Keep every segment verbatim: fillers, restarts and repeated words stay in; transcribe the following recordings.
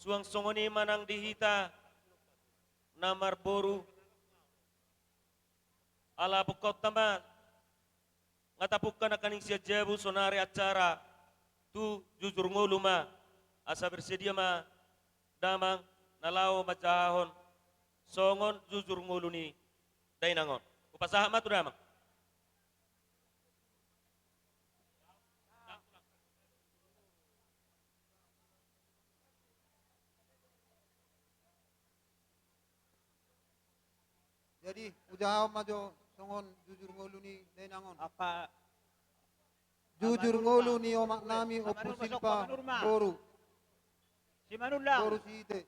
Suang songon i ma nang di hita na marboru. Ala bungkaonta ma, nga tapungka nangkaning sian jabu sonari acara tu jujur ngolu ma, asa bersedia ma damang na laho manjahahon songon jujur ngolu ni dainang on. Hupasahat ma tu damang. Jadi, hujahahon ma jo songon jujur ngolu ni dainang on. Angka jujur ngolu ni omak nami Ompu Silpa boru. Si Manurlang. Boru Sihite.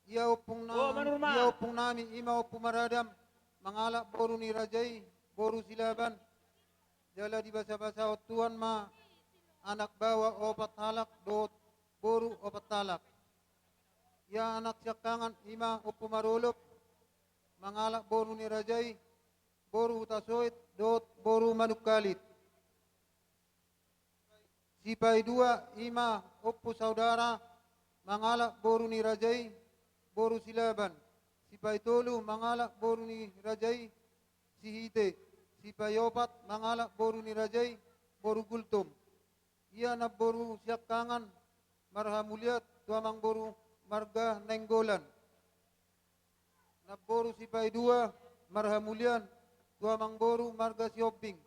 Ia ompung na, ia ompung nami, i ma Ompu Maradam, mangalap boru ni raja i, boru Silaban. Jala dibasabasahon Tuhan ma anak baoa opat halak dohot boru opat halak. Ia anak siangkangan i ma Ompu Marolop, mangalap boru ni raja i, boru Hutasoit dohot boru Manungkalit. Sipaidua i ma Ompu Saudara, mangalap boru ni raja i, boru Silaban. Sipaitolu mangalap boru ni raja i, Sihite. Sipaiopat mangalap boru ni raja i, boru Gultom. Ia namboru siangkangan marhamuliat tu amangboru marga Nainggolan. Namboru sipaidua marhamulian tu amangboru marga Sihombing.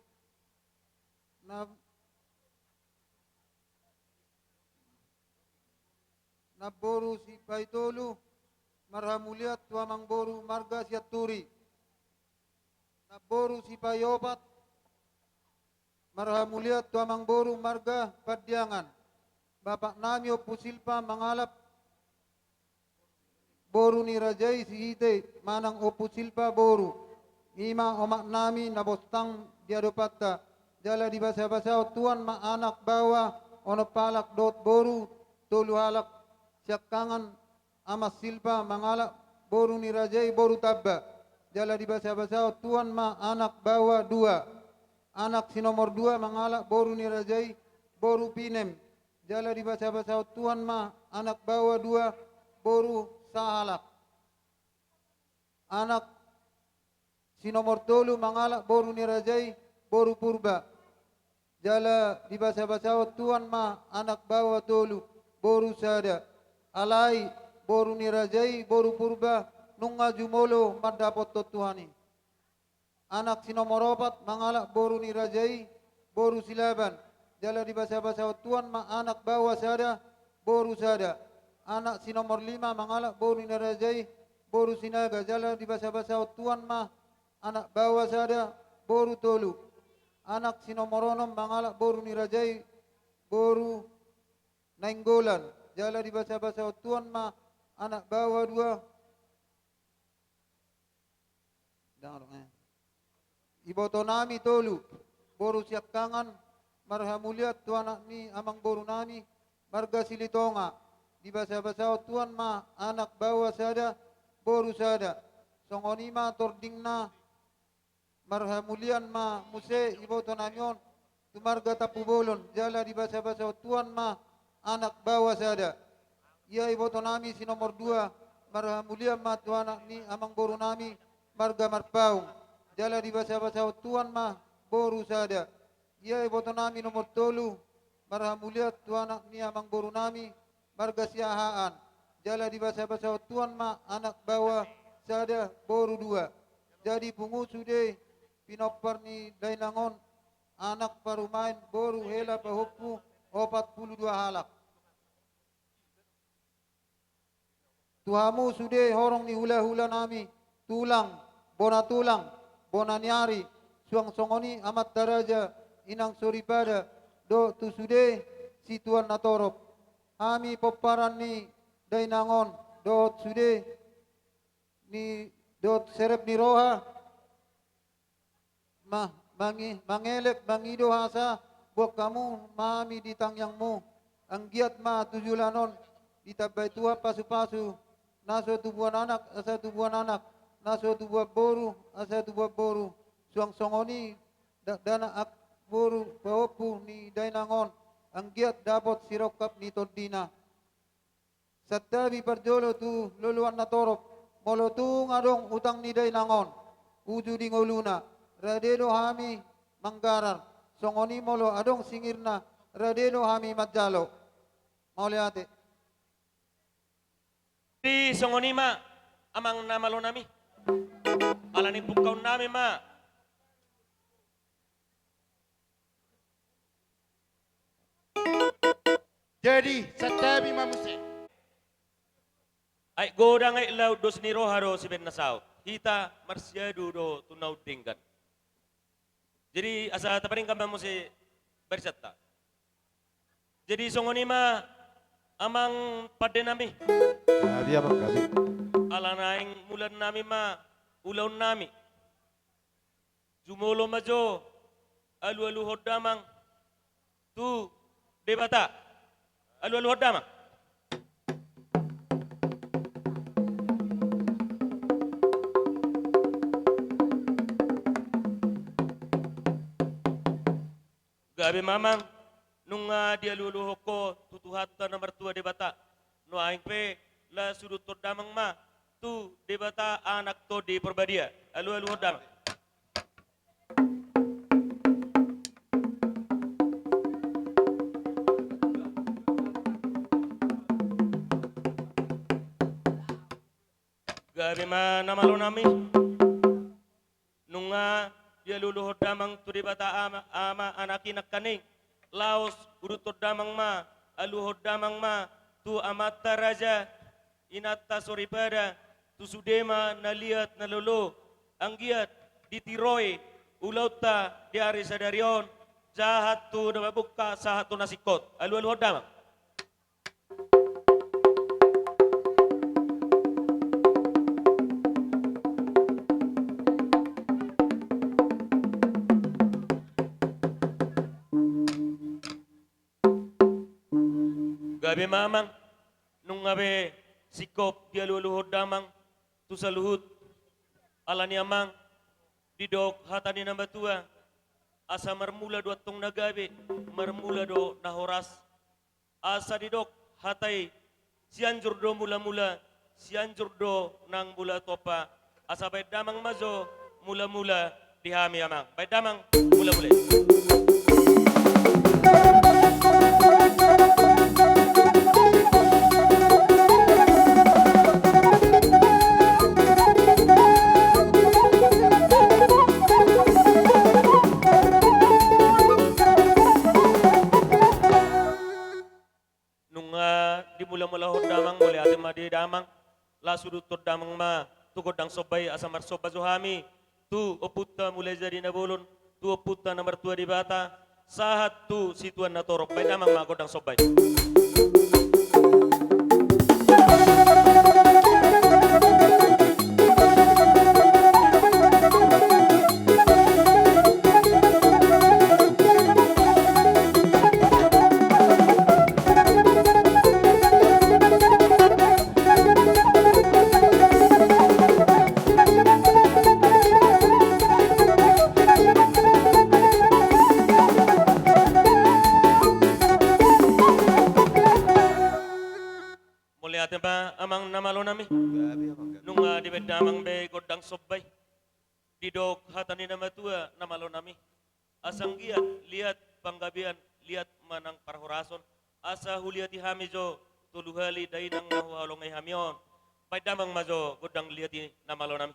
Na, namboru sipaitolu marhamulian tu amangboru marga Sianturi. Namboru sipaiopat marhamulian tu amangboru marga Pandiangan. Bapak nami Ompu Silpa mangalap boru ni raja i Sihite manang Ompu Silpa boru. I ma omak nami na bostang di adopanta. Jala dibasabasahon Tuhan ma anak baoa onom halak dohot boru tolu halak siangkangan Aman Silpa mangalap boru ni raja i boru Tamba. Jala dibasabasahon Tuhan ma anak baoa dua. Anak si nomor dua mangalap boru ni raja i boru Pinem. Jala dibasabasahon Tuhan ma anak baoa dua, boru sahalak. Anak si nomor tolu mangalap boru ni raja i boru Purba. Jala dibasabasahon Tuhan ma anak baoa tolu, boru sada. Alai boru ni raja i boru Purba nunga jumolo mandapothon Tuhan i. Anak si nomor opat mangalap boru ni raja i boru Silaban. Jala dibasabasahon Tuhan ma anak baoa sada, boru sada. Anak si nomor lima mangalap boru ni raja i boru Sinaga. Jala dibasabasahon Tuhan ma anak baoa sada, boru tolu. Anak si nomor onom mangalap boru ni raja i boru Nainggolan. Jala dibasabasahon Tuhan ma anak baoa dua. Iboto nami tolu, boru siangkangan, marhamulian tu anak ni amangboru nami, marga Silitonga. Dibasabasahon Tuhan ma anak baoa sada, boru sada. Songon i ma tordingna, marhamulian ma muse iboto nami on tu marga Tampubolon, jala dibasabasahon Tuhan ma anak baoa sada. Ia iboto nami si nomor dua, marhamulian ma tu anak ni amangboru nami, marga Marpaung, jala dibasabasahon Tuhan ma boru sada. Ia iboto nami nomor tolu, marhamulian tu anak ni amangboru nami, marga Siahaan, jala dibasabasahon Tuhan ma anak baoa sada, boru dua. Jadi pungu sude pinompar ni dainang on, anak parumaen boru hela pahompu opat pulu dua halak. Tu hamu sude horong ni hulahula nami, tulang, bona tulang, bona ni ari, suang songon i amanta raja, inang soripada, dohot tu sude situan na torop. Hami pomparan ni dainang on, dohot sude ni, dohot serep ni roha, ma-, mangi-, mangelek mangido hasa boan hamu ma hami di tangiangmu. Anggiat ma tu joloan on ditambai Tuhan pasupasu, na so tubuan anak asa tubuan anak, na so tubuan boru asa tubuan boru, suang songon i dakdanak boru pahompu ni dainang on, anggiat dapot sirongkap ni tondina. Santabi parjolo tu loloan na torop, molo tung adong utang ni dainang on, uju di ngoluna, rade do hami manggarar, songon i molo adong singirna, rade do hami manjalo. Mauliate. Di songon i ma, amang na malo nami. Ala ni pungkaun nami ma. Jadi, santabi ma muse. Aek godang aek laut, dos ni roha do sibaen na saut. Hita marsiadu do tu na umdenggan. Jadi, asa tapadenggan ma muse barisanta. Jadi, songon i ma, amang pande nami. Jadi, amang nami. Ala naeng mulaan nami ma ulaon nami. Jumolo ma jo alualuhon damang tu Debata. Alualuhon damang. Gabe ma, amang, nunga dialualuhon ho tu Tuhanta na martua Debata. Nuaeng pe, laos uduthon damang ma tu Debata Anak, Tondi, Porbadia. Alualuhon damang. Gabe ma, na malo nami. Nunga dialualuhon damang tu Debata Ama, Ama, Anak, i nangkaning. Laos uduthon damang ma, aluhon damang ma tu amanta raja, inanta soripada, tu sude ma na liat na lolo, anggiat ditiroi ulaonta di ari sadari on, sahat tu na mamungka, sahat tu na singkot. Alualuhon damang. Gabe ma, amang, nunga be singkop dialualuhon damang tu saluhut. Alani, amang, didok hata ni na matua, asa marmula do antong na gabe, marmula do na horas. Asa didok hata i, Sianjur do mulamula, Sianjur do nang mula tompa. Asa baen damang ma jo mulamula di hami, amang. Baen damang mulamula i. Nunga dimulamulahon damang, mauliate ma di damang. Laos uduthon damang ma tu gondang somba i, asa marsomba jo hami tu Ompunta Mulajadi Nabolon, tu Ompunta na martua Debata, sahat tu situan na torop. Baen damang ma gondang somba i. Mauliate ma, amang na malo nami. Nunga dibaen damang be gondang somba i. Didok hata ni na matua, na malo nami. Asa anggiat liat panggabean, liat ma nang parhorason. Asa huliati hami jo tolu hali dainang na huhaholongi hami on. Baen damang ma jo gondang liat i, na malo nami.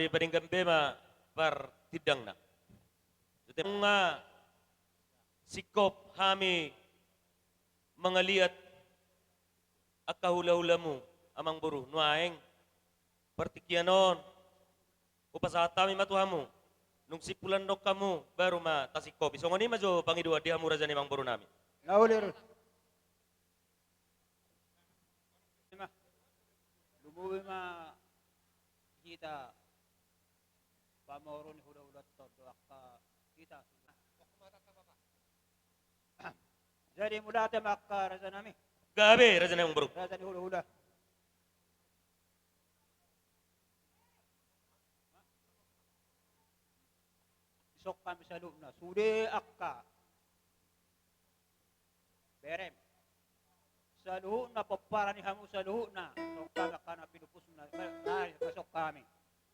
Padenggan be ma partindangna. Nunga singkop hami mangaliat angka hulahulamu, amangboru, nuaeng partingkian on hupasahat hami ma tu hamu. Nunga simpul annon hamu baru ma tasingkopi. Songon i ma jo pangidoan di hamu raja ni amangborunami. Na uli ro. Ima. Lumobi ma hita pamoru ni hulahula on do angka hita. Jadi mauliate ma angka rajanami. Gabe raja ni amangboru. Raja ni hulahula. Dison hami saluhutna sude angka berem. Saluhutna pomparan ni hamu saluhutna. Dison hami angka na pinupusmuna. Dison hami.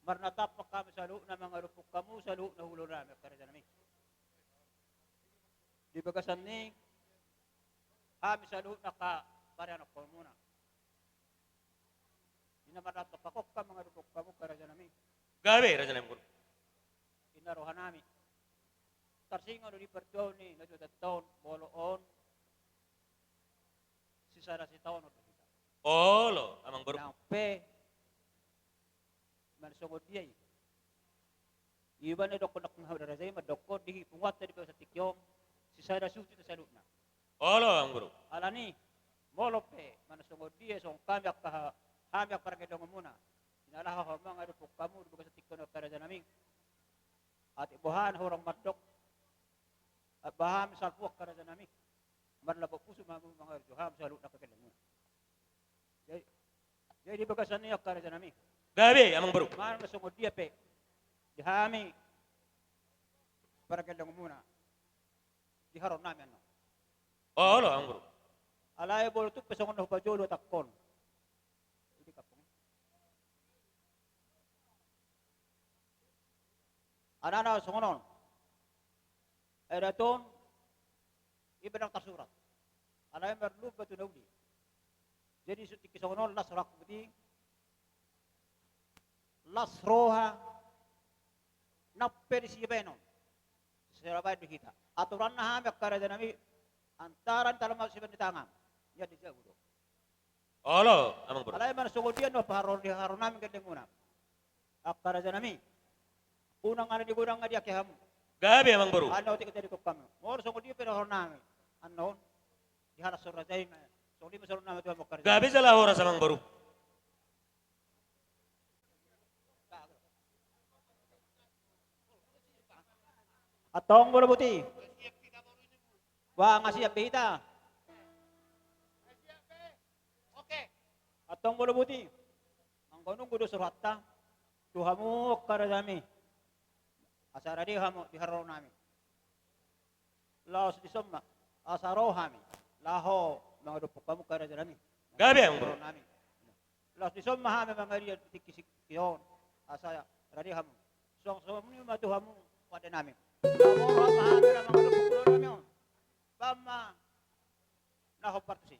Marnatampak hami saluhutna mangadophon hamu saluhutna hulahula nami angka rajanami. Di bagasan ni hami saluhutna angka parianakkonmuna. Di na marnatampak hami mangadophon hamu angka rajanami. Gabe raja ni amangboru. Inna rohanami. Tarsingot do di partuaon ni na jotanta on molo on sisada sitaonon do hita. Olo amangboru. Nang pe manang songon dia i. Iba na didok nang hau da raja i mandok di punguanta di bagasan tingki on sisada suhut hita saluhutna. Olo amangboru. Alani molo pe manang songon dia songon hami angka ha-, hami angka pargellengonmuna. Di na laho hamu mangadophon hamu di bagasan tingki on angka rajanami. Atik boha na hurang mandok. Atik boha hami salpu angka rajanami. Marlapok pusu ma hamu mangadopi hamu saluhutna angka gellengonmuna. Jadi, jadi di bagasan i angka rajanami. Gabe amangboru. Manang songon dia pe di hami pargellengonmuna. Di haroro nami annon. Olo amangboru. Alai molo tung pe songon na hupajolo atakon. Di kampung i. Alana songon on. Adat on iba ndang tarsurat. Alai marlumba tu na uli. Jadi so tingki songon on las rohangku boti. Las roha. Nang pe disi baenon. Sisada baen do hita. Aturanna hami angka rajanami antara ni tala ma sibaen ni tangan. Ia di jabu do. Olo amangboru. Alai manang songon dia na paharoro di haroro nami gellengonmuna. Angka rajanami. Unang ala ni godang nga diake hamu. Gabe amangboru. Annon otik jadi kokkam. Molo songon dia pe na haroro nami. Annon. Di halas so raja i ma. Songon dia ma songon nama tu amangboru. Gabe jala horas amangboru. Antong molo boti. Ba nga siap be hita. Antong molo boti. Anggo nunga dos rohanta tu hamu angka rajanami. Asa rade hamu di haroro nami. Laos dison ma asa ro hami laho mangadophon hamu angka rajanami. Gabe amangboru. Laos dison ma hami mangaliat di tingki on asa rade hamu. Suang songon i ma tu hamu pande nami. Laho ro ma hami laho mangadophon hulahula nami on. Baen ma na hombar tusi.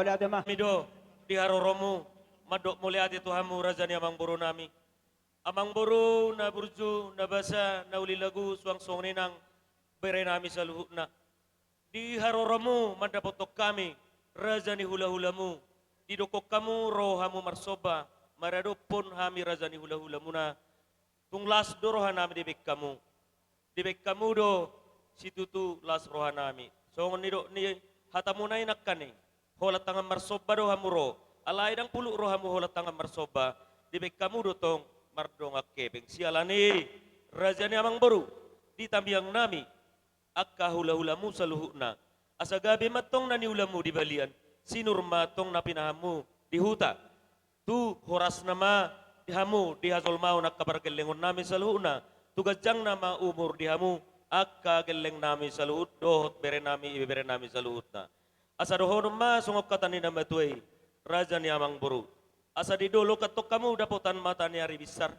Mauliate ma. Hami do di haroromu mandok mauliate tu hamu raja ni amangboru nami. Amangboru na burju, na basa, na uli lagu, suang songon i nang bere nami saluhutna. Di haroromu mandapothon hami raja ni hulahulamu. Didokkon hamu ro hamu marsomba, maradophon hami raja ni hulahulamuna. Tung las do roha nami dibaen hamu. Dibaen hamu do situtu las roha nami. Songon nidok ni hatamuna i nangkaning, holan tangan marsomba do hamu ro. Alai ndang puluk rohamu holan tangan marsomba, dibaen hamu do tong mardongan hepeng. Siala ni i, raja ni amangboru, di tangiang nami angka hulahulamu saluhutna, asa gabe ma tong na niulamu di balian, sinur ma tong na pinahanmu di huta. Tu horasna ma di hamu di hajolmaon angka pargellengon nami saluhutna, tu ganjangna ma umur di hamu angka gelleng nami saluhut dohot bere nami ibebere nami saluhutna. Asa dohonon ma songon hata ni na matua i, raja ni amangboru, asa di dolok antong hamu dapotan mata ni ari binsar,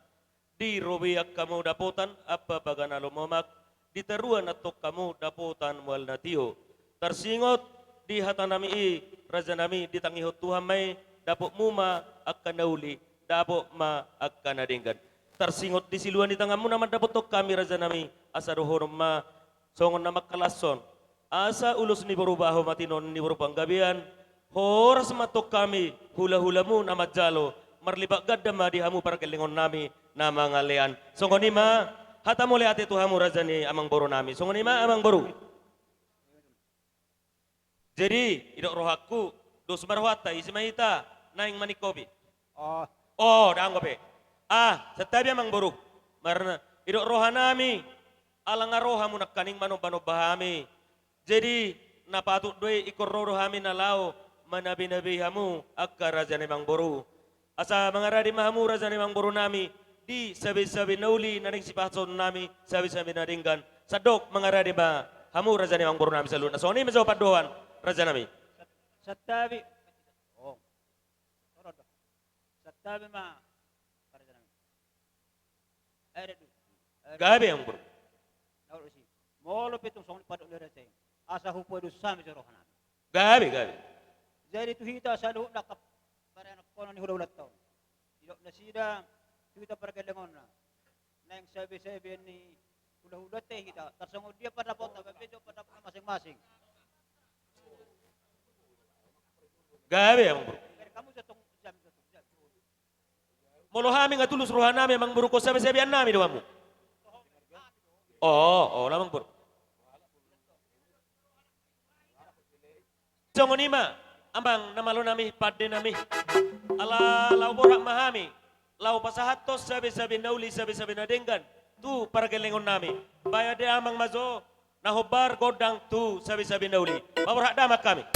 di robean hamu dapotan ampapaganalon momak, di toruan antong hamu dapotan mual na tio. Tarsingot di hata nami i, raja nami, ditangihon Tuhan ma i, dapotmu ma angka na uli, dapot ma angka na denggan. Tarsingot di silua ni tanganmuna mandapothon hami raja nami, asa dohonon ma songon na mangkalashon. Asa ulos ni boru baho ma tinoon ni boru panggabean, horas ma tong hami hulahulamu na manjalo, marlipat ganda ma di hamu pargellengon nami na mangalean. Songon i ma hata mauliate tu hamu raja ni amangboru nami. Songon i ma amangboru. Jadi, didok rohangku, dos ma rohanta, ise ma hita naeng maningkopi. Oh. Oh, dang dope. Ah, santabi amangboru. Marna, didok roha nami, ala nga ro hamu nangkaning manombanomba hami. Jadi, na patut do i ingkon ro do hami na laho manabinabei hamu angka raja ni amangboru. Asa mangarade ma hamu raja ni amangboru nami di sabesabena uli na naeng sipasahaton nami sabesabena denggan. Sandok mangarade ma hamu raja ni amangboru nami saluhutna. Songon i ma jo pandohan raja nami. Santabi. Oh. Santabi ma raja nami. Gabe amangboru. Molo pe tung songon i pandok ni raja i, asa hupodos hami jo roha nami. Gabe, gabe. Jadi tu hita saluhutna angka parenakkonon ni hulahulanta on, didok nasida tu hita pargellengonna, naeng sabesabena ni hulahulanta i hita, tarsongon dia pandapotta, baen pe jo pandapotna masing-masing. Gabe amangboru. Molo hami nga tulus roha nami amangboru, ingkon sabesabean nami do hamu. Oh, oh, amangboru. Songon i ma amang na malo nami, pande nami. Ala laho borhat ma hami laho pasahathon sabesabena uli sabesabena denggan tu pargellengon nami. Baen damang ma jo na hombar gondang tu sabesabena uli. Paborhat damang hami.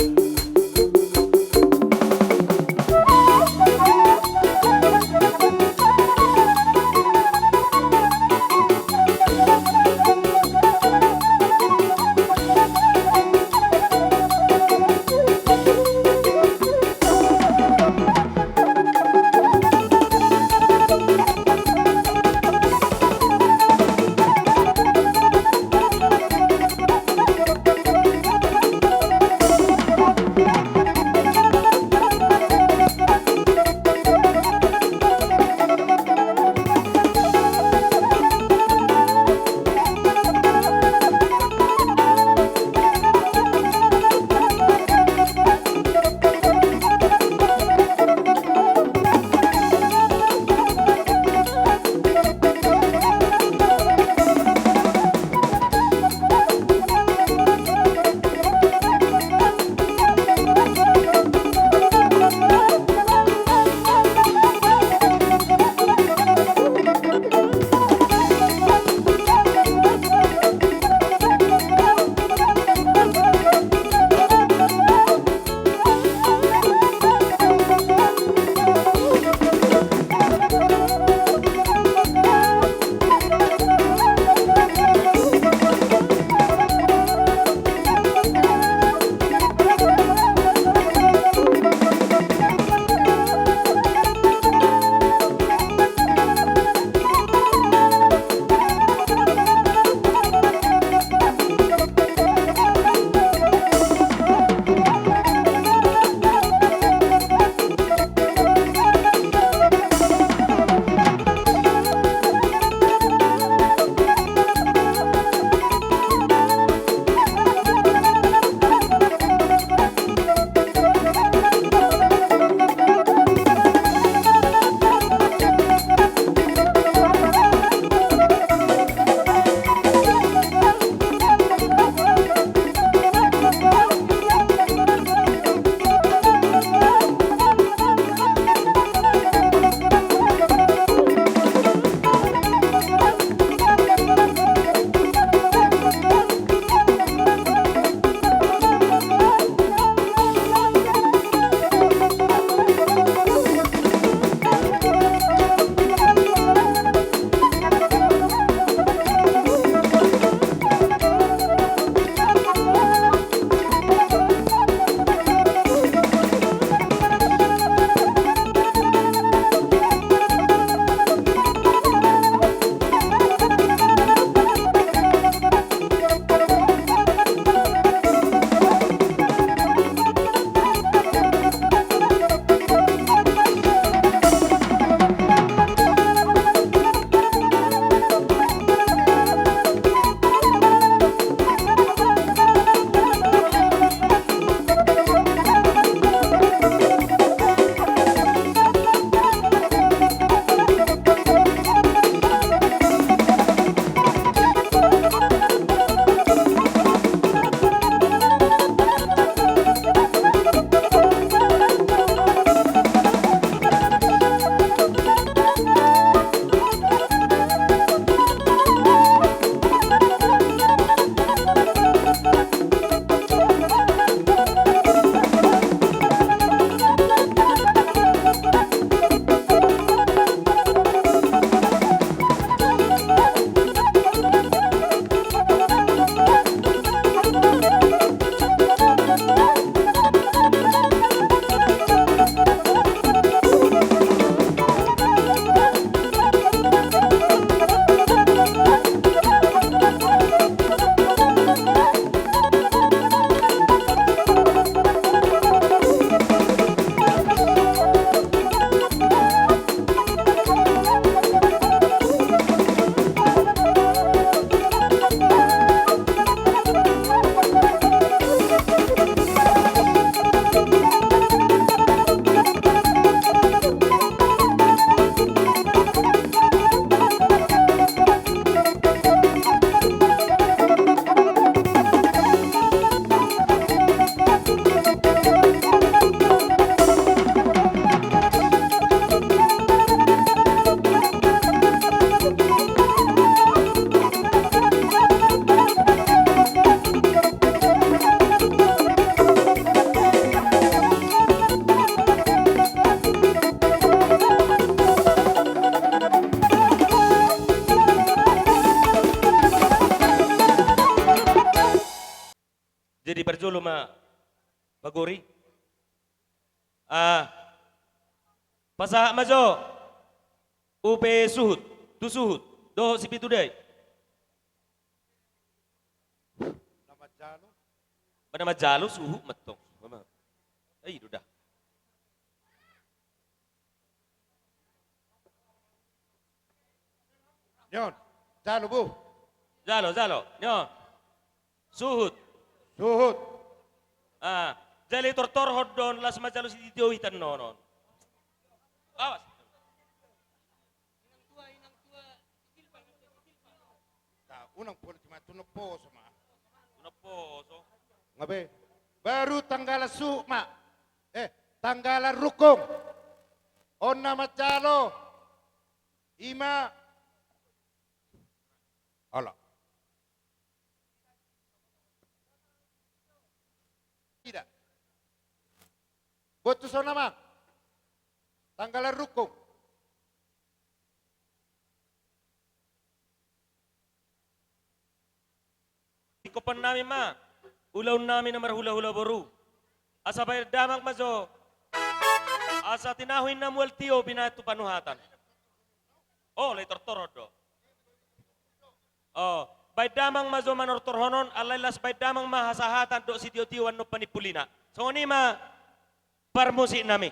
Jadi parjolo ma pagori. Ah, pasahat ma jo upa suhut, tu suhut dohot si Pitu Dai. Nama jalo. Mana manjalo suhut mantong. Mama. Ai do da. Nion. Jalo, bu. Jalo, jalo. Nion. Suhut. Suhut. Ah, jala tortorhon do on, las manjalo sitio hita on. Awas. Unang pola cuma tu na poso ma. Tu na poso. Nga be. Baru tanggalan suhut ma. Eh, tanggalan rungkung. On na manjalo. Ima. Ala. Tidak. Buat tu sona ma. Tanggalan rungkung. Ingkon nami ma ulaon nami na marhulahula boru. Asa baen damang ma jo. Asa tinahu inna mual tio binaen tu panuhatan. O, lai tortor do. O, baen damang ma jo manortorhon on, alai las baen damang ma hasahatan dohot sitiotioan on panimpulina. Songon i ma parmusik nami.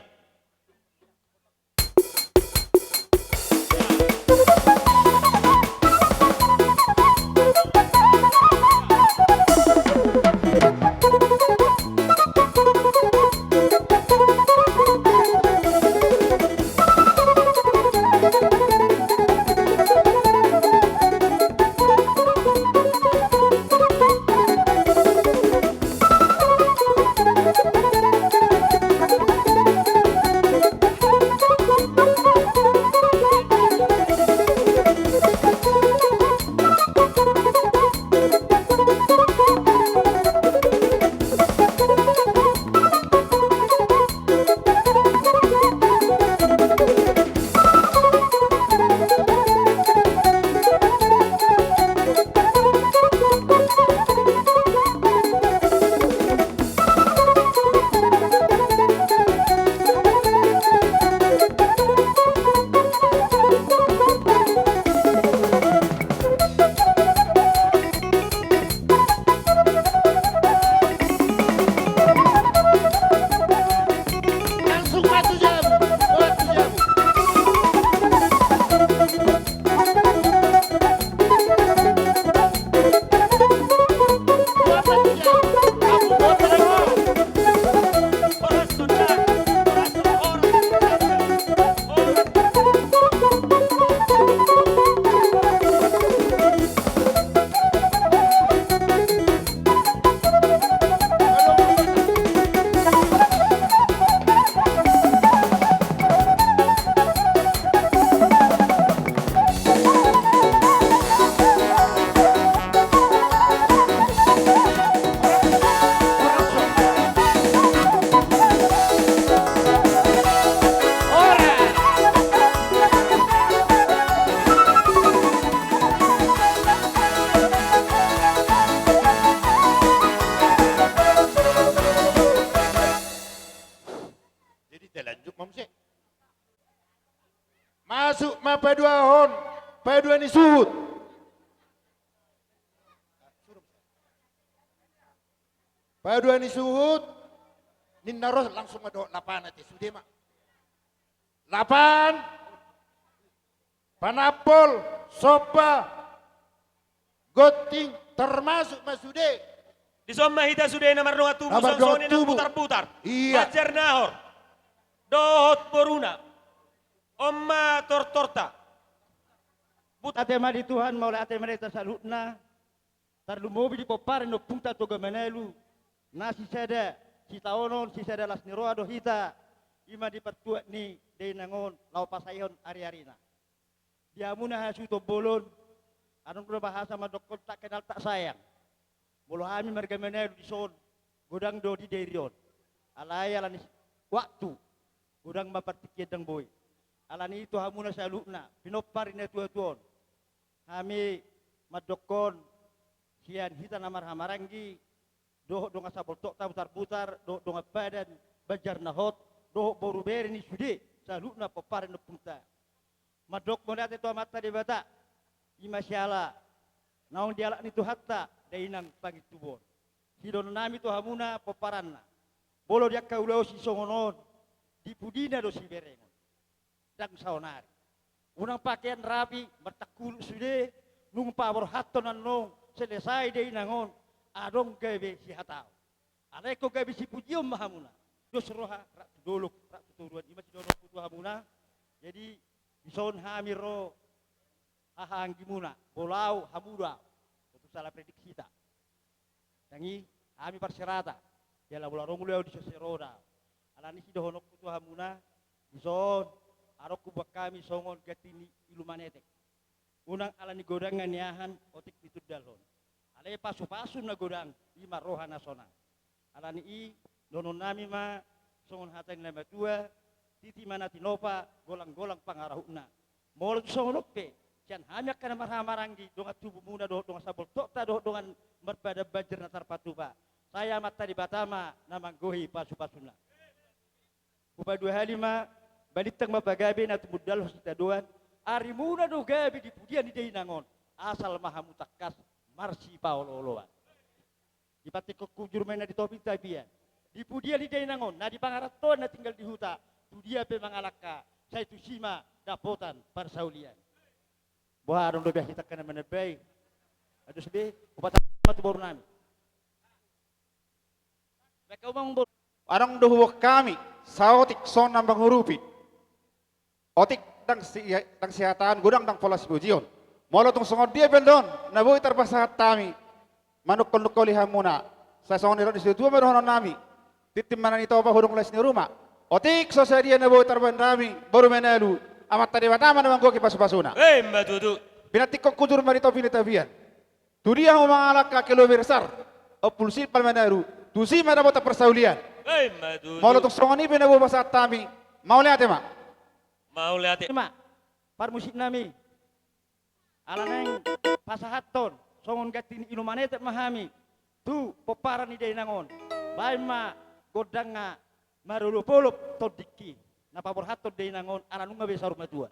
Jadi, talanjut ma muse. Masuk ma paduahon, padua ni suhut. Padua ni suhut, ninna ro langsung ma dohot lapan ate, sude ma. Lapan, panampol, somba, gonting, termasuk ma sude. Dison ma hita sude na mardongan tubu, na mardongan tubu. Songon i na putar-putar. Iya. Banjar Nahor dohot boruna. On ma tortorta. But- Ate ma di Tuhan, mauliate ma di hita saluhutna. Tarlumobi di pomparan ni ompunta Toga Manalu, na sisada sitaonon, sisada las ni roha do hita, i ma di partuat ni dainang on, laho pasaehon ari-arina. Di hamuna hasuhuton bolon, adong do bahasa mandokkon tak kenal tak sayang. Molo hami marga Manalu dison, godang do di dairi on. Alai ala ni waktu, godang ma partingkian, ndang boi. Ala ni i tu hamuna saluhutna, pinompar ni natua-tua on. Hami mandokkon sian hita na marhahamaranggi, dohot dongan saboltokta Butarbutar, dohot dongan padan Banjar na hot, dohot boru bere ni sude saluhutna pomparan ni ompunta. Mandok mauliate tu Amanta Debata, i ma siala naung dialap ni Tuhanta dainang pangintubu on. Sidohonon nami tu hamuna pomparanna, molo di angka ulaon sisongon on, di pudina do siberengon? Ndang saonari. Unang pakean rapi, martangkulut sude, nunga paborhathon annon, selesai dainang on, adong gabe sihataon. Alai ingkon gabe sipujion ma hamuna. Dos roha, rap tu dolok, rap tu toruan, i ma sidohononku tu hamuna. Jadi, dison hami ro hahaanggimuna, molo au hamu do au. Tung sala prediksita. Ndang i, hami parserata. Jala molo adong ulaon dison sai ro do au. Alani i sidohononku tu hamuna, dison, adong huboan hami songon ganti ni ilu manetek. Unang ala ni godangna niahan otik nitundalhon. Alai pasupasu na godang, i ma roha na sonang. Alani i, dohonon nami ma songon hata ni na matua, titi ma na tinopa, golanggolang pangarahutna. Molo tung songon on pe, sian hami angka na marhahamaranggi, dongan tubumuna dohot dongan saboltokta dohot dongan marpadan Banjar na tarpatupa, sai Amanta Debata ma na manggohi pasupasuna. Hupadua hali ma, balintang ma pagabe na tumundalhon sitadoan, arimuna do gabe di pudian ni dainang on, asal ma hamu tangkas marsipaolooloan. Di pantingkonku juru ma i na di topi ni tapian, di pudian ni dainang on, na di pangarantoan, na tinggal di huta, tudia pe mangalangka, sai tusi ma dapotan parsaulian. Boha, adong do be hita angka na manambai? Ados be, hupasahat ma tu boru nami. Baen hamu ma boru. Adong do huboan hami saotik songon na mangurupi. Otik ndang si-, ndang sihataon, godang ndang pola sipujion. Molo tung songon dia pe annon na boi tarpasahat hami manungkol-nungkoli hamuna, sai songon nidok ni situatua ma dohonon nami: Tintin ma na nitopa, hudung lais ni ruma. Otik so sadia na boi tarbahen hami, boru Manalu, Amanta Debata ma na manggohi pasupasuna. Emma tutu. Pinantikkon hujur ma di topi ni tapian. Tudia hamu mangalangka keluarga besar Ompung Simpal Manalu, tusi ma dapotan parsaulian. Emma tutu. Molo tung songon i pe na boi pasahat hami, mauliate ma. Mauliate ma. Parmusik nami. Ala naeng pasahathon songon ganti ni ilu manetek ma hami tu pomparan ni dainang on. Baen ma gondangna marolopolop tondingki, na paborhathon dainang on ala nunga be saur matua.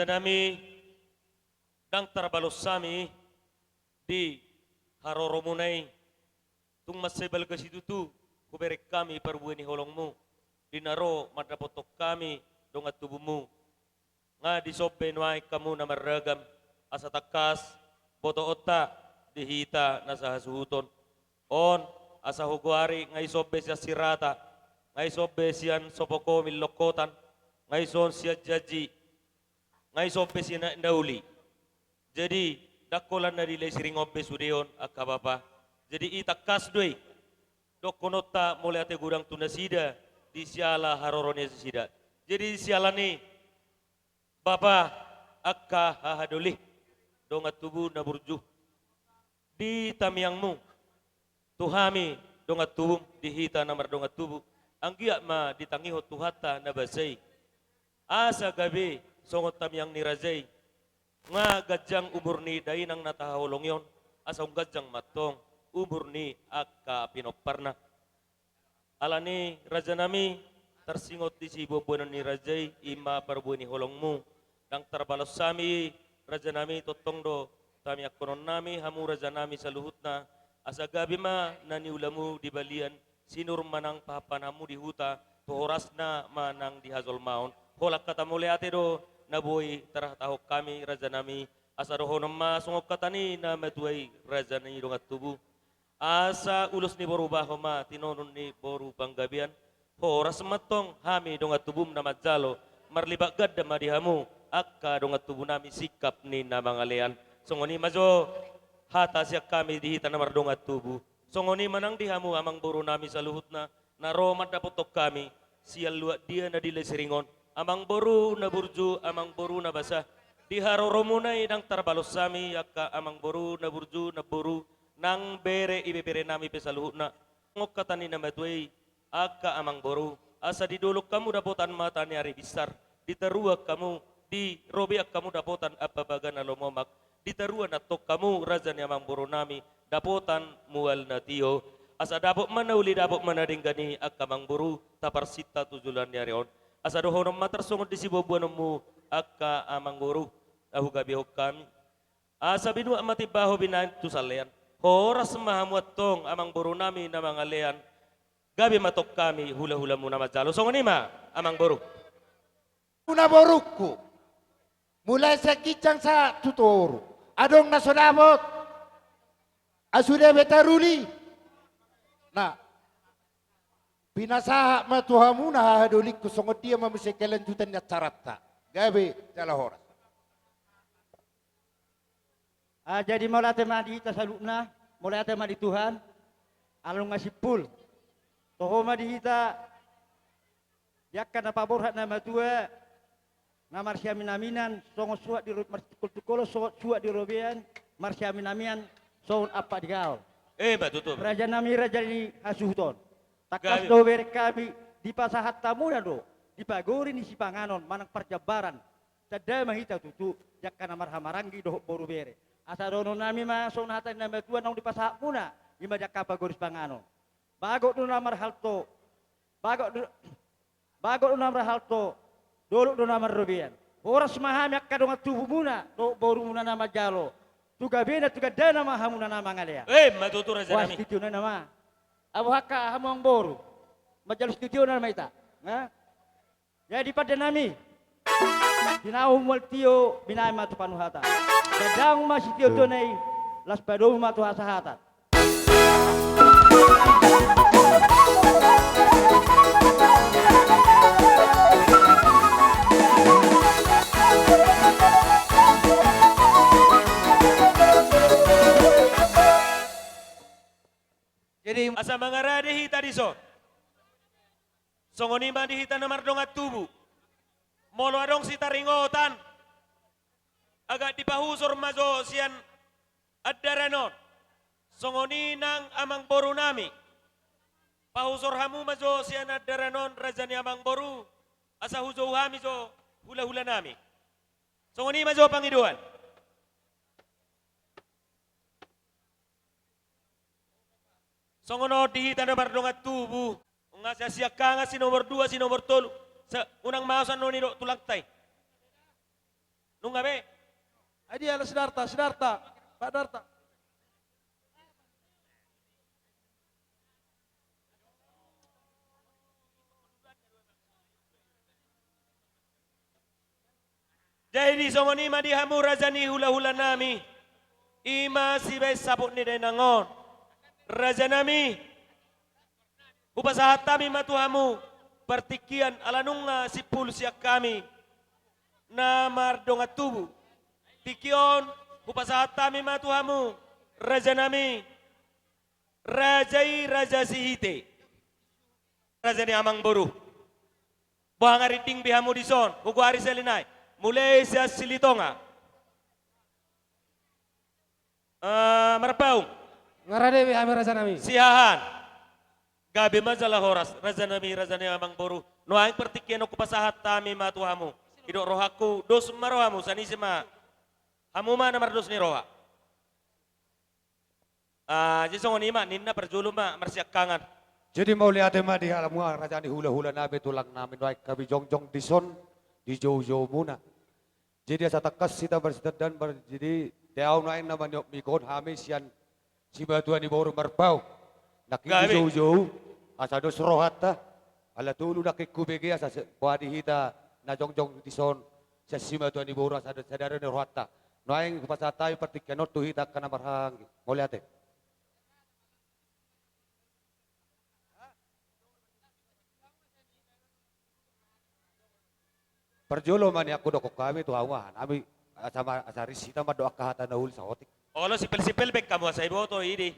Nami, ndang tarbalos hami di haroromuna i. Tung mansai balga situtu hubereng hami parbue ni holongmu di na ro mandapothon hami dongan tubumu. Nga dison be nuaeng hamu na marragam, asa tangkas botoonta di hita na sahasuhuton on, asa hugoari nga ison be sian Sirata, nga ison be sian Sopokomin Longkotan, nga ison sian Janji, nga ison be sian na, na uli. Jadi, ndang holan na dilehon siringon be sude on, angka bapa. Jadi, i tangkas do i dohononta mauliate godang tu nasida di siala haroro ni nasida. Jadi, siala ni i, bapa, angka hahadoli, dongan tubu na burju, di tamiangmu tu hami dongan tubum, di hita na mardongan tubu, anggiat ma ditangihon Tuhanta na basa i, asa gabe songon tamiang ni raja i, nga ganjang umur ni dainang na tahaholongi on, asa umganjang ma antong umur ni angka pinomparna. Ala ni, rajanami, tarsingot di siboanboanon ni raja i, i ma parbue ni holongmu. Ndang tarbalos hami, rajanami, tongtong do tamiangkononnami hamu, rajanami, saluhutna, asa gabe ma na niulamu di balian sinur manang pahanpahanmu di huta, tu horasna manang di hajolmaon. Holan hata mauliate do na boi tarhatahon hami, rajanami, asa dohonon ma songon hata ni na matua i, raja ni dongan tubu. Asa ulos ni boru baho ma tinonon ni boru panggabean, horas ma antong hami dongan tubum na manjalo, marlipat ganda ma di hamu angka dongan tubunami singkap ni na mangalean. Songon i ma jo hata sian hami di hita na mardongan tubu. Songon i ma nang di hamu amangborunami saluhutna na ro mandapothon hami sian luat dia na dilehon siringon, amangboru na burju, amangboru na basa. Di haroromuna i ndang tarbalos hami angka amangboru na burju, namboru, nang bere ibeberenami pe saluhutna. Songon hata ni na matua i, angka amangboru, asa di dolok hamu dapotan mata ni ari binsar, di toruan hamu, di robean hamu dapotan ampapaga na lomomak, di toruan antong hamu, raja ni amangborunami, dapotan mual na tio. Asa dapot ma na uli, dapot ma na denggan i angka amangboru, taparsinta tu joloan ni ari on. Asa dohonon ma tarsongon di siboanboanonmu angka amangboru na hugabehon hami. Asa binuat ma timbaho binahen tu salean. Horas ma hamu antong amangborunami na mangalean. Gabe ma antong hami hulahulamu na manjalo. Songon i ma, amangboru. Muna borungku. Mulai sian ginjang sahat tu toru. Adong na so dapot. Asa sude be taruli. Na. Pinasahat ma tu hamu na hahadolingku songon dia ma muse kelanjutan ni acaranta. Gabe jala horas. Ah, jadi mauliate ma di hita saluhutna, mauliate ma di Tuhan, ala nunga simpul. Toho ma di hita, di angka na paborhat na matua, na marsiaminaminan, songon suhat di ro-, marsitukkoltukkolon, songon suhat di robean, marsiaminaminan, songon ampak di gaol. Eh, ma tutu. Rajanami, raja ni hasuhuton. Tangkas do bereng hami, dipasahat hamuna do, di pagori ni sipanganon, manang parjambaran, tanda ma hita tutu, di angka na marhahamaranggi dohot boru bere. Asa dohononnami ma songon hata ni na matua naung dipasahat muna, i ma di angka pagori sipanganon. Bagot do na marhalto, bagot do, bagot do na marhalto, dolok do na marrobean. Horas ma hami angka dongan tubumuna, dohot borumuna na manjalo. Tu gabena, tu gandana ma hamuna na mangalean. Eh, ma tutu, rajanami. Wah, sititionan ma. Abu haka hamu amangboru. Manjalo sititionan ma hita. Nah. Jadi pandenami. Tinahu mual tio, binahen ma tu panuhatan. Gadang ma sitio tu na i, las padomu ma tu hasahatan. Jadi asa mangarade hita dison. Songon i ma di hita na mardongan tubu. Molo adong sitaringotan, agak dipahusor ma jo sian andaran on. Songon i nang amangborunami. Pahusor hamu ma jo sian andaran on, raja ni amangboru, asa hujou hami jo hulahulanami. Songon i ma jo pangidoan. Songon on di hita na mardongan tubu. Nga sian siangkangan si nomor dua, si nomor tolu. Sa-, unang maosan noni do tulangta i. Nunga be. Ai dia ala Sidarta, Sidarta. Pak Darta. Jadi songon i ma di hamu raja ni hulahulanami, i ma sibaen saput ni dainang on. Rajanami, hupasahat hami ma tu hamu partingkian ala nunga simpul sian hami na mardongan tubu. Tingki on hupasahat hami ma tu hamu rajanami, raja i raja Sihite, raja ni amangboru. Boha nga rinding be hamu dison, hugoari sahali nai. Mulai sian Silitonga. Eh, Marpaung. Nga rade be hami rajanami. Siahaan. Gabe ma jala horas, rajanami, raja ni amangboru. Nuaeng partingkian on hupasahat hami ma tu hamu. Didok rohangku, dos ma rohamu, sanise ma. Hamu ma na mardos ni roha. Ah, jadi songon i ma ninna, parjolo ma marsiangkangan. Jadi mauliate ma di hamu raja ni hulahulanami, tulangnami, nuaeng hami jongjong dison di joujoumuna. Jadi asa tangkas hita marsitandaan, mar-, jadi di au nuaeng na maniop mik on hami sian simatua ni boru Marpaung. Nangkin di joujou, asa dos rohanta, ala tolu nangkin hubege asa se-, boha di hita na jongjong dison sian simatua ni boru asa dos sadari ni rohanta. Nuaeng hupasahat hami partingkian on tu hita angka na marhahaanggi. Mauliate. Parjolo ma nian hudokkon hami tu hamu, aha nami, asa ma-, asa ris hita mandok angka hata na uli saotik. Olo, sipel-sipel baen hamu asa iboto i di.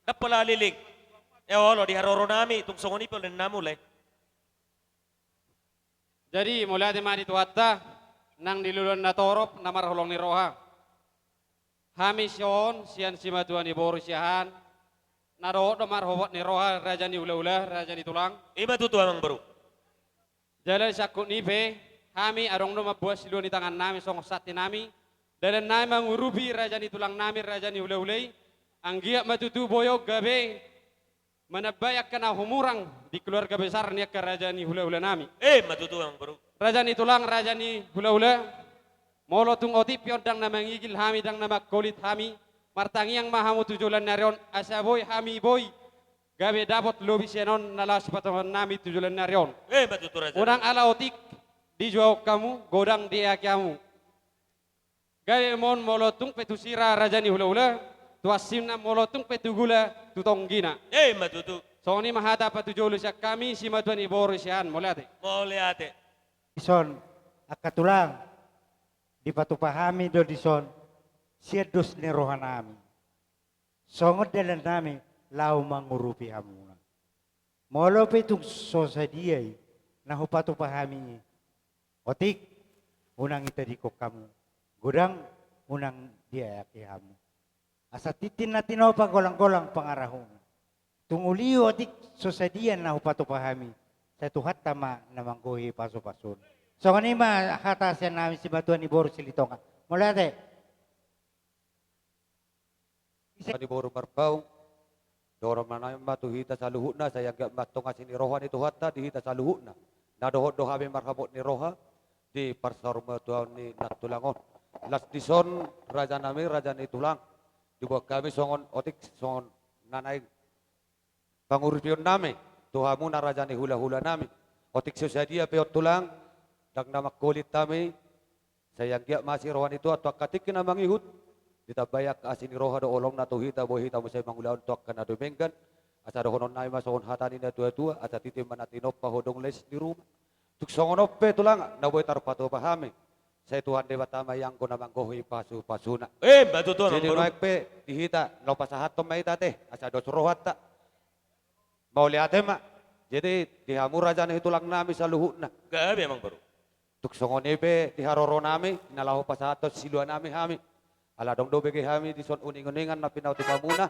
Ndang pola leleng. E olo, di haroronami, tung songon i pe ulaonnami, ule. Jadi mauliate ma di Tuhanta, nang di luluan na torop na marholong ni roha. Hami son sian simatua ni boru Siahaan, na dohot do marhobot ni roha, raja ni hulahula, raja ni tulang. I ma tutu, amangboru. Jala sangkut ni i pe, hami adong do mamboan silua ni tangannami songon santinami, dalannami mangurupi raja ni tulangnami, raja ni hulahula i. Anggiat ma tutu boi on gabe manambai angka na humurang di keluarga besar ni angka raja ni hulahulanami. E ma tutu, amangboru. Raja ni tulang, raja ni hulahula, molo tung otik pe on ndang na mangigil hami, ndang na mangkolit hami, martangiang ma hamu tu joloan ni ari on, asa boi hami boi gabe dapot lobi sian on na laho sipatupaonnami tu joloan ni ari on. E ma tutu, raja. Unang ala otik dijouhon hamu, godang dieaki hamu. Gabe ma on molo tung pe tu sira raja ni hulahula, tu hansimna molo tung pe tu gula, tu tonggina. E ma tutu. Songon i ma hata patujolo sian hami simatua ni boru Siahaan, mauliate. Mauliate. Dison, angka tulang, dipatupa hami do dison sian dos ni rohanami. Songon dalannami laho mangurupi hamuna. Molo pe tung so sadia i na hupatupa hami i, otik, unang itadingkon hamu, godang, unang dieaki hamu. Asa tintin na tinopa, golang-golang pangarahutna. Tung uli otik so sadia na hupatupa hami, sai Tuhanta ma na manggohi pasupasuna. Songon i ma hata sian hami simatua ni boru Silitonga. Mauliate. Di boru Marpaung, dohonon ma nami ma tu hita saluhutna, sai anggiat ma tong asi ni roha ni Tuhanta di hita saluhutna. Na dohot do hami marhabot ni roha di parsaurmatuaon ni nantulang on. Las dison, rajanami, raja ni tulang, diboan hami songon otik, songon na naeng pangurupionnami tu hamuna raja ni hulahulanami. Otik so sadia pe on tulang, ndang na mangkolit hami, sai anggiat ma asi roha ni Tuhan tu angka tingki na mangihut, ditambai angka asi ni roha dohot holongna tu hita, boi hita muse mangulahon tu angka na dumenggan. Asa dohononnami ma songon hata ni natuatua, asa tintin ma na tinopa, hodong les di ruma. Tung songon on pe tulang, na boi tarpatupa hami, sai Tuhan Debata ma i anggo na manggohi pasupasuna. E ma tutu, amangboru. Jadi nuaeng pe di hita, laho pasahathon ma hita ate, asa dos rohanta. Mauliate ma. Jadi di hamu raja ni tulangnami saluhutna. Gabe, amangboru. Tung songon i pe di haroronami, na laho pasahathon siluanami hami. Ala adong do bege hami dison uninguningan na pinaotipamuna,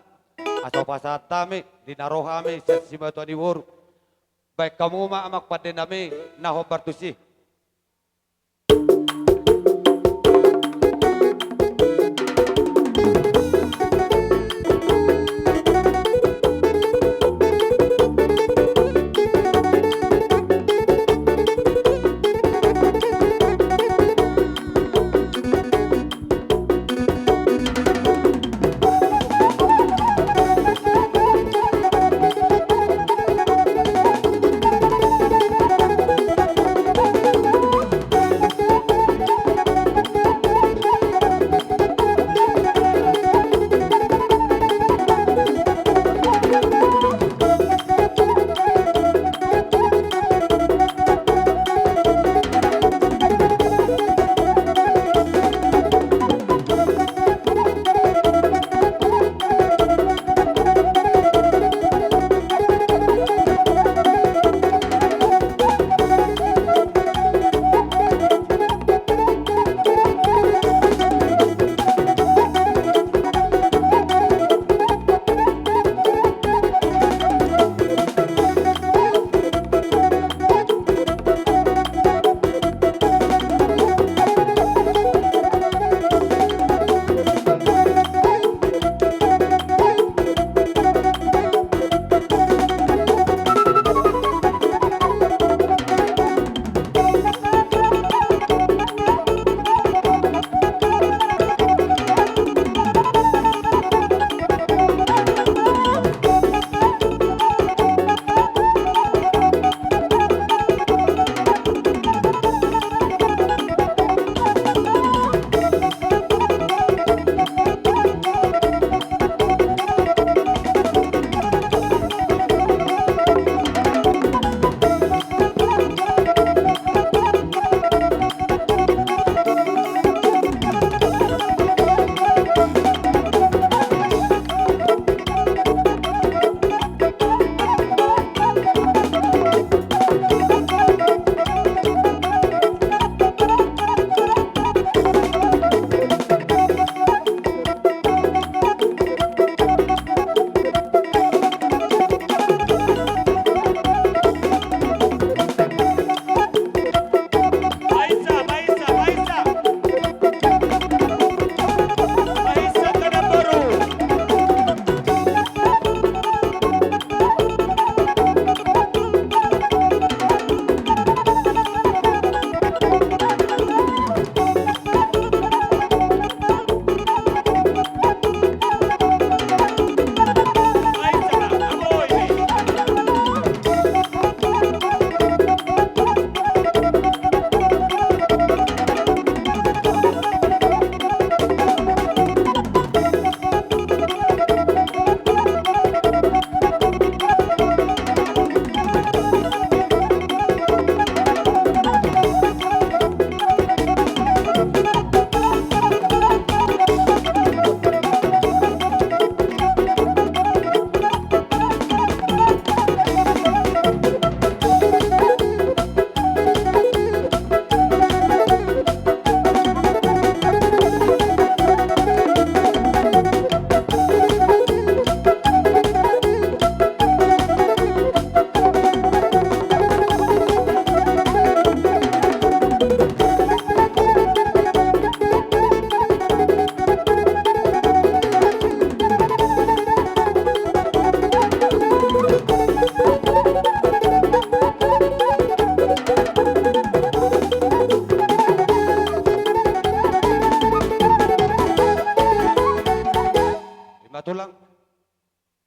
asa hupasahat hami di na ro hami sian simatua ni boru. Baen hamu ma, amang pandenami, na hombar tusi.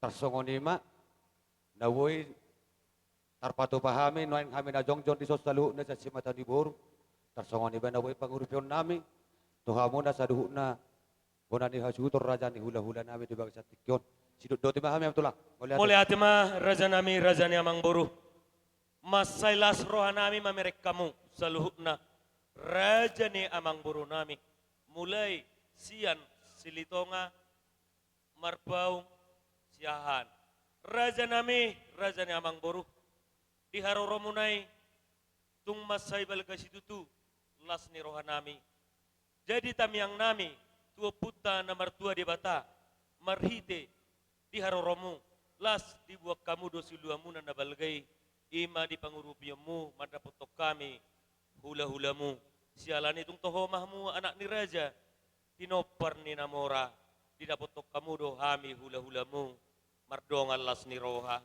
Tarsongon i ma na boi tarpatupa hami nuaeng hami na jongjong dison saluhutna sian simatuan ni boru. Tarsongon i ma na boi panguripeonnami tu hamuna saluhutna bona ni hasuhuton raja ni hulahulanami di bagasan tingki on. Sidok doti ma hami, Amang Tulang. Mauliate. Mauliate ma, rajanami, raja ni amangboru. Mansai las rohanami mamereng hamu saluhutna raja ni amangborunami, mulai sian Silitonga, Marbaung, Siahaan. Rajanami, raja ni amangboru, di haroromuna i tung mansai balga situtu las ni rohanami. Jadi tamiangnami tu Ompunta na martua Debata, marhite di haroromu, las dibuat hamu do siluamuna na balga i, i ma di pangurupionmu mandapothon hami hulahulamu. Siala ni i tung toho ma hamu anak ni raja, pinompar ni na mora, didapothon hamu do hami hulahulamu mardongan las ni roha.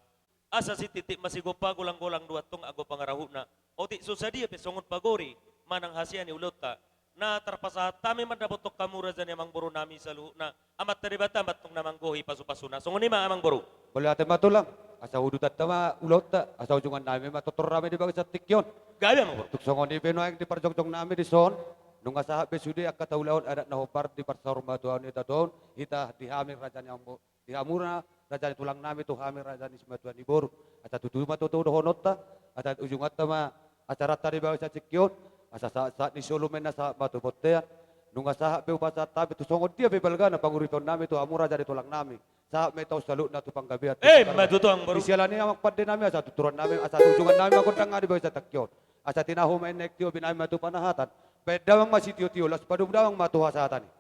Asa sititi masigompa, golanggolang do antong anggo pangarahutna. Otik so sadia pe songon pagori manang hasea ni ulaonta, na tarpasahat hami mandapothon hamu raja ni amangborunami saluhutna, Amanta Debata ma antong na manggohi pasupasuna. Songon i ma, Amangboru. Mauliate ma, Tulang. Asa udutanta ma ulaonta, asa ujungannami ma tortor rame di bagasan tingki on. Gabe, Amangboru. Tung songon i pe nuaeng di parjongjongnami dison, nunga sahat be sude angka taulahon adat na hombar di parsaurmatuaon ni hita on, hita di hami raja ni ambo-, di hamuna raja ni tulangnami tu hami raja ni simatua ni boru. Asa tutu ma tutu dohononta, asa ujunganta ma acaranta di bagasan tingki on, asa sahat, sahat ni solu ma inna sahat ma tu bontean. Nunga sahat be hupasahat hami tu songon dia pe balgana panguripeonnami tu hamu raja ni tulangnami, sahat ma hita on saluhutna tu panggabean. Eh, ma tutu, Amangboru. Siala ni i, amang pandenami, asa tuturonnami, asa ujungannami ma gondang di bagasan tingki on. Asa tinahu ma inna aek tio, binahen ma tu panahatan. Bahen damang ma sitiotio, laos padomu damang ma tu hasahatan i.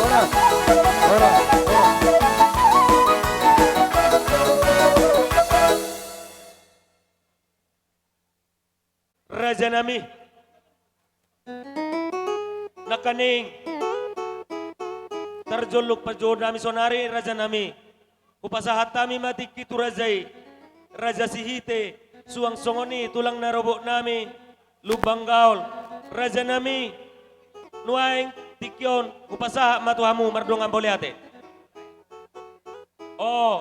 Ora, ora, ora. Rajanami, nangkaning tarjolok panjouonnami saonari, rajanami, hupasahat hami ma tingki tu raja i, Raja Sihite, suang songon i tulang na robotnami Lumban Gaol. Rajanami, nuaeng tingki on hupasahat ma tu hamu mardongan mauliate. Oh.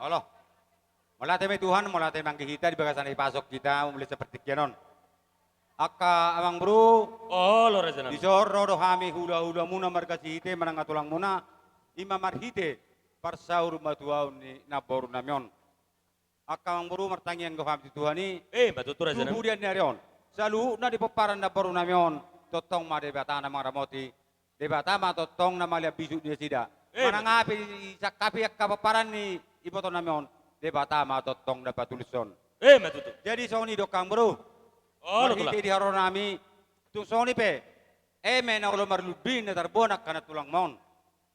Olo. Mauliate ma i Tuhan, mauliate ma i di hita di bagasan dipasok hita mulai seperti kianon. Angka amang boru, olo raja nami. Dison ro do hami hula-hula muna marga Sihite manang tulang muna, ima marhite parsaur matuaon ni namboru nami on. Angka amang boru, martangiang do hami tu Tuhan i. Eh, ma tutu raja nami. Tu hudian ni ari on, saluhutna di pomparan namboru nami on, tongtong ma Debata na mangaramoti. Debata ma tongtong na mangalean bisuk di nasida. Eh, manang ma tutu. Ape disangkapi angka pomparan ni iboto nami on, Debata ma tongtong na patulushon. Eh, ma tutu. Jadi songon i do angka amang boru. Olo tulang. Marhite di haroro nami, tung songon i pe, eme na olo marlundu i na tarboan angka na tulang ma on.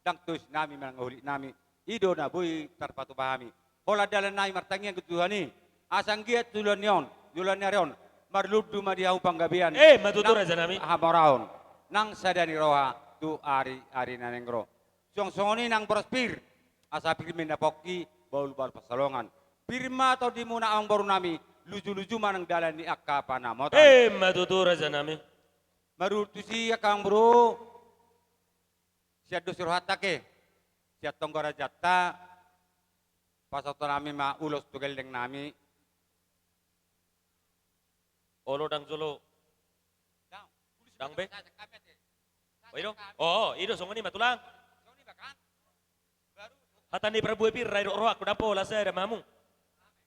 Ndang tois nami manang holit nami, i do na boi tarpatupa hami. Holan dalan nami martangiang tu Tuhan i, asa anggiat tu joloan ni on, joloan ni ari on, marlundu ma di hamu panggabean. Eh, ma tutu raja nami. Nang hamoraon, nang sada ni roha tu ari-ari na naeng ro. Suang songon i nang boras pir, asa pir ma na pongki, bahul-bahul pansalongan. Pir ma tondimuna amang boru nami, luju-luju ma nang dalan ni angka panamotan. Eh, ma tutu raja nami. Marhite tusi angka amang boru, sian dos ni rohanta ke, sian tonggo rajanta, pasahaton nami ma ulos tu gelleng nami. Olo ndang jolo. Ndang be? Oh, i do. Oh, i do, songon i ma tulang. Hata ni parbue pir, rai do rohangku, ndang pola sada ma hamu.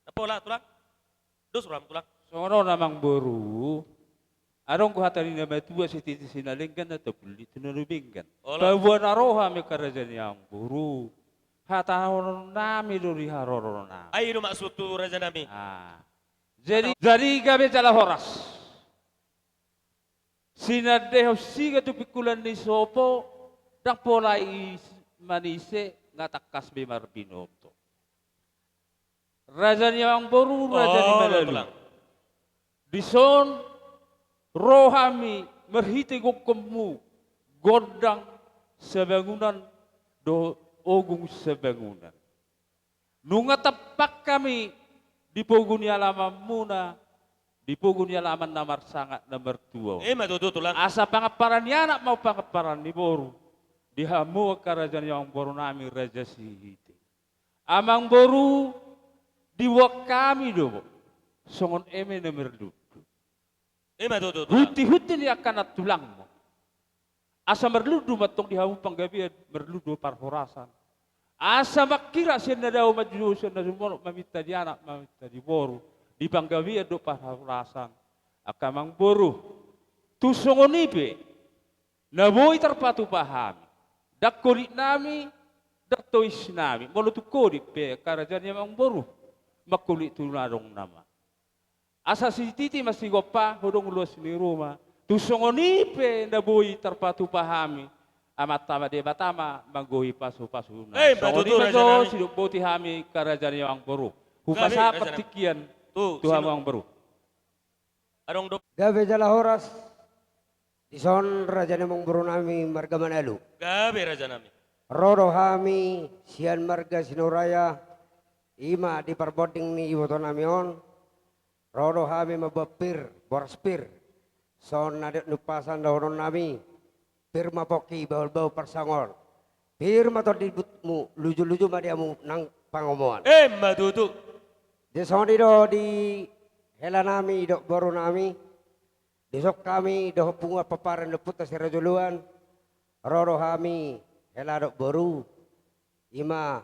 Ndang pola tulang. Dos roham tulang. Songon on amang boru. Adong do hata ni na matua, sititi sinalenggan, na tapulli tu na dumenggan. Olo. Paboa na ro hami angka raja ni amang boru, hatahonon nami do di haroro nami. Ai i do maksud tu raja nami. Ah. Jadi, jadi gabe jala horas. Sinandehon siga tu pingkulan ni sopo, ndang pola i manise, nga tangkas be marbinoto. Raja ni amang boru, raja ni malalu. Dison ro hami marhite gonggonmu, gondang sabangunan dohot ogung sabangunan. Nunga tampak hami di pogu ni alamanmuna, di pogu ni alaman na marsangap na martua on. Ima tutu tulang. Asa pangamparan ni anak ma pangamparan ni boru di hamu angka raja ni amang boru nami raja Sihite. Amang boru, diboan hami do songon eme na marlundu. Ima tutu tulang. Hunti-hunti ni angka na tulangmu. Asa marlundu ma antong di hamu panggabean, marlundu parhorasan. Asa mangkira sian na dao manjou sian na sumorop, maminta di anak, maminta di boru, di panggabean dohot parhorasan. Angka amang boru, tung songon i pe na boi tarpatupa hami. Ndang holit nami, ndang tois nami. Molo tung holit pe angka raja ni amang boru, mangholit tu na adong nama. Asa sititi ma sigompa, hodong ulos ni ruma. Tung songon i pe na boi tarpatupa hami, Amanta ma Debata ma manggohi pasu-pasuna. Eh, songon i ma jo, raja nami. Sidok boti hami angka raja ni amang boru. Hupasahat partingkian tu hamu amang boru. Adong do. Gabe jala horas. Dison raja ni amang boru nami marga Manalu. Gabe raja nami. Ro do hami sian marga Sinoraya, ima di parbonding ni iboto nami on. Ro do hami mamboan pir, boras pir. Songon na didok ni umpasa na dohonon nami. Pir ma pongki, bahul-bahul parsaongoran. Pir ma tondimuna, luju-luju ma di hamu nang pangomoan. Ima tutu. Jadi songon i do di hela nami dohot boru nami. Dison hami dohot punguan pomparan ni ompunta siraja joloan. Ro do hami hela dohot boru. Ima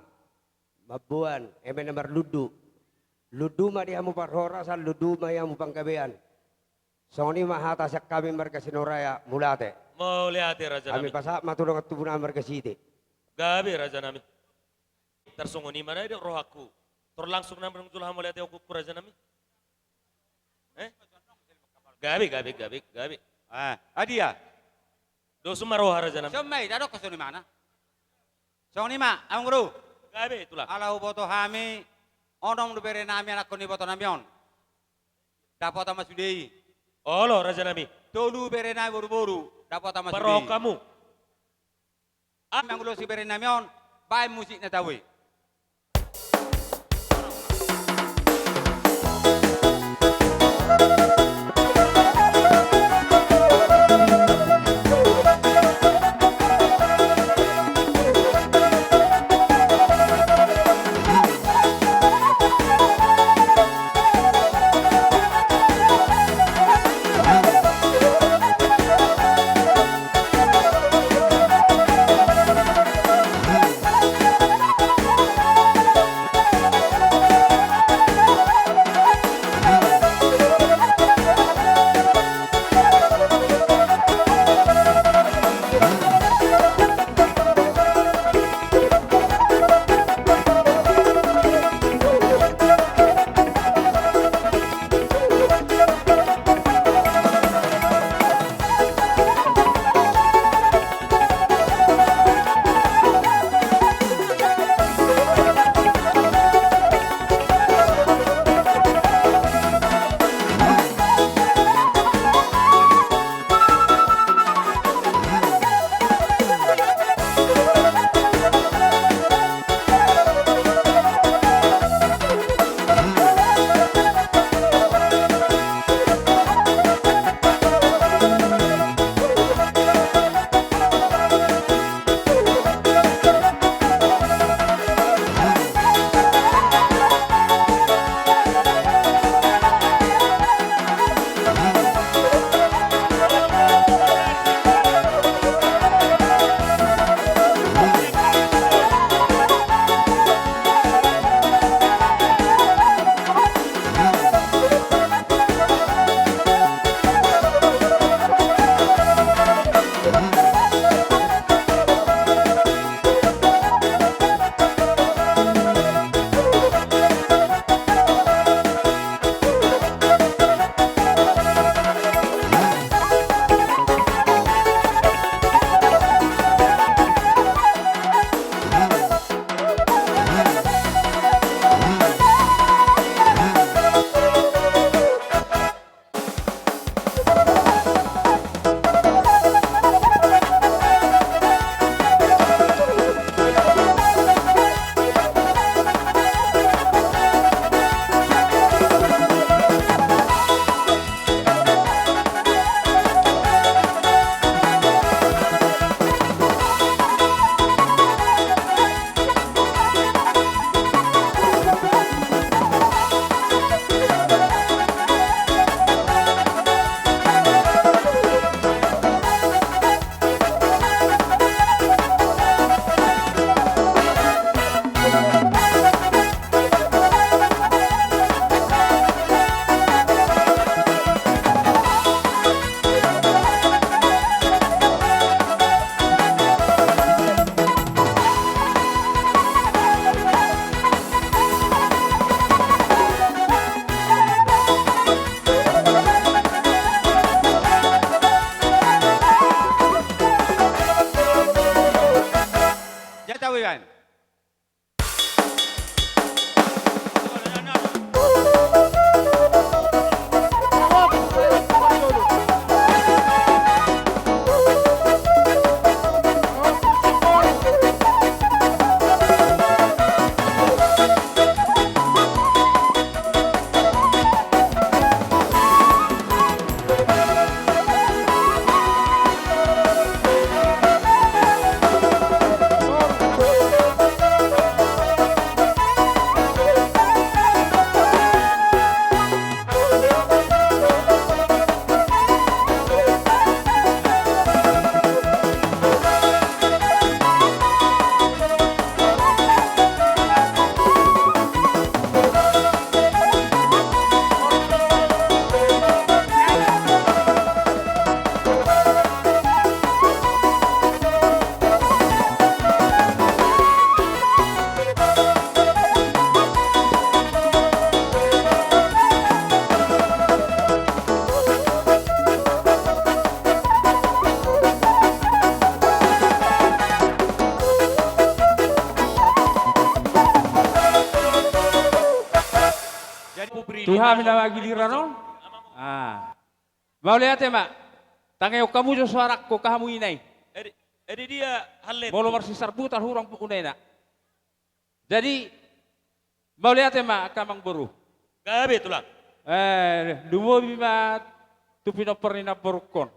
mamboan eme na marlundu. Lundu ma di hamu parhorasan, lundu ma di hamu panggabean. Songon i ma hata sian hami marga Sinoraya, mauliate. Mauliate raja nami. Hami pasahat ma tu dongan tubu nami marga Sihite. Gabe raja nami. Tarsongon i ma na didok rohangku. Tor langsung nama nang jolo hamauliateonku raja nami. Eh? Gabe, gabe, gabe, gabe. Ah, adia. Dos ma roha raja nami. Songon i ma i, didok songon i ma na. Songon i ma, amang boru. Gabe tulang. Ala huboto hami, onom do bere nami anakkon ni iboto nami on. Dapotan ma sude i. Olo raja nami. Tolu bere nami boru-boru, dapotan ma sude i. Parrohahon hamu. Amang ulos ni bere nami on, baen musik na tabo i. Tu hami nama giliran on. Ah. Mauliate ma. Tangihon hamu jo soarangku, angka hamu ina i. Edi, edi dia halle. Molo marsisarbutan hurang unena. Jadi, mauliate ma angka amangboru. Gabe, Tulang. Eh, lumobi ma tu pinompar ni namborungkon.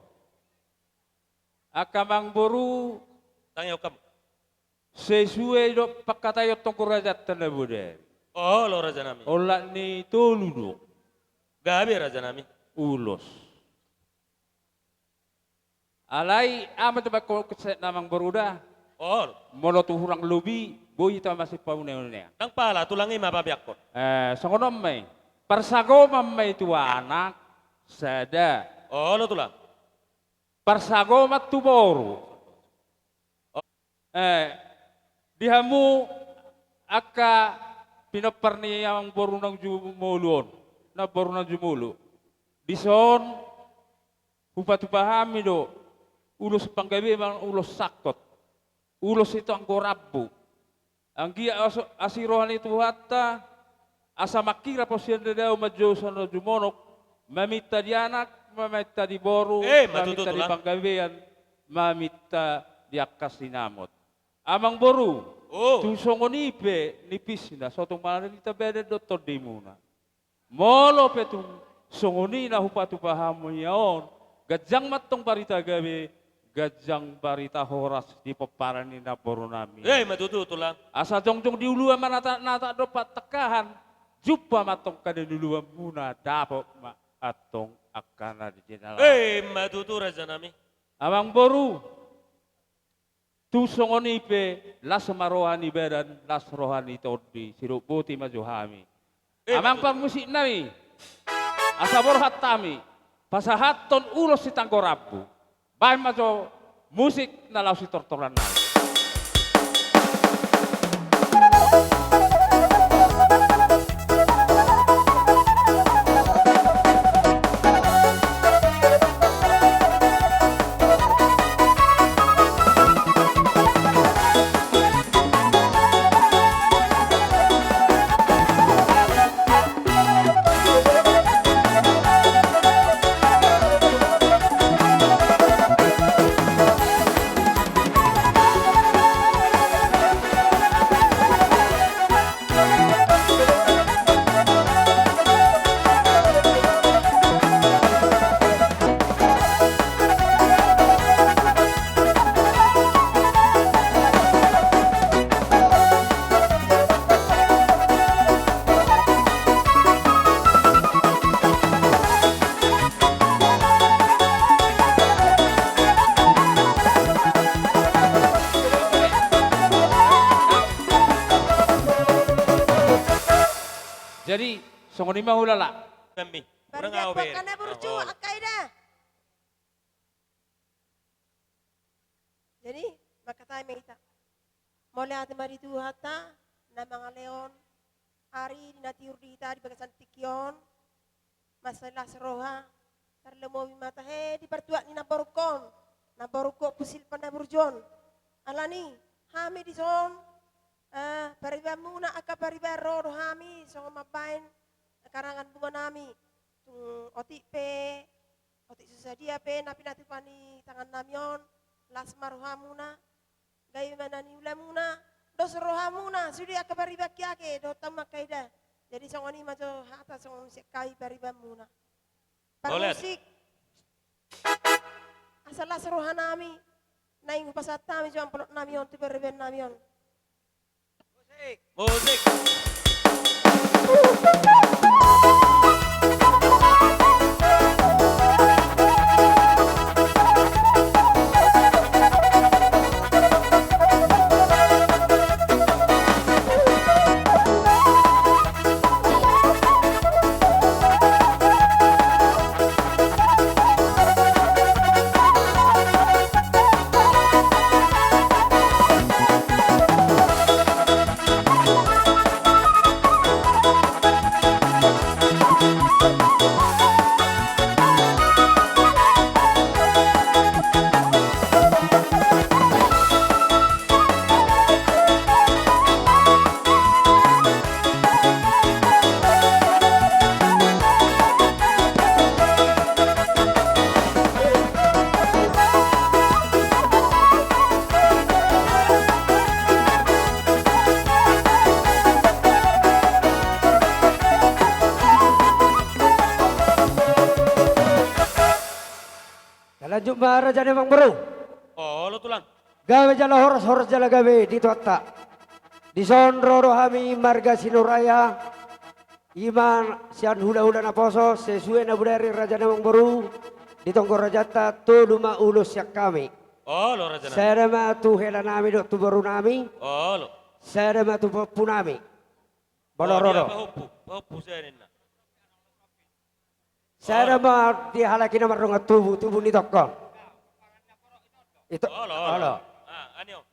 Angka amangboru. Tangihon hamu. Sesuai do pangkataion tonggo rajanta na bodari. Olo, rajanami. Olat ni tolu do. Gabe, rajanami. Ulos. Alai aha ma tu baen ho, amangboru da? Ol. Molo tu hurang lobi, boi hita masipaune-unean. Ndang pala, Tulang, i ma pabeakkon. Eh, songon on ma i. Parsagoman ma i tu anak, sada. Olo, Tulang. Parsagoman tu boru. Eh, di hamu angka pinompar ni amangboru na jumolo on, namboru na jumolo. Dison, hupatupa hami do, ulos panggabean, ulos sangkot, ulos sitanggo rambu. Anggiat as-, asi roha ni Tuhanta, asa mangkirap sian na dao manjou sian na jumonok, maminta di anak, maminta di boru, eh, ma tutu, maminta di Tulang. Panggabean, maminta di angka sinamot. Amangboru, oh, tung songon i pe nipisna, so tung marhite badan do tondimuna. Molo pe tung songon i na hupatupa hami on, ganjang ma antong barita gabe, ganjang barita horas di pomparan ni namborunami. Eh, ma tutu, Tulang. Asa jongjong di uluan ma natak-natak dohot patangkahan, jumpa ma antong angka na niluluanmuna, dapot ma antong angka na di jinalaan. Eh, ma tutu, rajanami. Amangboru, tung songon i pe, las ma roha ni badan, las roha ni tondi, sidok boti ma jo hami. Eh, amang parmusiknami, asa borhat hami pasahathon ulos sitanggo rambu. Baen ma jo musik na laho sitortoran nami. Jadi, songon i ma hulala. Kami. Baru dia kuat karena burju, angka ida. Jadi, mangkatai ma hita. Mauliate ma di Tuhanta, na mangalehon ari di na tiur di hita di bagasan tingki on, mansai las roha, tarlumobi ma tahe di partuat ni namborungkon, namborungkon Pusilvan na burju on. Alani, hami dison, eh, paribanmuna angka pariban ro do hami, songon mambaen karangan bunganami. Tung otik pe, otik so sadia pe na pinatupa ni tangannami on, las ma rohamuna, gabe ma na niulamuna, dos rohamuna, sude angka pariban kiake, dohot hamu angka ida. Jadi songon i ma jo hata songon sian hami paribanmuna. Parmusik. Asa las rohanami, naeng hupasahat hami jo amplopnami on tu paribannami on. Musik. Musik. Jumpa raja ni amangboru. Olo tulang. Gabe jala horas, horas jala gabe di Tuhanta. Dison ro do hami marga Sinuraja. I ma sian hulahula naposo sesuai na bodari raja ni amangboru. Di tonggo rajanta tolu ma ulos sian hami. Olo raja nami. Sada ma tu hela nami dohot tu boru nami. Olo. Sada ma tu pahompu nami. Molo ro do. Pahompu, pahompu sada ninna. Sada ma di halak i na mardongan tubu, tubu ni tongkol. Ito. Olo, olo. Olo. Ah, ani on.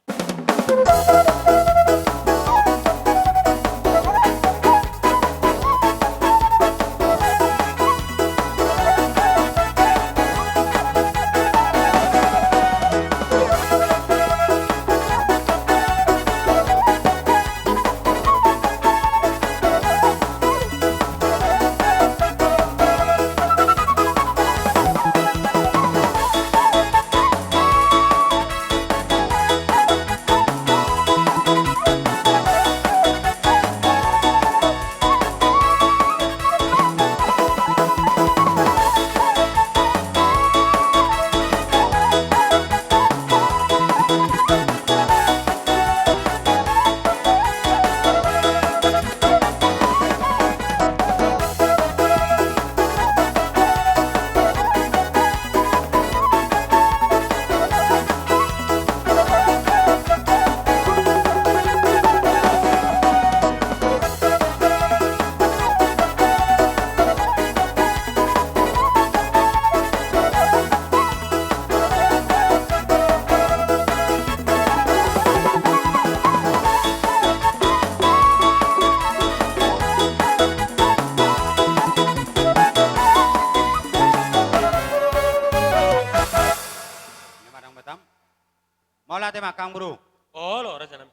Mauliate ma, amangboru. Olo, raja nami.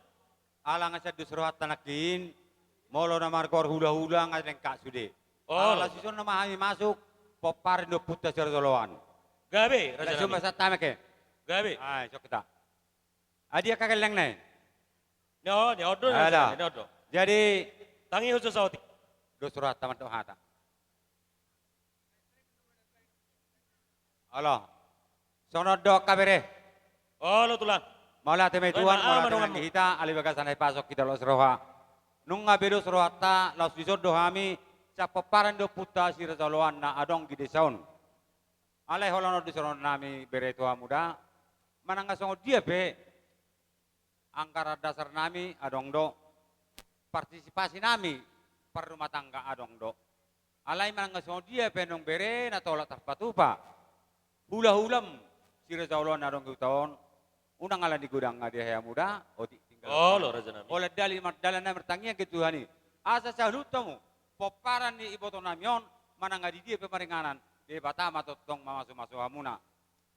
Ala nga sian dos rohanta nangkin, molo na margoar hulahula nga lengkap sude. Olo. Ala laos dison nama hami masuk, pomparan ni ompunta si Raja Oloan. Gabe, raja nami. Laos dison ma sahat hami ke. Gabe. Ai, sok hita. Adia ka gelleng nai. Ni on, ni on do, ni on do. Jadi, tangihon saotik. Dos rohanta mandok hata. Olo. Songon on do hape bere. Olo tulang. Mauliate ma i tuan, mauliate ma di hita, alai bagasan na dipasok hita las roha. Nunga be dos rohanta, laos dison do hami, sian pomparan ni ompunta si Raja Oloan na adong di desa on. Alai holan on do sirohon nami bere tu hamu da. Manang na songon dia pe, anggaran dasar nami adong do, partisipasi nami parrumatangga adong do. Alai manang na songon dia pe naung bere na tolap tarpatupa hulahulam si Raja Oloan na adong di huta on, unang ala ni godang nga di hea muda, otik tinggal. Olo, raja nami. Holan dali mardalan nami martangiang di Tuhan i. Asa saluhut hamu pomparan ni iboto nami on, manang na di dia pe maringanan, Debata ma tongtong mamasumasu hamuna.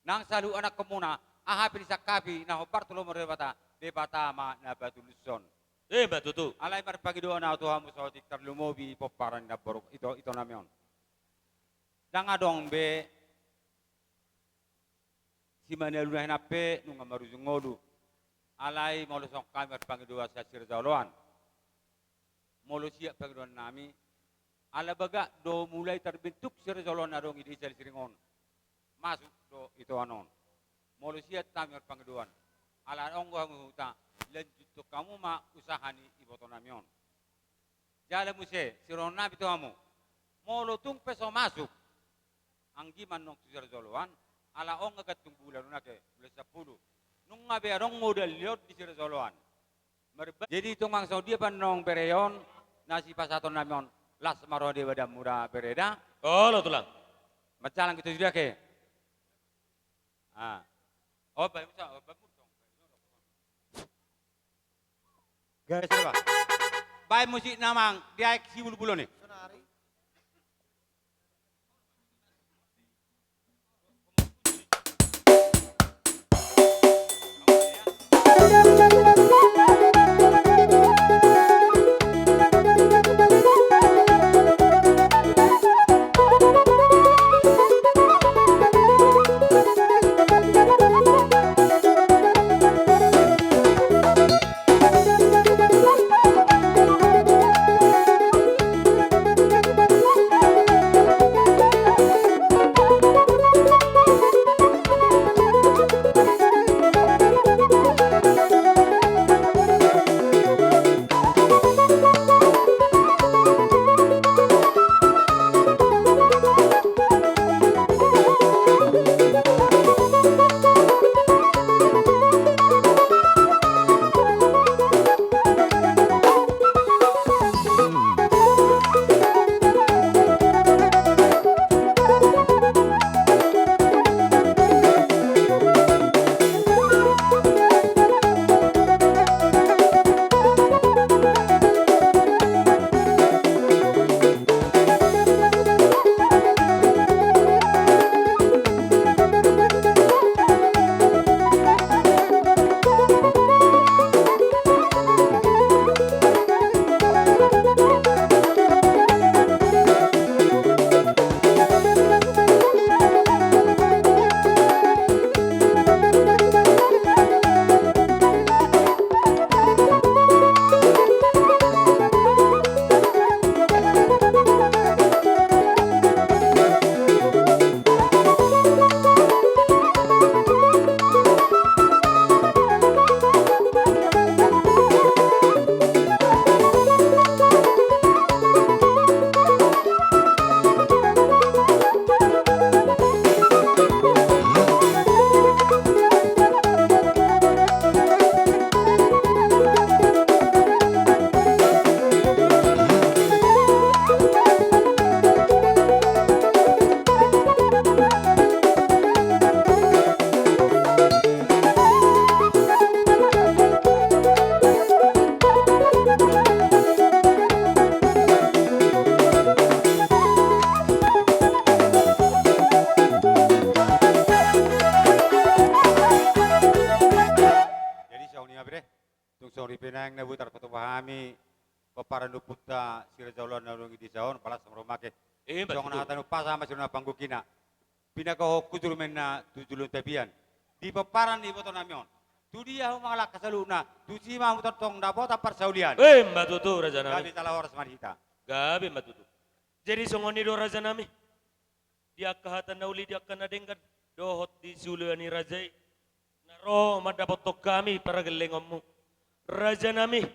Nang saluhut anakkonmuna, aha pe disangkapi na hombar tu lomo ni Debata, Debata ma na patulushon. Ima tutu. Alai marpangidoan ahu tu hamu saotik, tarlumobi pomparan ni namboru ito, ito nami on. Ndang adong be simanaluna hinan pe nunga marujung ngolu. Alai molo songon hami marpangidoan sian si Raja Oloan, molo sian pangidoan nami, ala bagak do mulai tarbentuk si Raja Oloan na adong di desa Siring on. Masuk do itoan on. Molo sian hami marpangidoan, ala adong do hamu huta, lanjuthon hamu ma usaha ni iboto nami on. Jala muse sirohon nami tu hamu, molo tung pe so masuk, anggi ma annon tu si Raja Oloan, ala on nga gantung bulan on ate, bulan sampulu. Nunga be adong modal ni on di si Raja Oloan. Marba-, jadi tung manang songon dia pe annon bere on, na sipasahaton nami on, las ma roha ni Debata muda bere da. Olo tulang. Manjalang hita sude ake. Ah. Oh, bae musa, oh, bae musa. Garis apa? Bae musik namang, dia ek si bulu-bulu nih. pomparan ni ompunta si Raja Oloan na adong di desa on, balas sama rumah ke. Eh, betul. Songon hata ni umpasa ma sirina panggokkina. Pinagokhon hujur ma inna tu julu ni tapian. Di pomparan ni ibotonami on. Tu dia hamu mangalangka saluhutna, tusi ma hamu tongtong dapotan parsaulian. Eh, ma tutu, rajanami. Gabe jala horas ma di hita. Gabe ma tutu. Jadi songon i do, rajanami. Di angka hata na uli, di angka na denggan, dohot di siulaon ni raja i, na ro mandapothon hami pargellengonmu. Rajanami,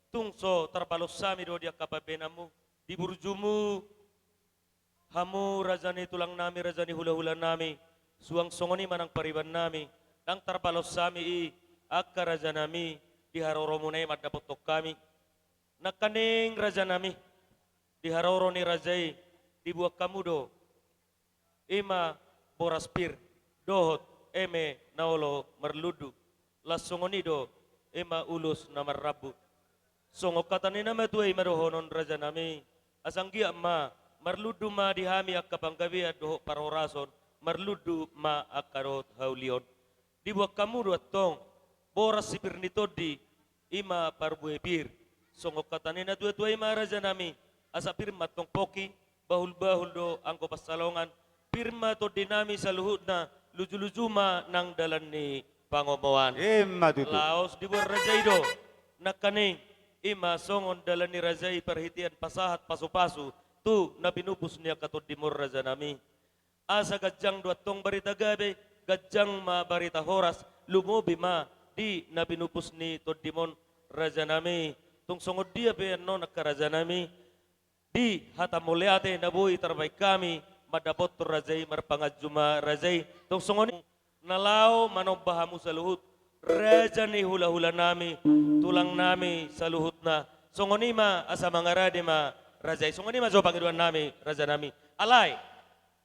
tung so tarbalos hami do di angka pambahenanmu, di burjumu, hamu raja ni tulangnami, raja ni hulahulanami, suang songon i ma nang paribannami, ndang tarbalos hami i, angka rajanami, di haroromuna i mandapothon hami. Nangkaning rajanami, di haroro ni raja i, dibuat hamu do, i ma boras pir, dohot eme na olo marlundu, laos songon i do, i ma ulos na marrambu. Songon hata ni na matua i ma dohonon, rajanami, asa anggiat ma marlundu ma di hami angka panggabean dohot parhorason, marlundu ma angka dohot haulion. Dibuat hamu do antong boras si pir ni tondi, i ma parbue pir. Songon hata ni natuatua i ma, rajanami, asa pir ma antong pongki, bahulbahul do anggo pansalongan, pir ma tondinami saluhutna, lujuluju ma nang dalan ni pangomoan. I ma tutu. Laos dibuat raja i do nangkaning, i ma songon dalan ni raja i parhitean pasahat pasupasu tu na pinupus ni angka tondimon, rajanami. Asa ganjang do antong barita gabe, ganjang ma barita horas, lumobi ma di na pinupus ni tondimon, rajanami. Tung songon dia pe annon, angka rajanami, di hata mauliate na boi tarbaen hami mandapothon raja i, marpanganju ma raja i. Tung songon i na laho manomba hamu saluhut, raja ni hulahulanami, tulangnami saluhutna. Songon i ma, asa mangarade ma raja i. Songon i ma jo pangidoannami, rajanami. Alai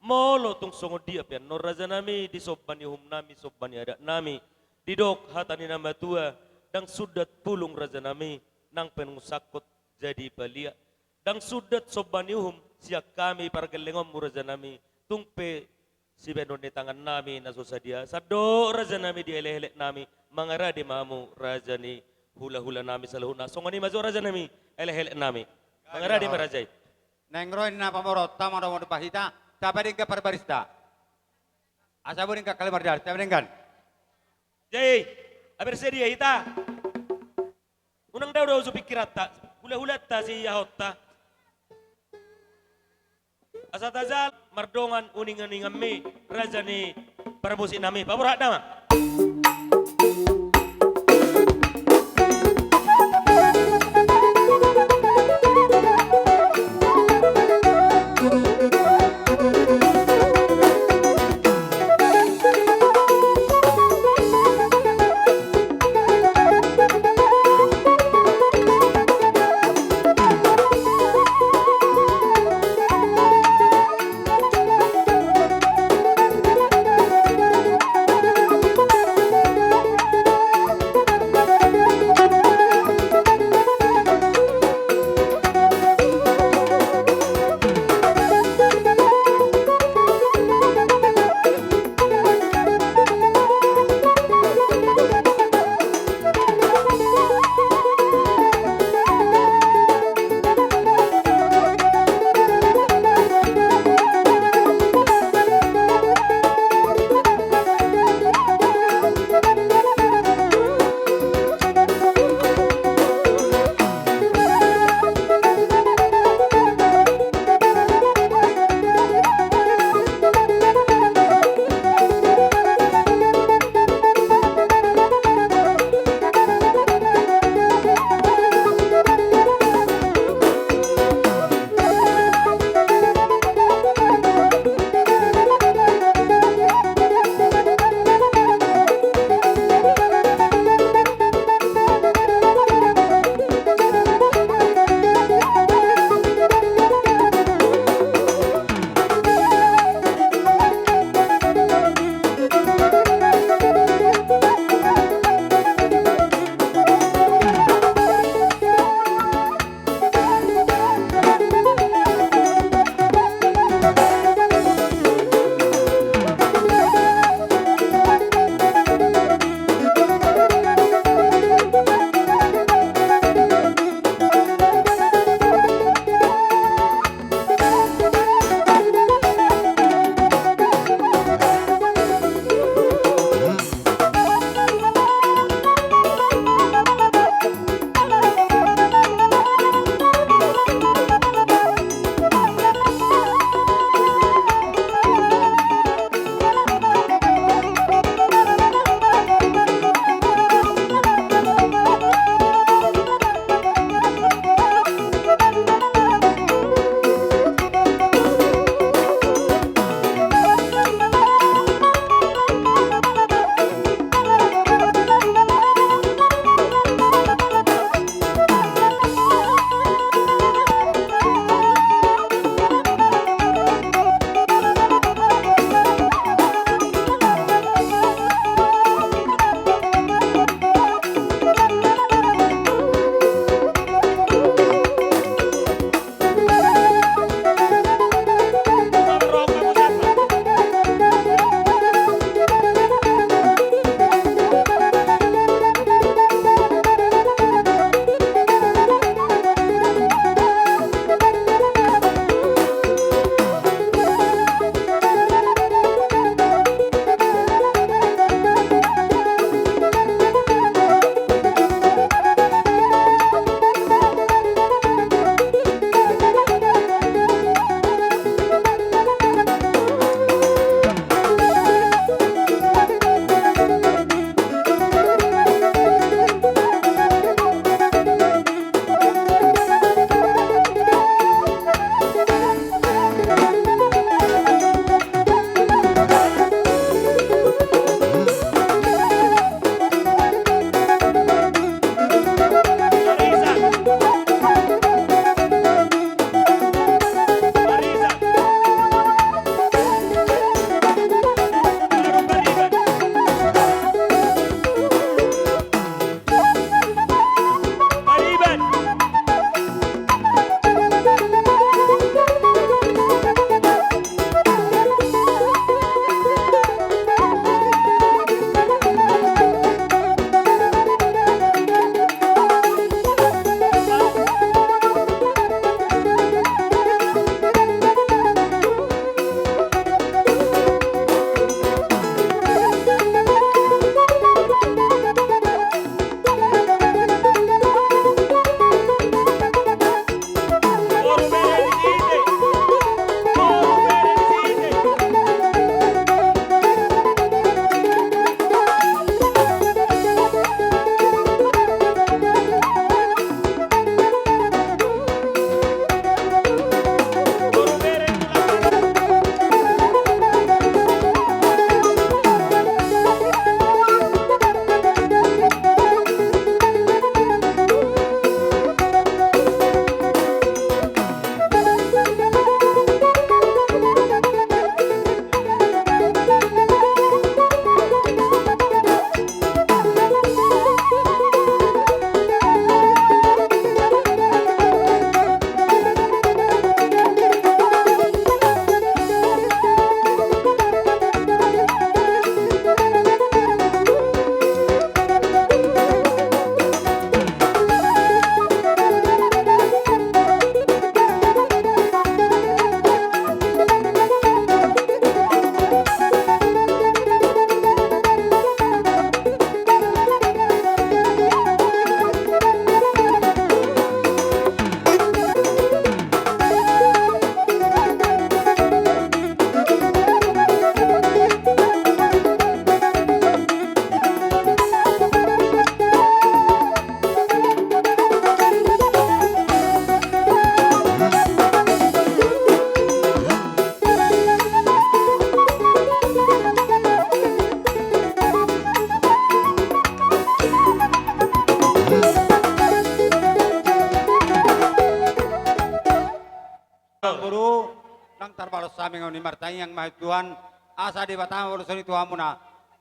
molo tung songon dia pe annon, rajanami, di somba ni uhumnami, somba ni adatnami, didok hata ni na matua, ndang sundat pulung, rajanami, nang pe nunga sangkot jadi balian. Ndang sundat somba ni uhum sian hami pargellengonmu, rajanami, tung pe sibahenon ni tangannami na so sadia. Sandok, rajanami, di elekeleknami, mangarade ma hamu, raja ni hulahulanami saluhutna. Songon i ma jo, rajanami, elekeleknami. Mangarade ma raja i. Naeng ro ninna pamoruonta, mandomu dope hita, tapadenggan parbarista. Asa boi denggan hali mardalan, tapadenggan. Jadi, abar sadia hita. Unang dao-dao uju pingkiranta, hulahulanta, siahonta. Asa tajal mardongan uninguninganmi, raja ni parmusiknami. Paborhat nama. Amang boru, ndang tarbalos hami, songon i martangiang ma hami tu Tuhan, asa Debata ma mangoloi tu hamuna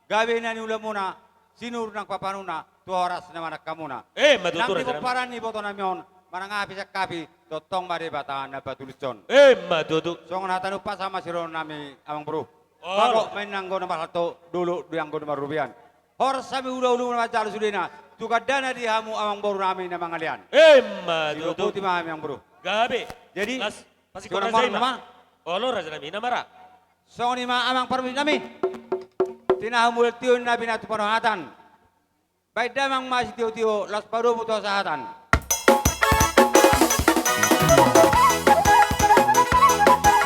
gabe na niulamuna, sinur nang papanuna, tu horas na manangkanmuna. Emma tutu, raja nami. Nang di pomparan ni ibotonami on, manang aha pe sian hami, tongtong ma Debata na patulushon. Emma tutu. Songon hata ni umpasa ma sidohonon nami, amang boru. Olo. Bagot ma inna anggo na marhalto, dolok do i anggo na marrobean. Horas hami hulahula na manjalo sudena, tu gandana di hamu amang boru nami na mangalean. Emma tutu. Sidok boti ma hami, amang boru. Gabe. Jadi, las, pasikon raja i ma. Olo, raja nami, na mara. Songon i ma, amang parmusik nami. Tinahu mulak tio, na pinatu panohatan. Baen damang ma sitiotio, laos padomu tu hasahatan.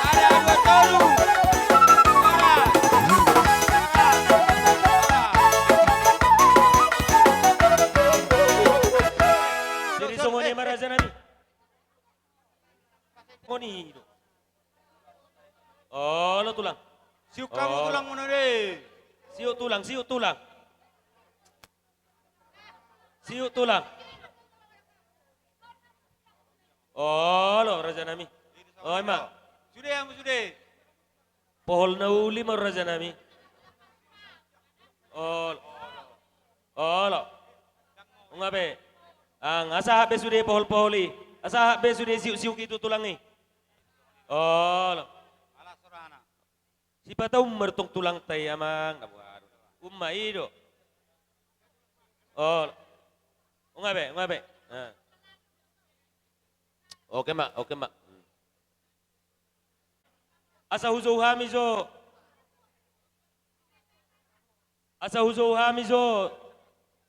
Sada, dua, tolu. Jadi songon i ma, raja nami. Songon i do. Olo, tulang. Siuk hamu, olo, tulang muna de. Siuk, tulang, siuk, tulang. Siuk, tulang. Olo, raja nami. Oi ma. Sude hamu, sude. Pohol na uli ma, raja nami. Olo. Olo. Nunga be. Nunga sahat be sude pohol-pohol i. Sahat be sude siuk-siuk i tu tulang i. Olo. Sipata umma do tong tulangta i, amang. Umma i do. Olo. Nunga be, nunga be. Oke ma, oke ma. Asa hujou hami jo. Asa hujou hami jo,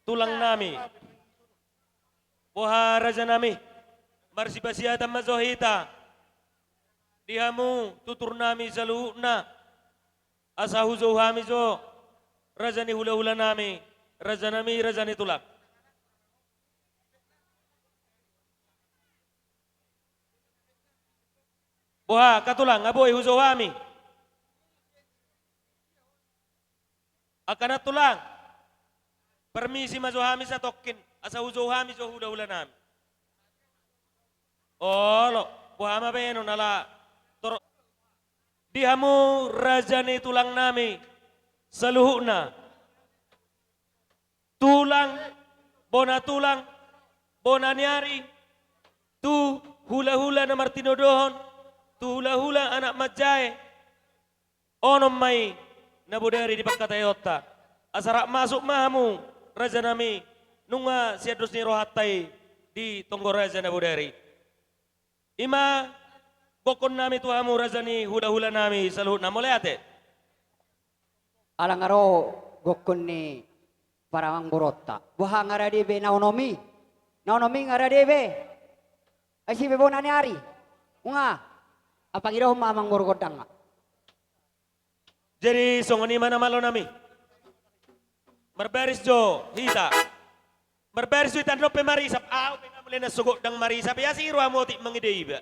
tulang nami. Boha, raja nami, marsipasiatan ma jo hita di hamu tutur nami saluhutna. Asa hujou hami jo, raja ni hulahula nami, raja nami, raja ni tulang. Boha, angka tulang, nga boi hujou hami? Angka na tulang, permisi ma jo hami satongkin, asa hujou hami jo hulahula nami. Olo, boha ma baenon ala tor-, di hamu raja ni tulang nami saluhutna. Tulang, bona tulang, bona ni ari, tu hulahula na martinodohon, tu hulahula anak manjae, onom ma i na bodari di pangkataionta. Asa rap masuk ma hamu, raja nami, nunga sian dos ni rohanta i di tonggo raja na bodari. I ma gokhon nami tu hamu raja ni hulahula nami saluhutna, mauliate. Ala nga ro gokhon ni paramangboruonta. Boha, nga rade be na onom i? Na onom i nga rade be. Ai si be bona ni ari. Nunga. Apangidohon ma amangboru gondang ma. Jadi songon i ma na malo nami. Marbaris jo hita. Marbaris jo hita, ndang pe marisap. Ahu pe nga mulai na so gondang marisap. Ia si roha motik mangida iba.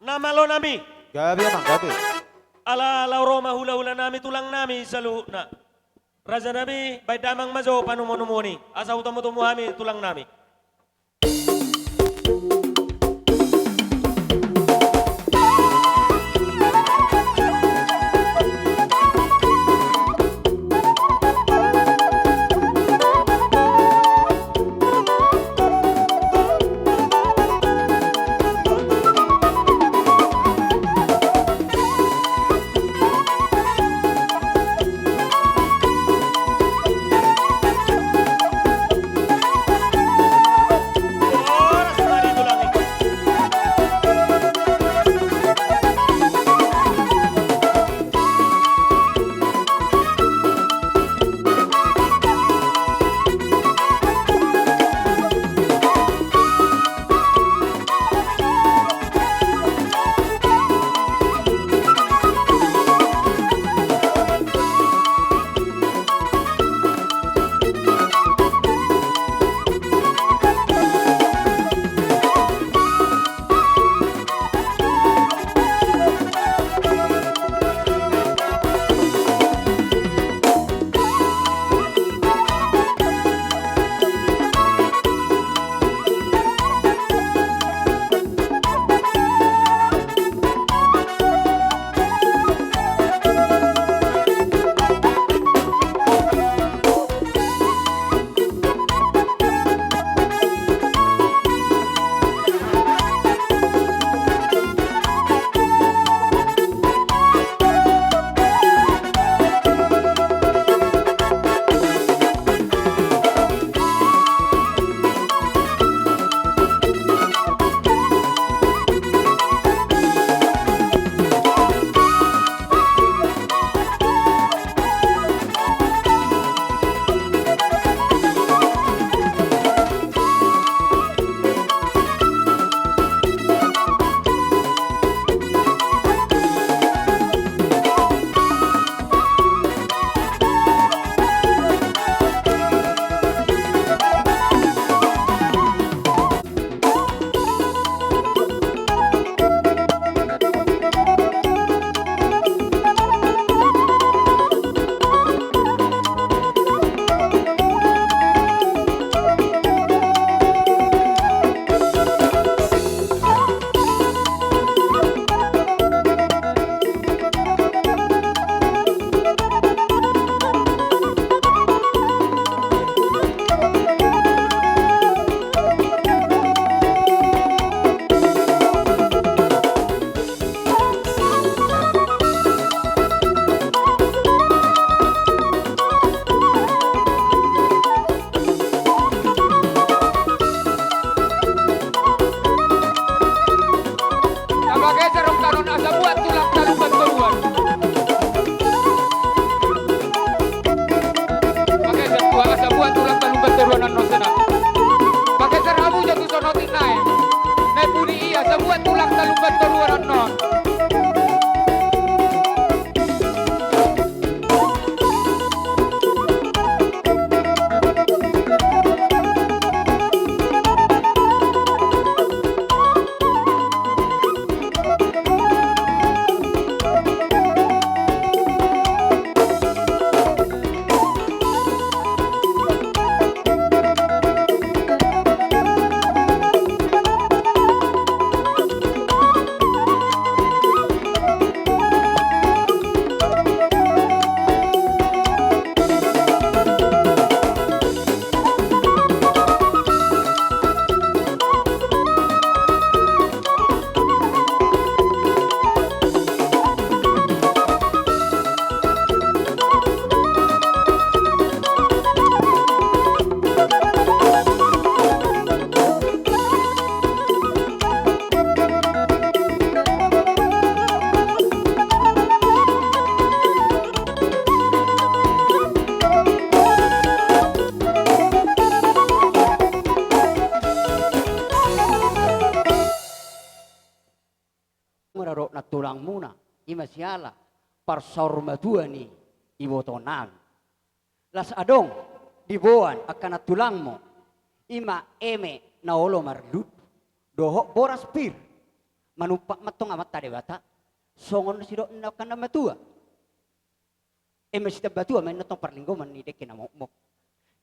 Na malo nami. Gabe, amang, gabe. Ala laho ro ma hulahula nami, tulang nami saluhutna. Raja nami, baen damang ma jo panomunomuon i. Asa hutomutomu hami tulang nami. Pageser ongkanon asa buat tulang talumban toruan. Pageser tulang asa buat tulang talumban toruan annon, senang. Pageser hamu jo tu son otik nai. Nai pudi i asa buat tulang talumban toruan annon. Mura dohot nantulangmuna, i ma siala parsaurmatua ni ibotonami. Las adong diboan angka nantulangmu, i ma eme na olo marlundu dohot boras pir, manumpak ma antong Amanta Debata, songon na sidok ni angka na matua. Eme sitambatua ma i antong parlinggoman ni dengke na mokmok.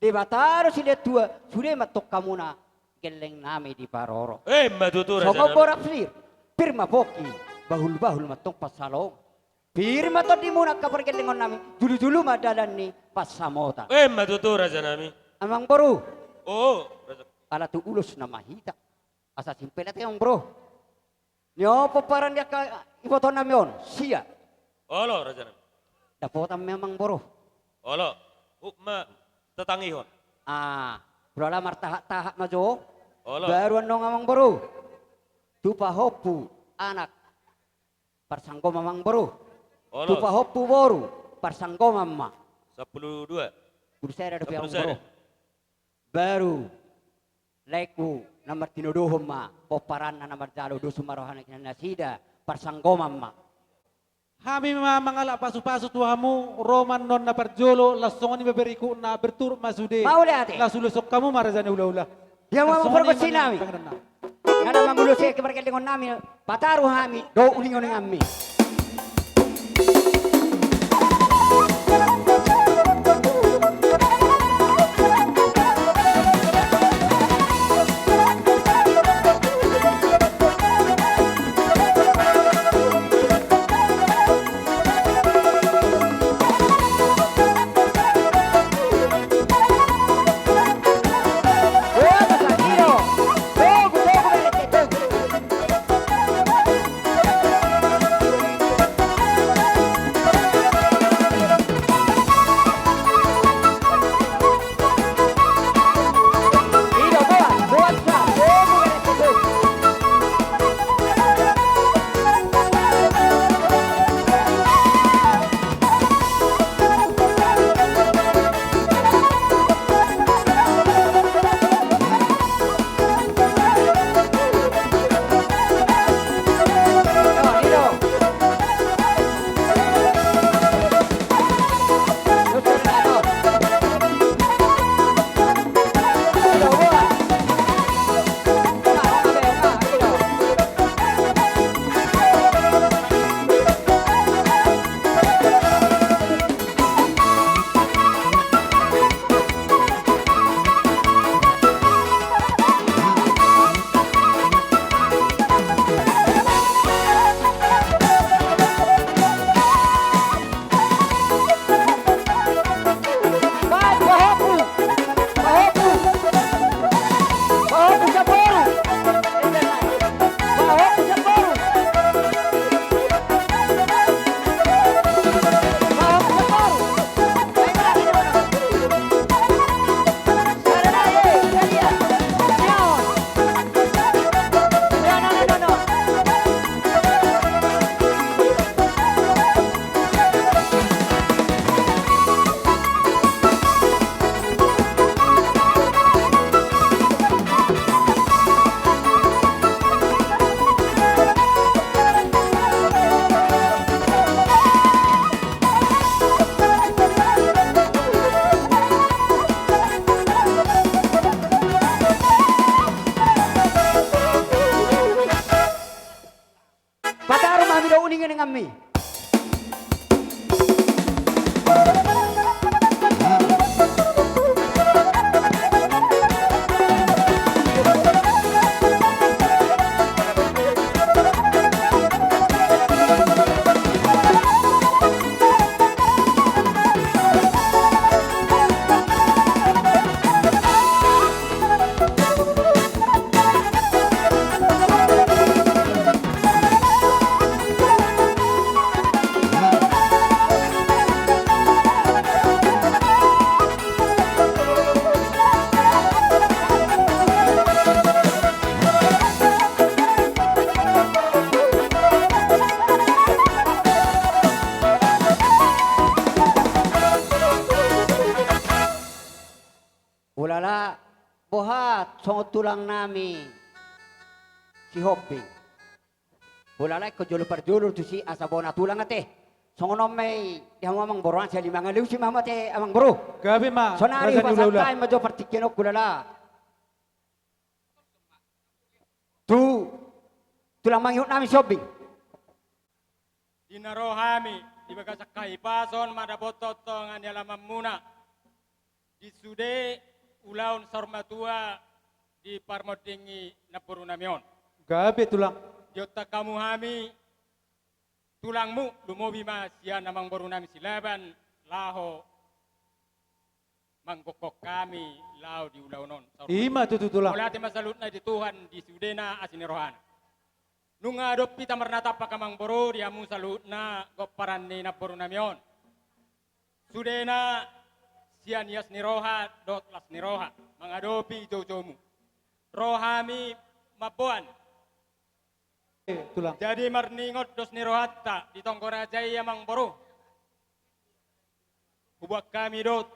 Debata do silehon tua, sude ma antong hamuna gellengnami diparorot. Emma tutu, rajanami. Songon boras pir, pir ma pongki, bahulbahul ma antong pansalongan. Pir ma tondimuna angka pargellengonnami, julujulu ma dalan ni pansamotan. Emma tutu, rajanami. Amangboru. O, raja. Ala tu ulos nama hita. Asa simpel ate, amangboru. Ni on pomparan ni angka ibotonami on, sia? Olo, rajanami. Dapotan ma i, amangboru. Olo, huk ma tatangihon. Ah, ula martahak-tahak ma jo. Olo. Baru annon, amangboru. Tu pahompu anak, parsanggoman, amangboru. Olo. Tu pahompu boru, parsanggoman ma. Sampulu dua. Sampulu sada dope, amangboru. Sampulu sada. Baru laengku na martinodohon ma, pomparanna na marjalo dos ma roha ni nasida, parsanggoman ma. Hami ma mangalap pasupasu tu hamu, ro ma annon na parjolo, laos songon i ma berikutna, berturut ma sude. Mauliate. Laos uloshon hamu ma raja ni hulahula. Ia ma, laos songon i ma pargonsinami. Na mangulosi angka pargellengonnami, pataru hami dohot uninguninganmi. Ninganmi. Ulala, boha songon tulang nami si Hombing. Ulala, ingkon jolo parjolo tusi asa bona tulang ate. Songon on ma i di hamu amang boru, asa lima ngaliusi ma hamu ate amang boru. Gabe ma. Sonari raja ni hupasahat hulaula. Hami ma jo partingkian on ulala. Tu tulang mangihut nami si Hombing. Di na ro hami di bagasan hahipason mandapothon tonga ni alamanmuna di sude ulaon saur matua di parmonding ni namboru nami on. Gabe tulang. Diontak hamu hami tulangmu, lumobi ma sian amang boru nami Silaban laho manggokhon hami laho di ulaon on. Ima tutu tulang. Mauliate ma saluhutna di Tuhan di sudena asi ni rohana. Nunga adong hita marnatampak amang boru di hamu saluhutna gomparan ni namboru nami on. Sudena sian ias ni roha dohot las ni roha mangadopi joujoumu. Ro hami mamboan. Eh, tulang. Jadi marningot dos ni rohanta di tonggo raja i amang boru. Huboan hami do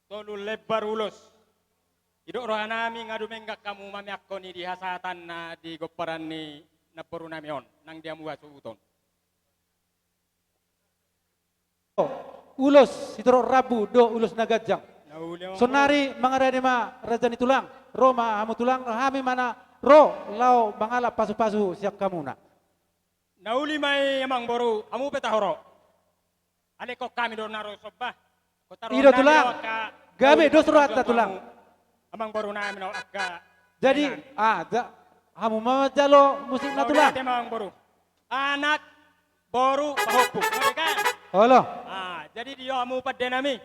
tolu lembar ulos. Didok roha nami nga dumenggan hamu mameakkon i di hasahatanna di gomparan ni namboru nami on nang di hamu hasuhuton. Ulos sitorop rambu do ulos na ganjang. Na uli amang boru. Sonari mangarade ma raja ni tulang. Ro ma hamu tulang, hami ma na ro laho mangalap pasupasu sian hamuna. Na uli ma i amang boru, hamu pe taho ro. Alai ingkon hami do na ro somba. I do tulang. Gabe dos rohanta tulang. Amang boru nami na angka. Jadi, ah, hamu ma manjalo musikna tulang. Mauliate ma amang boru. Anak, boru, pahompu. Mauliate kan? Olo. Ah, jadi di hamu pande nami.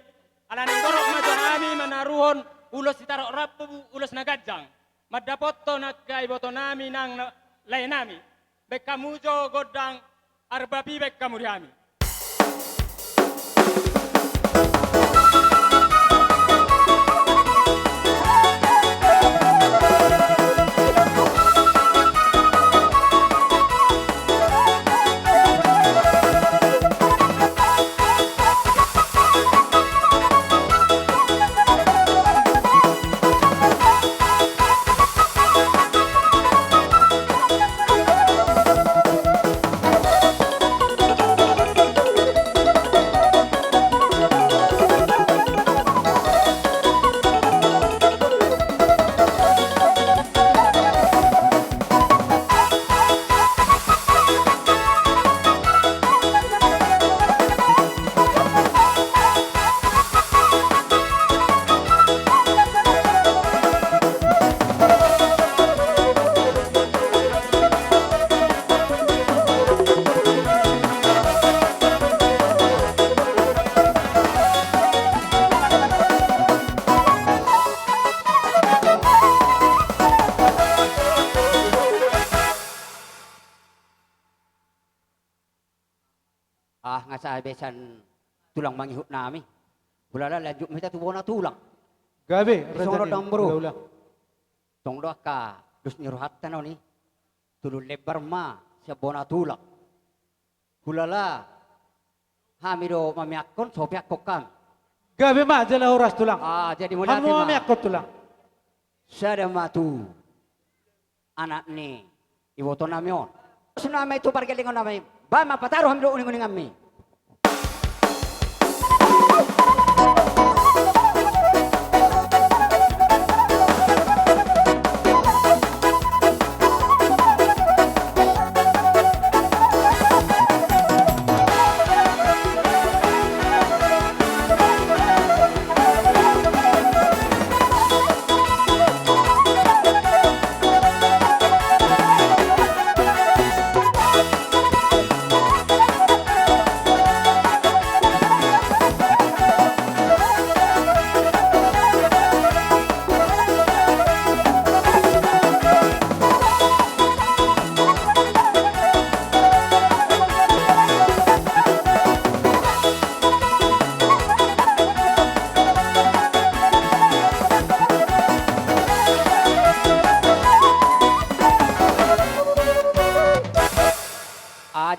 Alani dorok ma jo hami manaruhon ulos sitorop rambu ulos na ganjang. Mandapothon angka iboto nami nang na lae nami. Baen hamu jo gondang arbapi baen hamu di hami. Ah, nga sabesan tulang mangihut nami. Hulala lanjut ma hita tu bona tulang. Gabe, raja ni hulala. Tong do angka dos ni rohanta na on i. Tolu lembar ma sian bona tulang. Hulala hami do mameakkon, so peakkon hami. Gabe ma jala horas tulang. Ah, jadi mauliate ma. Hamu mameakkon tulang. Sada ma tu anak ni iboto nami on. Songon i ma i tu pargellengon nami. Baen ma pataru hami do uninguninganmi.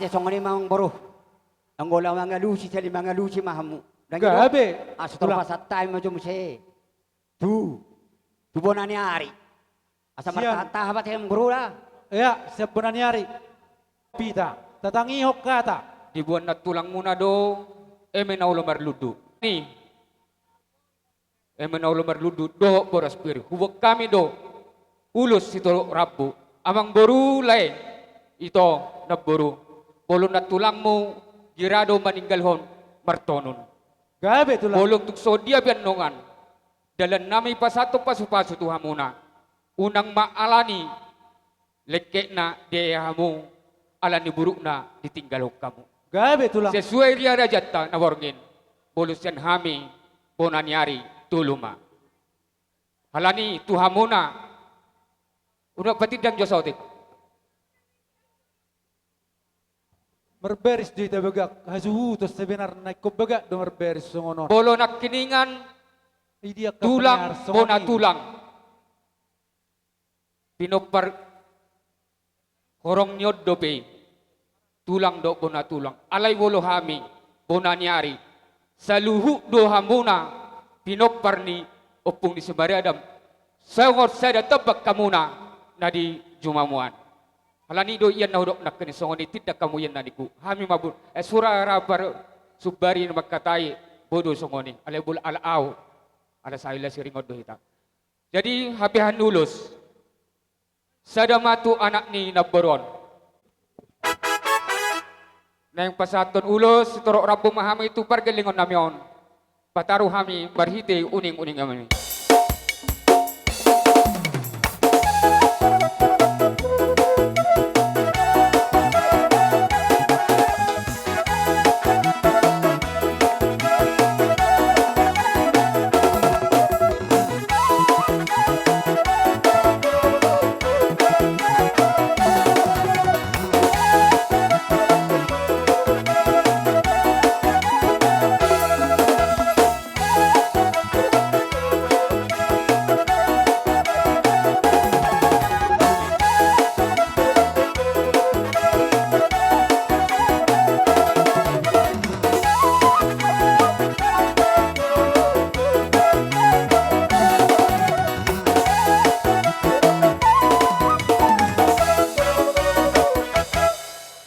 Ia songon i ma amangboru. Anggo laho mangalusi, sahali mangalusi ma hamu. Ndang i do? Gabe. Asa tulang. Tarpasattai ma jo muse. Tu. Tu bona ni ari. Asa sian. Martahan-tahan ma hita amangboru da. Ia, sian bona ni ari. Pita. Tatangihon hata. Diboan nantulangmuna do eme na olo marlundu. Ni. Eme na olo marlundu dohot boras pir. Huboan hami do ulos sitorop rambu. Amangboru lae, ito namboru. Molo nantulangmu gira do maninggalhon martonun. Gabe tulang. Molo tung songon dia pe annon, dalannami pasahathon pasu-pasu tu hamuna. Unang ma alani lengketna diea hamu, alani burukna ditinggalhon hamu. Gabe tulang. Sesuai riwayat hata na borngin, molo sian hami bona ni ari tolu ma. Alani tu hamuna. Unang patindang jo saotik. Marbaris do hita bagak, hasuhuton sebenarna ingkon bagak do marbaris songon on. Molo nangkiningan. Tulang, bona tulang. Pinompar horong ni on dope tulang dohot bona tulang. Alai molo hami bona ni ari, saluhut do hamuna pinompar ni ompung ni si Mariadam. Songon sada tambak hamuna na di jumamuna. Alani do ian na hudok nangkin songon i, tindak hamu ian na ningku. Hami ma bun, eh, sura ra par sumbari na mangkatai, bodo songon i. Alai molo ala au, ala sahila siringon do hita. Jadi, hape han ulos. Sada ma tu anak ni namboru on. Naeng pasahathon ulos sitorop rambu ma hami tu pargellengon nami on. Pataru hami marhite uning-uning nami.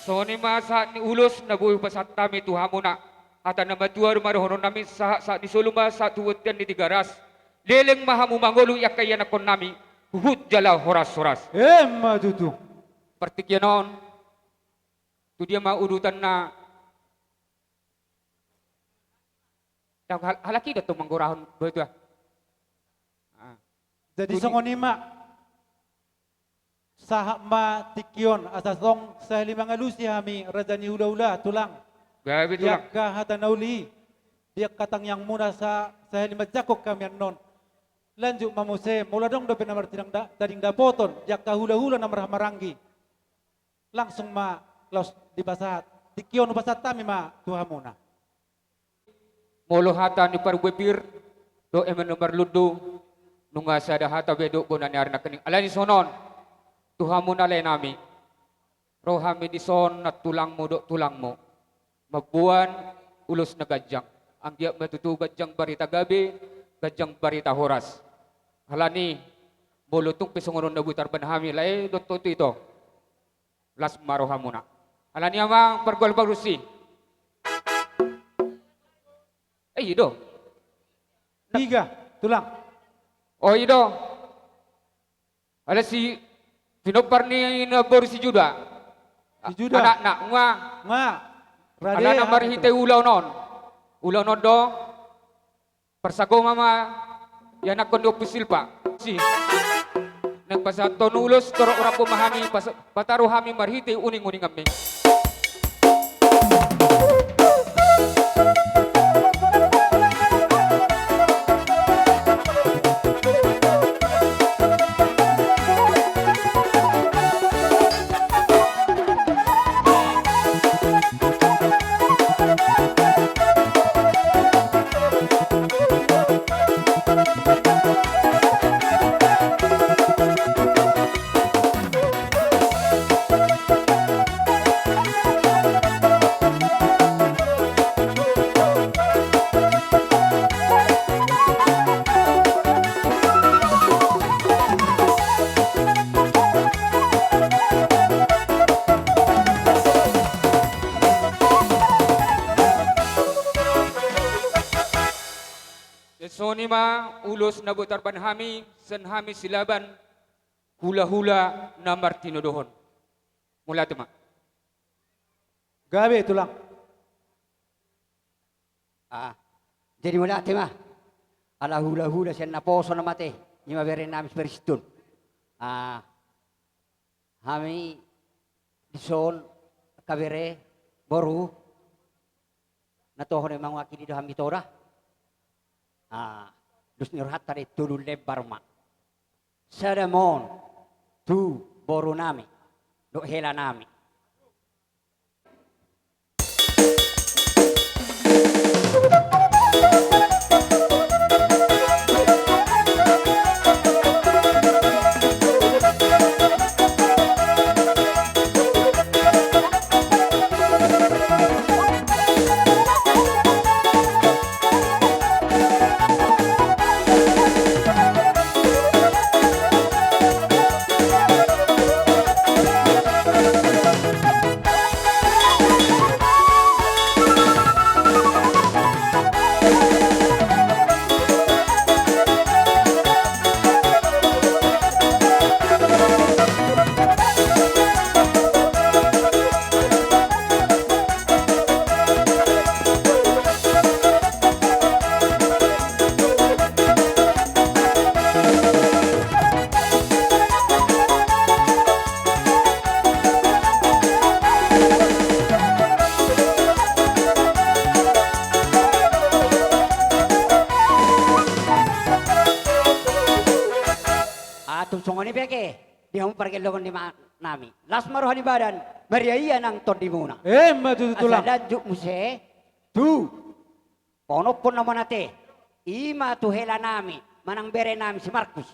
Songon i ma sahat ni ulos na boi hupasahat hami tu hamuna. Hata na matua do ma dohonon nami, sahat-sahat ni solu ma sahat tu bontean ni Tigaras. Leleng ma hamu mangolu i angka ianakhon nami, huhut jala horas-horas. Emma tutu. Partingkian on, tu dia ma udutanna? Hal-, halak i do tong manggorahon do itu ah. Ah. Jadi songon i ma. Sahat ma tingki on, asa tong sahali mangalusi hami raja ni hula-hula, tulang. Gabe tulang. Di angka hata na uli, di angka tangiangmuna sa-, sahali manjangkon hami annon. Lanjut ma muse, molo adong dope na martading da-, tading dapoton, di angka hula-hula na marhahamaranggi. Langsung ma laos dipasahat. Tingki on hupasahat hami ma tu hamuna. Molo hata ni parbue pir dohot eme na marlundu, nunga sada hata be dohot bona ni ari nangkining. Alani songon on, tu hamu na lae nami, ro hami dison nantulangmu dohot tulangmu, mamboan ulos na ganjang. Anggiat ma tutu ganjang barita gabe, ganjang barita horas. Alani, molo tung pe songon on na boi tarbahen hami, lae dohot tontu ito. Las ma rohamuna. Alani amang pargual parusi. Eh, i do. Piga, tulang. Oh, i do. Ala si pinompar ni namboru si Juda. Si Juda. Anakna, nga. Nga. Rade, alana marhite ulaon on. Ulaon on do. Parsagoma ma ianakhon ni Ompu Silpa. Si. Naeng pasahathon ulos torop rambu ma hami, pas-, pataru hami marhite uning-uning ami. Songon i ma ulos na boi tarbahen hami, sian hami Silaban, hulahula na martinodohon. Mauliate ma. Gabe, Tulang. Ah, jadi mauliate ma. Ala hulahula sian naposo na mate, i ma bere nami si Pariston. Ah, hami dison, angka bere, boru, na toho na mangwakili do hami toda. Ah, dos ni rohanta do i, tolu lembar ma. Sada ma on tu boru nami dohot hela nami. Atung songon i pe ake di hamu pargellengon ni ma-, nami. Las ma roha ni badan, marria ia nang tondimuna. Emma tutu, Tulang. Asa lanjut muse tu ponompon na mauliate. I ma tu hela nami manang bere nami si Markus.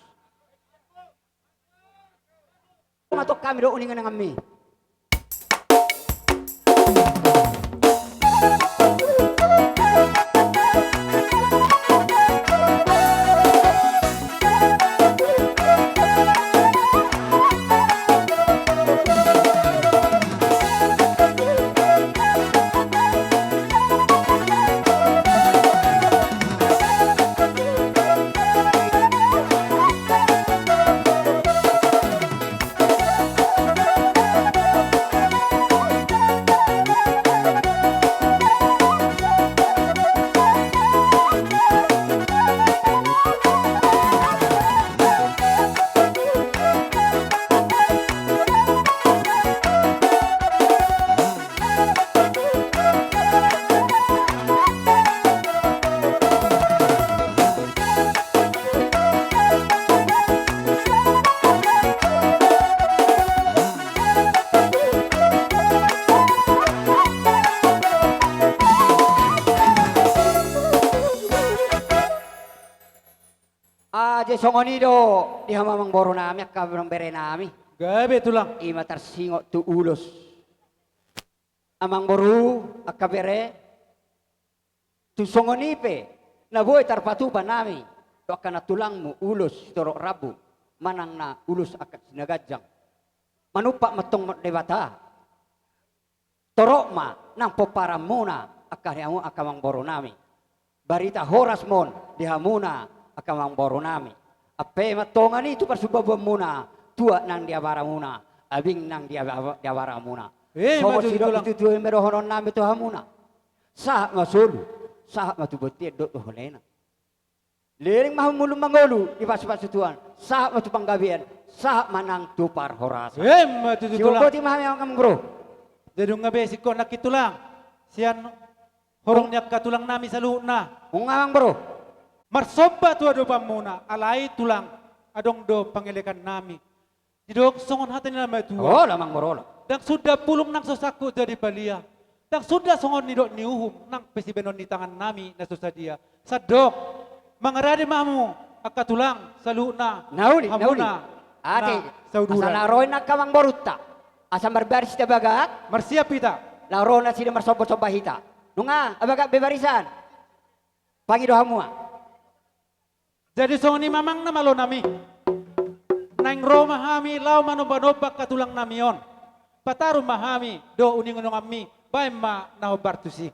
Matok hami do uninguninganmi. Jadi songon i do di hamu amangboru nami, angka amangboru nami. Gabe, Tulang. I ma tarsingot tu ulos. Amangboru, angka bere, tung songon i pe na boi tarpatupa nami tu angka nantulangmu ulos sitorop rambu manang na ulos angka sinaganjang. Manumpak ma antong Debata. Torop ma nang pomparanmuna angka ni hamu angka amangboru nami. Barita horas ma on di hamuna angka amangboru nami. Ampe ma tongan i tu parsumbaonmuna, tuat nang di abaramuna, abing nang di aba-, di abaramuna. Eh, songon ma tutu, Tulang. Songon sidok tutu i ma dohonon nami tu hamuna. Sahat ma solu, sahat ma tu bontean dohot tu holena. Leleng ma hamu mangolu di pasupasu Tuhan, sahat ma tu panggabean, sahat ma nang tu parhorasan. Eh, ma tutu, Tulang. Siboti ma hami amangboru. Jadi nunga be singkop nangkin, Tulang. Sian horong ni angka tulang nami saluhutna. Nunga, amangboru. Marsomba tu adopanmuna, alai, Tulang, adong do pangelekan nami. Didok songon hata ni na matua. Olo, amangboru, olo. Ndang suda bulung nang so sangkut jadi palia. Ndang suda songon nidok ni uhum nang pe sibahenon ni tangan nami na so sadia. Sandok mangarade ma hamu angka tulang saluhutna. Na uli, na uli. Hamuna. Ate, na sauduran. Asa na ro i nang angka amangborunta. Asa marbaris hita bagak. Marsiap hita. Laho ro nasida marsomba-somba hita. Nunga, abagak be barisan. Pangido hamu ma. Jadi songon i ma amang na malo nami. Naeng ro ma hami laho manomba-nomba angka tulang nami on. Pataru ma hami dohot uning-uninganmi, baen ma na hombar tusi.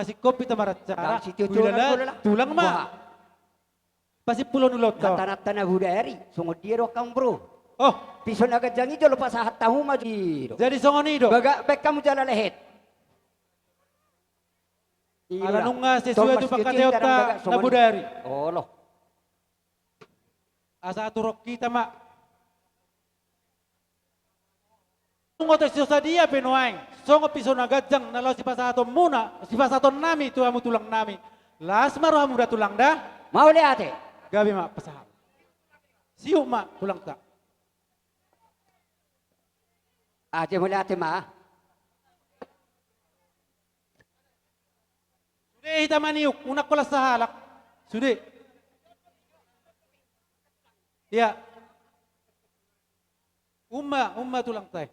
Singkop hita maracara. Ndang sitio-tio. Ulala, ulala. Tulang ma. Wah. Pasimpulon ulaonta. Tangan-tangan na bodari, songon dia do angka amang boru. Oh. Piso na ganjang i jolo pasahat hamu ma i do. Jadi songon i do. Baga, baen hamu jala lehet. Ala nunga sesuai tu pangkataionta na bodari. Olo. Asa aturhon hita ma. Nunga oto so sadia pe nuaeng, songon piso na ganjang na laho sipasahatonmuna, sipasahatonnami tu hamu tulangnami. Las ma rohamu da tulang da. Mauliate. Gabe ma pasahat. Siuk ma tulangta. Ate mauliate ma. Sude hita maniuk, unang holan sahalak. Sude. Ia. Umma, umma tulangta i.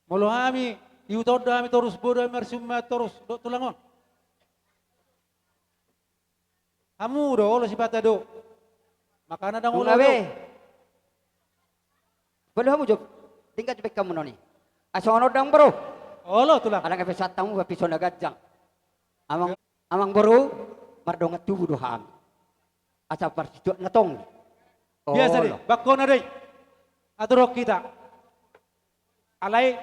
Molo hami, ihut on do hami torus, boi do hami marsiumma torus, dohot tulang on. Hamu do, olo sipata do. Makana ndang olo do. Boi do hamu jo, tinggal jo baen hamu non i. Asa songon on do amang boru. Olo tulang. Ala nunga pasahat hamu piso na ganjang. Amang, amang boru, mardongan tubu do hami. Asa parsituak na tonggi. Biasa do i, baen hona do i. Aturhon hita. Alai.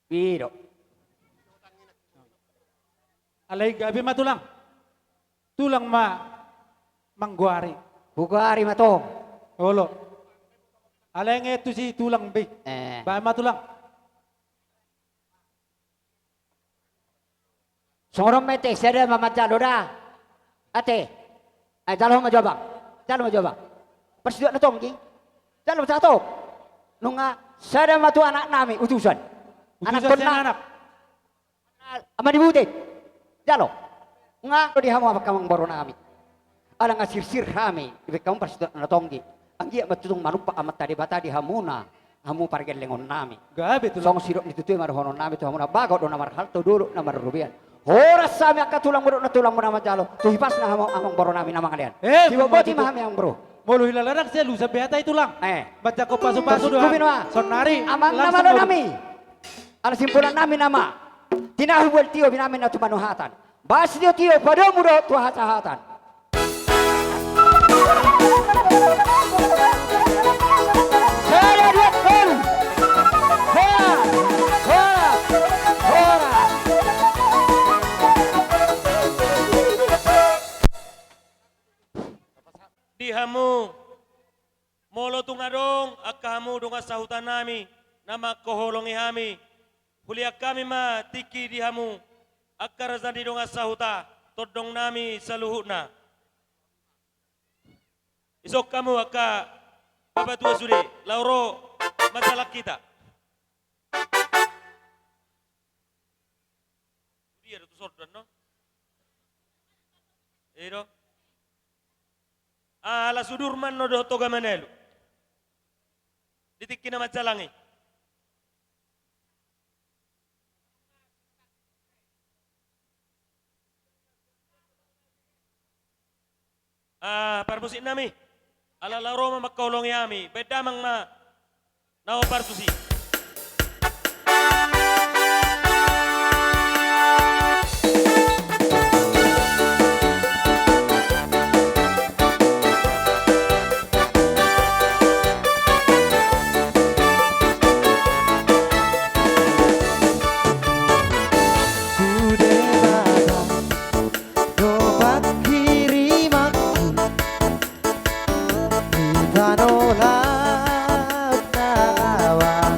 I do. Alai gabe ma tulang. Tulang ma manggoari. Hugoari ma tong. Olo. Alai nunga tusi tulang be. Eh. Baen ma tulang. Songon on ma ate, sada ma manjalo da. Ate. Ai jalo ma jo abang. Jalo ma jo abang. Parsituak na tonggi. Jalo ma sahat on. Nunga sada ma tu anaknami utusan. Utusan anakkonna. Anak. Ama ni Bute. Jalo. Nunga di hamu angka amang borunami. Ala nunga sirsir hami, dibaen hamu parsituak na tonggi. Anggiat ma tung manumpak Amanta Debata di hamuna, hamu pargellengonnami. Gabe tulang. Songon sidok ni tutu i ma dohononnami tu hamuna, bagot do na marhalto, dolok na marrobean. Horas hami angka tulangmu dohot na tulangmuna manjalo tu hipasna hamu amang borunami na mangalean. Eh, siboboti ma hami amang boru. Molo hilala ndang sai lusa be hata i tulang. Eh. Manjangkon pasupasu do hami. Sonari amang na malo nami. Ala simpulannami nama. Tinahu bual tio binahen na tu panuhatan. Bas tio tio padomu do tu hasahatan. Sada dua tolu. Horas, horas, horas. Di hamu. Molo tung adong angka hamu dongan sahutanami na mangkaholongi hami, hulian hami ma tingki di hamu angka raja ni dongan sahuta, tondongnami saluhutna. Isok hamu angka papatua sude, laho ro manjalang hita. Dia do tu sordan no. I do. Ala sudur man no dohot Toga Manalu. Di tingki na manjalang i. Ah, parmusiknami. Ala laho ro ma mangkaholongi hami. Baen damang ma. Na hombar tusi. Sude bada do panghirimanku di tano Laut na Awan.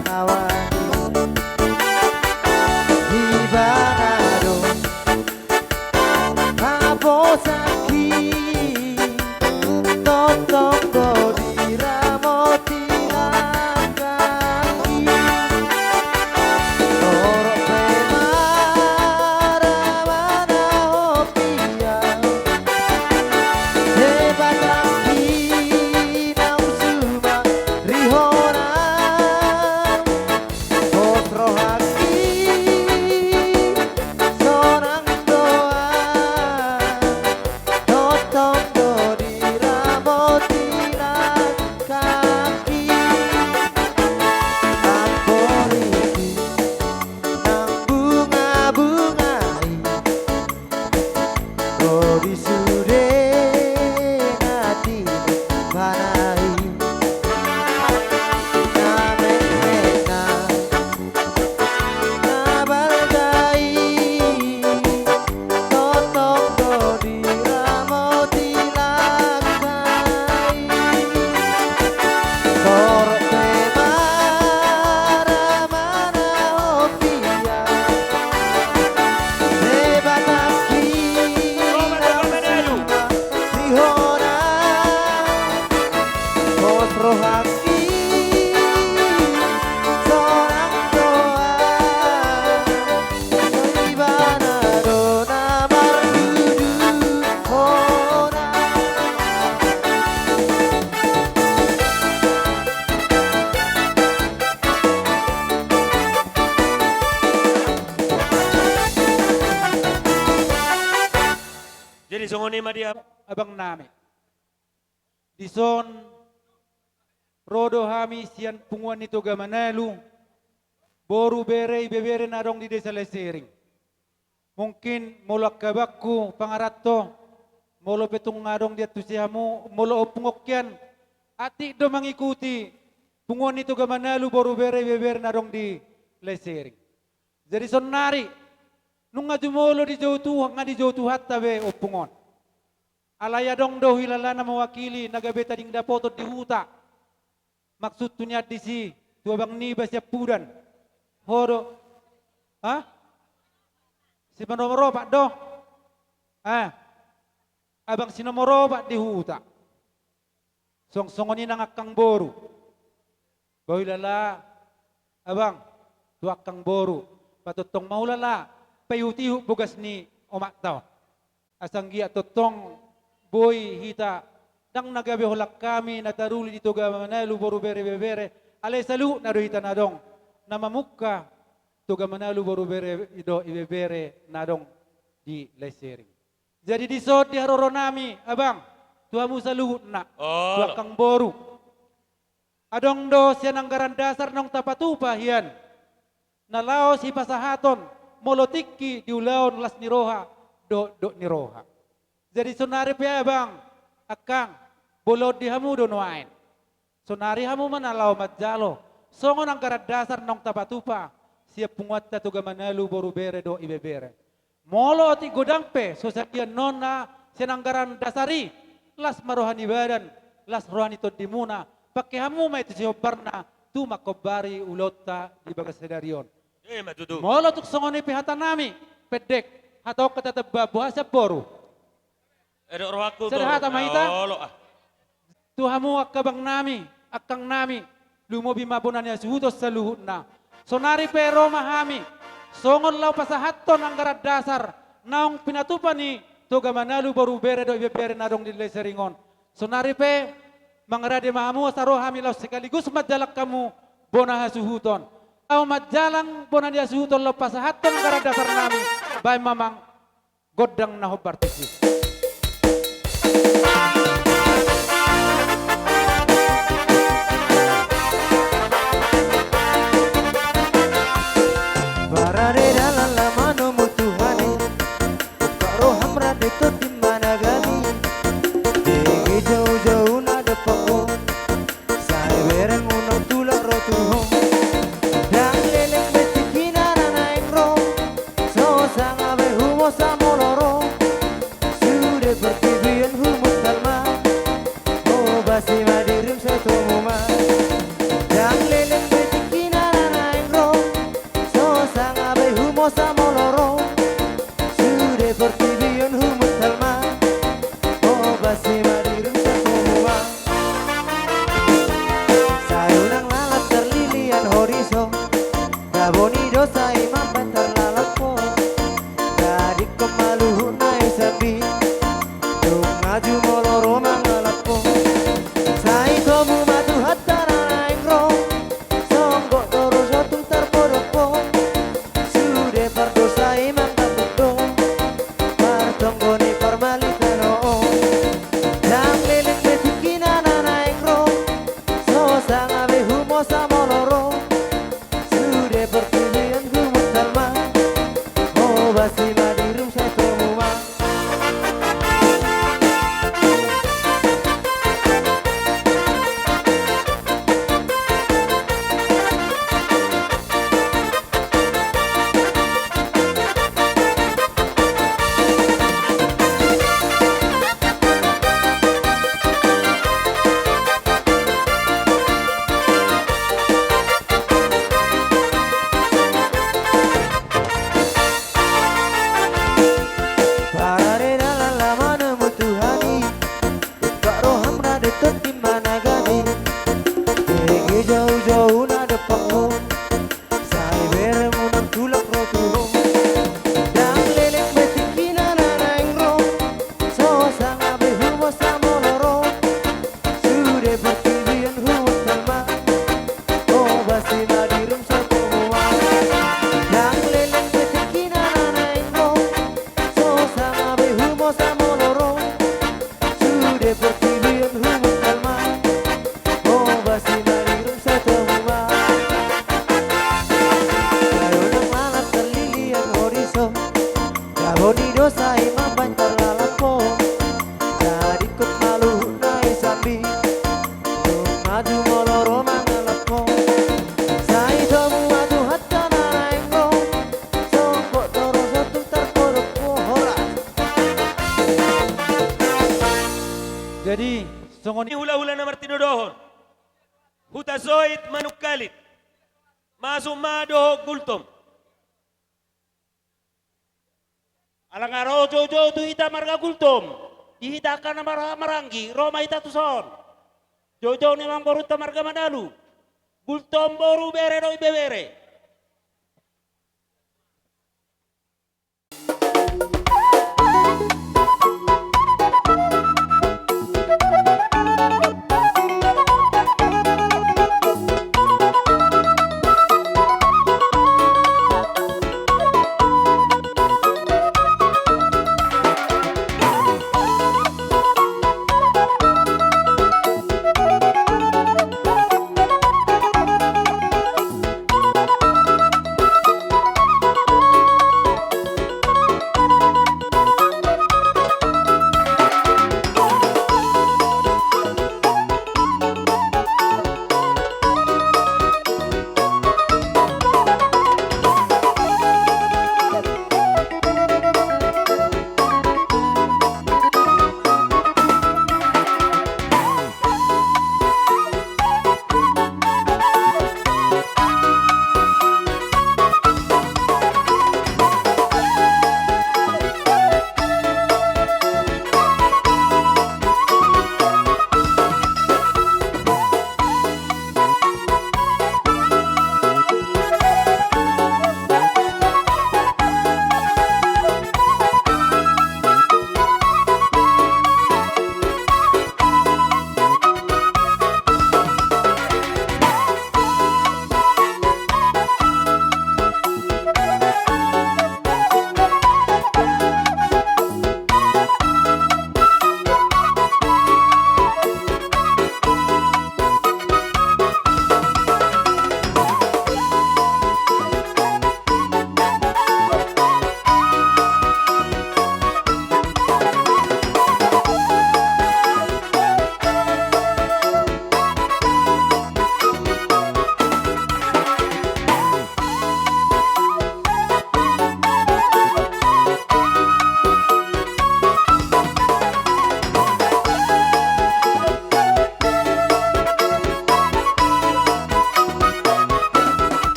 Rohangki sonang do, Ibana do na marduduhon. Jadi songon i ma di ab-, abang nami. Dison ro do hami sian punguan ni Toga Manalu, boru, bere, ibebere na adong di desa Lesering. Mungkin molo angka abangku pangaranto, molo pe tung adong di antusi hamu, molo ompung on hian, atik do mangikuti punguan ni Toga Manalu, boru, bere, ibebere na adong di Lesering. Jadi sonari nunga jumolo dijou Tuhan, nga dijou Tuhanta be ompung on. Alai adong do huhilala na mewakili na gabe tading dapoton di huta. Maksudhu nian disi tu abang niba siampudan. Ho do. Ha? Si nomor opat do. Ah. Abang si nomor opat di huta. Song songon i nang angkang boru. Ba huhilala abang tu angkang boru. Ba tongtong ma huhilala paihutihut bogas ni omakta on. Asa anggiat tongtong boi hita ndang na gabe holan hami na taruli di Toga Manalu, boru, bere, ibebere, alai saluhutna do hita na adong na mamungka Toga Manalu, boru, bere, dohot ibebere na adong di Lesering. Jadi dison di haroronami abang, tu hamu saluhutna, tu angkang boru. Adong do sian anggaran dasar naung tapatupa hian na laos hupasahathon molo tingki di ulaon las ni roha dohot dok ni roha. Jadi sonari pe abang, angkang, boi ulaon di hamu do nuaeng. Sonari hamu ma na laho manjalo songon anggaran dasar naung tapatupa sian punguanta Toga Manalu, boru, bere, dohot ibebere. Molo otik godang pe so sadia annon na sian anggaran dasar i, las ma roha ni badan, las roha ni tondimuna, pangke hamu ma i tu sihombarna tu manghombari ulaonta di bagasan sadari on. Molo tung songon i pe hatanami, pendek, hata on hata tamba, boha sian boru. Sada hata ma hita. Tu hamu angka abangnami, angkangnami, lumobi ma bona ni hasuhuton saluhutna. Sonari pe ro ma hami songon laho pasahathon anggaran dasar naung pinatupa ni Toga Manalu, boru, bere, dohot ibebere na adong di Lesering on. Sonari pe mangarade ma hamu asa ro hami laos sekaligus manjalang hamu bona hasuhuton. Laho manjalang bona ni hasuhuton laho pasahathon anggaran dasarnami. Baen ma amang gondang na hombar tusi. Parade dalan lamano mu Tuhan i, buka roham rade tondi managami. Dege jou-jou na dompak ho, sai bereng unang tulak ro tu ho. Ndang leleng be tingkina na naeng ro, so sanga be humosa molo ro. Su Songon i hulahula na martinodohon. Huta Soit Manungkalit. Masuk ma dohot Gultom. Ala nga ro joujou tu hita marga Gultom, di hita angka na marhahamaranggi, ro ma hita tuson. Joujou ni amangborunta marga Manalu, Gultom boru, bere dohot ibebere.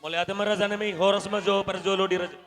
Mauliate ma raja nami, horas ma jo parjolo di raja.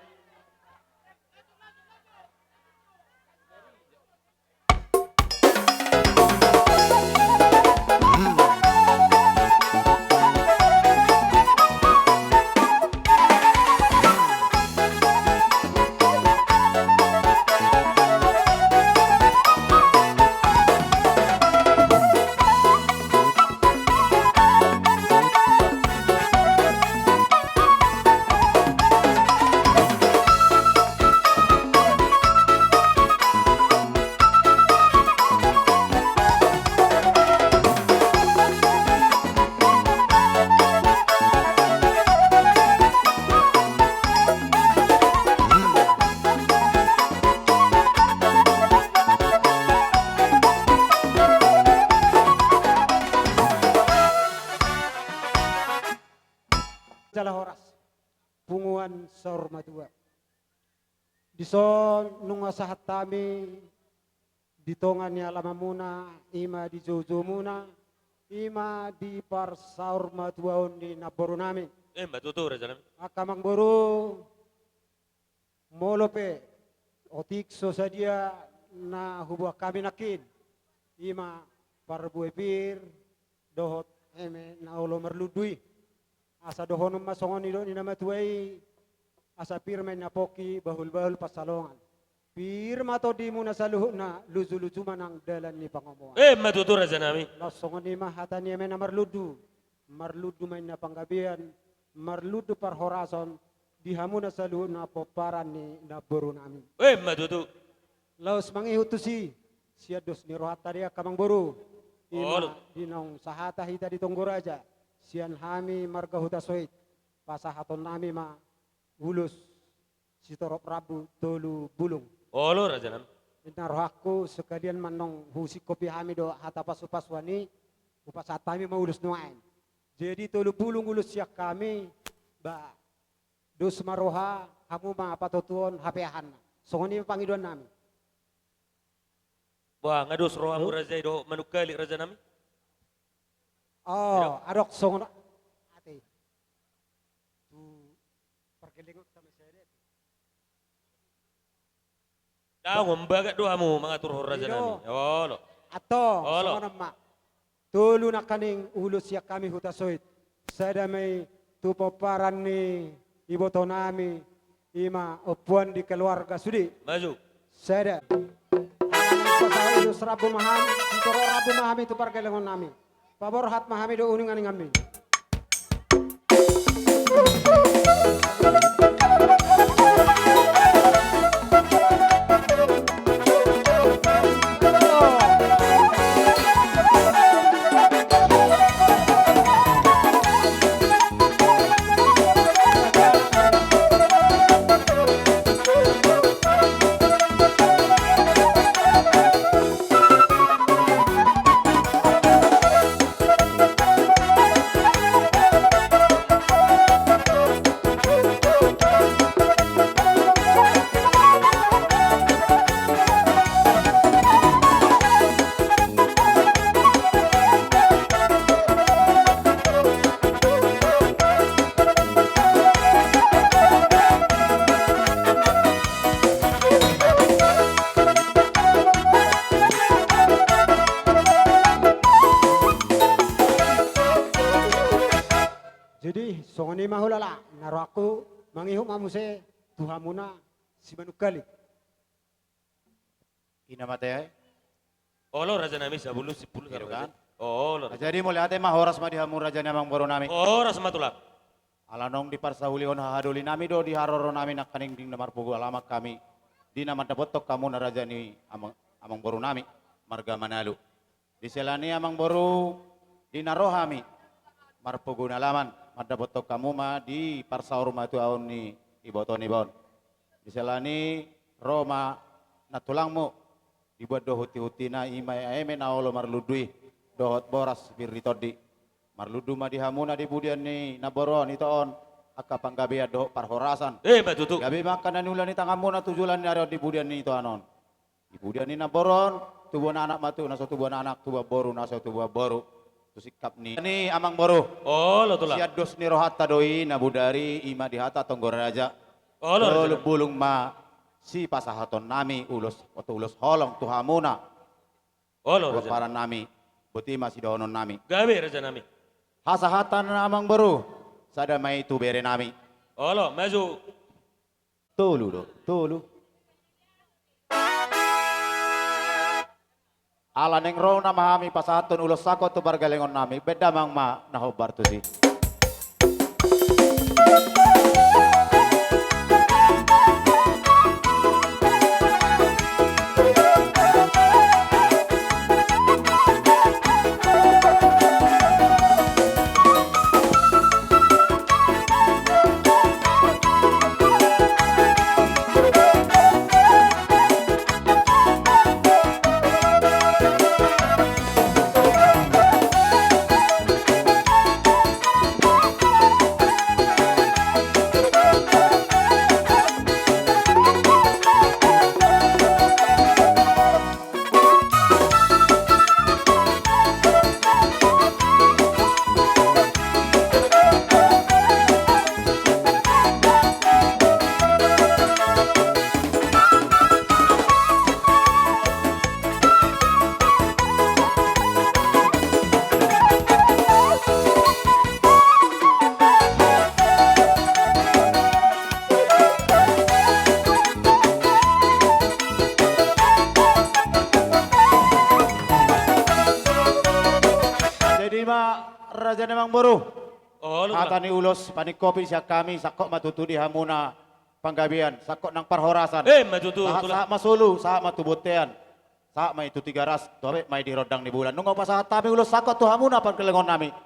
Jala horas, punguan saur matua. Dison nunga sahat hami di tonga ni alamanmuna, i ma di joujoumuna, i ma di parsaur matuaon ni namboru nami. Eh, ma tutu, raja nami. Angka amangboru, molo pe otik so sadia na huboan hami nangkin, i ma parbue pir dohot eme na olo marlundu i. Asa dohonon ma songon nidok ni na matua i, asa pir ma inna pongki, bahulbahul pansalongan. Pir ma tondimuna saluhutna, lujuluju ma nang dalan ni pangomoan. Eh, ma tutu, raja nami. Laos songon i ma hata ni eme na marlundu. Marlundu ma inna panggabean, marlundu parhorasan di hamuna saluhutna pomparan ni namboru nami. Eh, ma tutu. Laos mangihut tusi, sian dos ni rohanta do i, angka amangboru. I ma, olo, di naung sahata hita di Tonggo Raja, sian hami marga Hutasoit, pasahaton nami ma ulos sitorop rambu tolu bulung. Olo, raja nami. Inna rohangku, sekalian ma annon husingkopi hami do hata pasupasuan i, hupasahat hami ma ulos nuaeng. Jadi tolu bulung ulos sian hami, ba, dos ma roha, hamu ma patutuhon hapeahanna. Songon i ma pangidoan nami. Bah, nga dos rohamu, raja i, dohot manungkalik, raja nami? Oh, adong songon, ate. Tu pargellengon ta ma sada. Dang, umbagat do hamu mangaturhon, raja nami. Olo. Antong, olo, songon on ma. Tolu nangkaning ulos sian hami Hutasoit. Sada ma i tu pomparan ni iboto nami, i ma ompuan di keluarga sude. Maju. Sada. Pasahat ulos rambu ma hami, sitorop rambu ma hami tu pargellengon nami. Paborhat ma hami do uninguninganmi. Jadi, songon i ma hulala, na rohangku mangihut ma muse tu hamuna simanungkalik. Ina mate ai. Olo, raja nami, sapulu, sipulu, kan? Olo. Jadi, mauliate ma, horas ma di hamu raja ni amangboru nami. Horas ma tulang. Ala naung diparsaulihon hahadoli nami do di haroro nami nangkaning di na marpogu alaman hami, di na mandapothon hamuna raja ni amang, amangboru nami, marga Manalu. Di sela ni i amangboru, di na ro hami marpogu alaman, mandapothon hamu ma di parsaur matuaon ni iboto niba on. Di sela ni i ro ma nantulangmu, dibuat do huntihuntina, i ma eme na olo marlundu i, dohot boras pir ni tondi. Marlundu ma di hamuna di pudian ni namboru on, ito on, angka panggabean dohot parhorasan. Eh, ma tutu. Gabe ma angka na niula ni tanganmuna tu joloan ni ari on di pudian ni itoan on. Di pudian ni namboru on, tubuan anak ma tu na so tubuan anak, tubuan boru na so tubuan boru. Singkap ni, ni amang boru. Olo tulang. Sian dos ni rohanta do i na bodari, i ma di hata tonggo raja. Olo raja. Bulung ma sipasahatonnami ulos, ulos holong tu hamuna. Olo raja. Paranami, boti ma sidohononnami. Gabe rajanami. Hasahatan amang boru, sada ma i tu berenami. Olo, maju. Tolu do, tolu. Ala naeng ro nama hami pasahathon ulos sangkot tu pargelengonnami, baen damang ma na hombar tusi. Jadi ma raja ni amang boru. Olo, hata ni ulos paningkopi sian hami, sangkot ma tutu di hamuna panggabean, sangkot nang parhorasan. Eh, ma tutu, sahat, tulang. Sahat ma solu, sahat ma tu bontean. Sahat ma i tu Tigaras, tu abet ma i di rondang ni bulan. Nunga pasahat hami ulos sangkot tu hamuna pargelengonnami.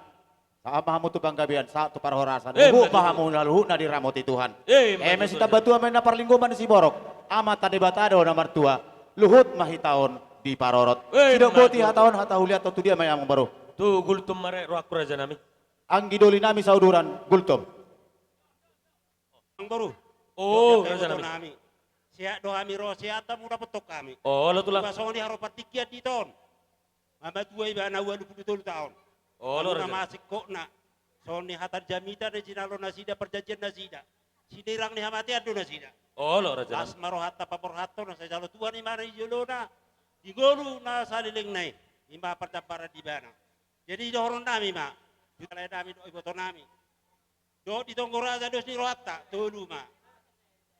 Sahat ma hamu tu panggabean, sahat tu parhorasan. Eh, huhut ma hamu na luhutna diramoti Tuhan. Eh, eme sitambatua ma i na parlinggoman ni siborok. Amanta Debata do na martua. Luhut ma hita on diparorot. Eh, sidok boti hata on, hata huliathon tu dia ma i amang boru? Tu Gultom ma rohangku rajanami. Anggi dolinami sauduran, Gultom. Amang boru. Oh, rajanami. Sehat do hami ro, sehat do hamu dapothon hami. Olo tulang. Iba songon i haropan tingki an di hita on. Mamatua ibana ualu pulu tolu taon. Olo raja. Hamu na masingkopna. Songon ni hata ni jamita na jinalo nasida parjanjian nasida. Sinirang ni hamatean do nasida. Olo raja. Las ma rohanta paborhathon, sai jalo Tuhan i ma na di jolona. Di ngolu na saleleng na i. I ma parjambaran di ibana. Jadi dohononnami ma. Di laenami dohot ibotonami. Dohot di tonggo raja dos ni rohanta, tolu ma.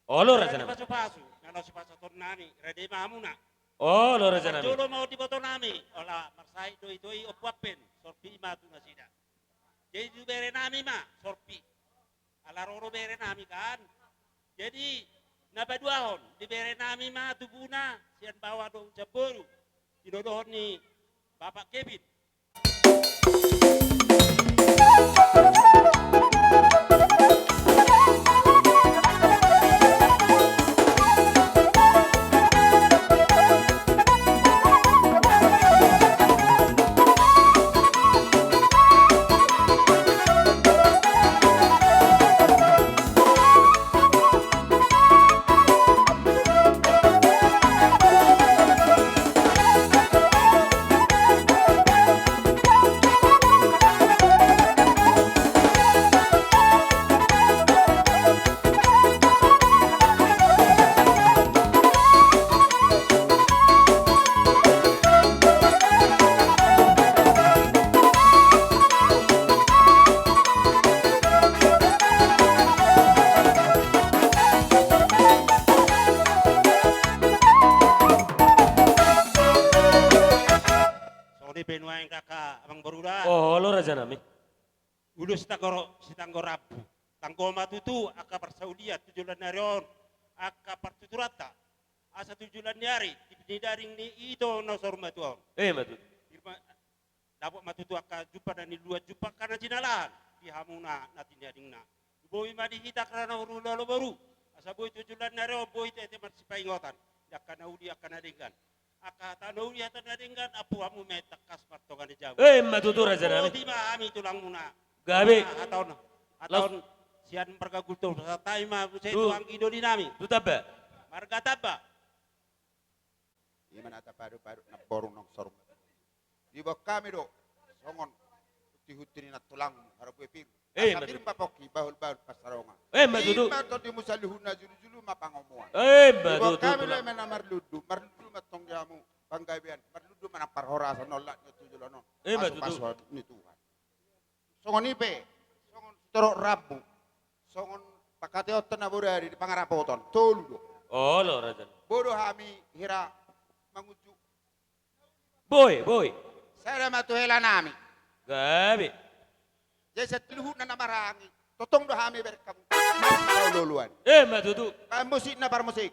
Olo rajanami. Pasupasu, na laho sipasahatonnami, rade ma hamuna. Olo rajanami. Jolo ma on di ibotonami, ala marsahit do ito i Ompu Ampen, sorpi i ma tu nasida. Jadi tu berenami ma, sorpi. Ala ro do berenami kan. Jadi, na paduahon, di berenami ma tubuna, sian baoa dohot sian boru. Tinodohon ni Bapak Kevin. Songon i pe nuaeng angka amang boru da. Olo rajanami. Ulos sitanggo, sitanggo rambu. Tanggo ma tutu angka parsaulian tu joloan ni ari on, angka partuturanta. Asa tu joloan ni ari, di dinding ni ito na saur matua on. Eh, ma tutu. Dapot ma tutu angka jumpa na niluan, jumpa angka na jinalahan di hamuna na tinadingna. Boi ma di hita angka na marulaon boru. Asa boi tu joloan ni ari on, boi tu hita marsipaingotan. Di angka na uli, angka na denggan. Angka hata na uli, hata na denggan, ampu hamu ma i tangkas martonga ni jabu. Eh, ma tutu rajanami. Boti ma hami tulangmuna. Gabe. Hata on, hata on sian marga Gultom, pasahat hami ma muse tu anggi dolinami. Tu tamba. Marga Tamba. Ima na tapaduk-paduk namboru naung saur matua. Diboan hami do songon Tihunti ni nantulangmu, Harbue Piru. Eh, asa pir ma pongki, bahulbahul pansalongan. Eh, ima tutu. Ima tondimu saluhutna, julujulu ma pangomoan. Eh, ima tutu. Hami do na marlundu, marlundu ma tong di hamu panggabean, marlundu ma nang parhorasan on, olat ni on tu joloan on. Eh, ima tutu. Pasupasuon ni Tuhan. Songon i pe, songon sitorop rambu, songon pangkataion na bodari di pangarapoton, tolu do. Olo, raja. Boi do hami hira mangunjuk. Boi, boi. Sada ma tu helanami. Gabe. Jadi saluhutna na marhaha i, tongtong do hami bereng hamu. Marsipaolooloan. Eh, ima tutu. Bahen musikna, parmusik.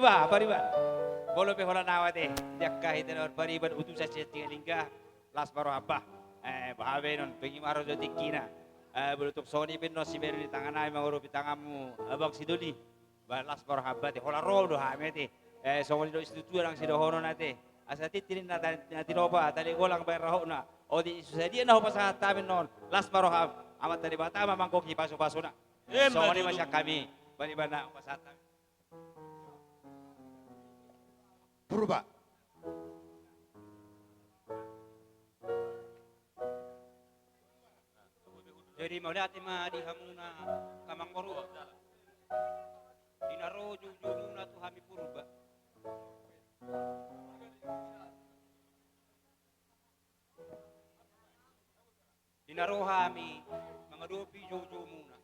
Bah, pariban. Molo pe holan au ate, di angka hita na marpariban, utusan sian Simalingga, las ma roham bah. Eh, boha be annon, pengki ma ro jo tingkina. Eh, molo tung songon i pe annon siberru ni tangan nami, mangoropi tanganmu, abang sidoli. Bah, las ma roham bah ate, holan ro do hami ate. Eh, songon i do situatua nang sidohonon ate. Asa tintin ni na ta-, na tinopa, tali golang bahen rahokna. Otik so sadia na hupasahat hami annon, las ma roham. Amanta Debata ma manggohi pasupasuna. Eh, songon i ma tutu. Sian hami, pariban na hupasahat hami. Purba. Jadi mauliate ma di hamuna angka amangboru. Di na ro joujoumuna tu hami Purba. Di na ro hami mangadopi joujoumuna.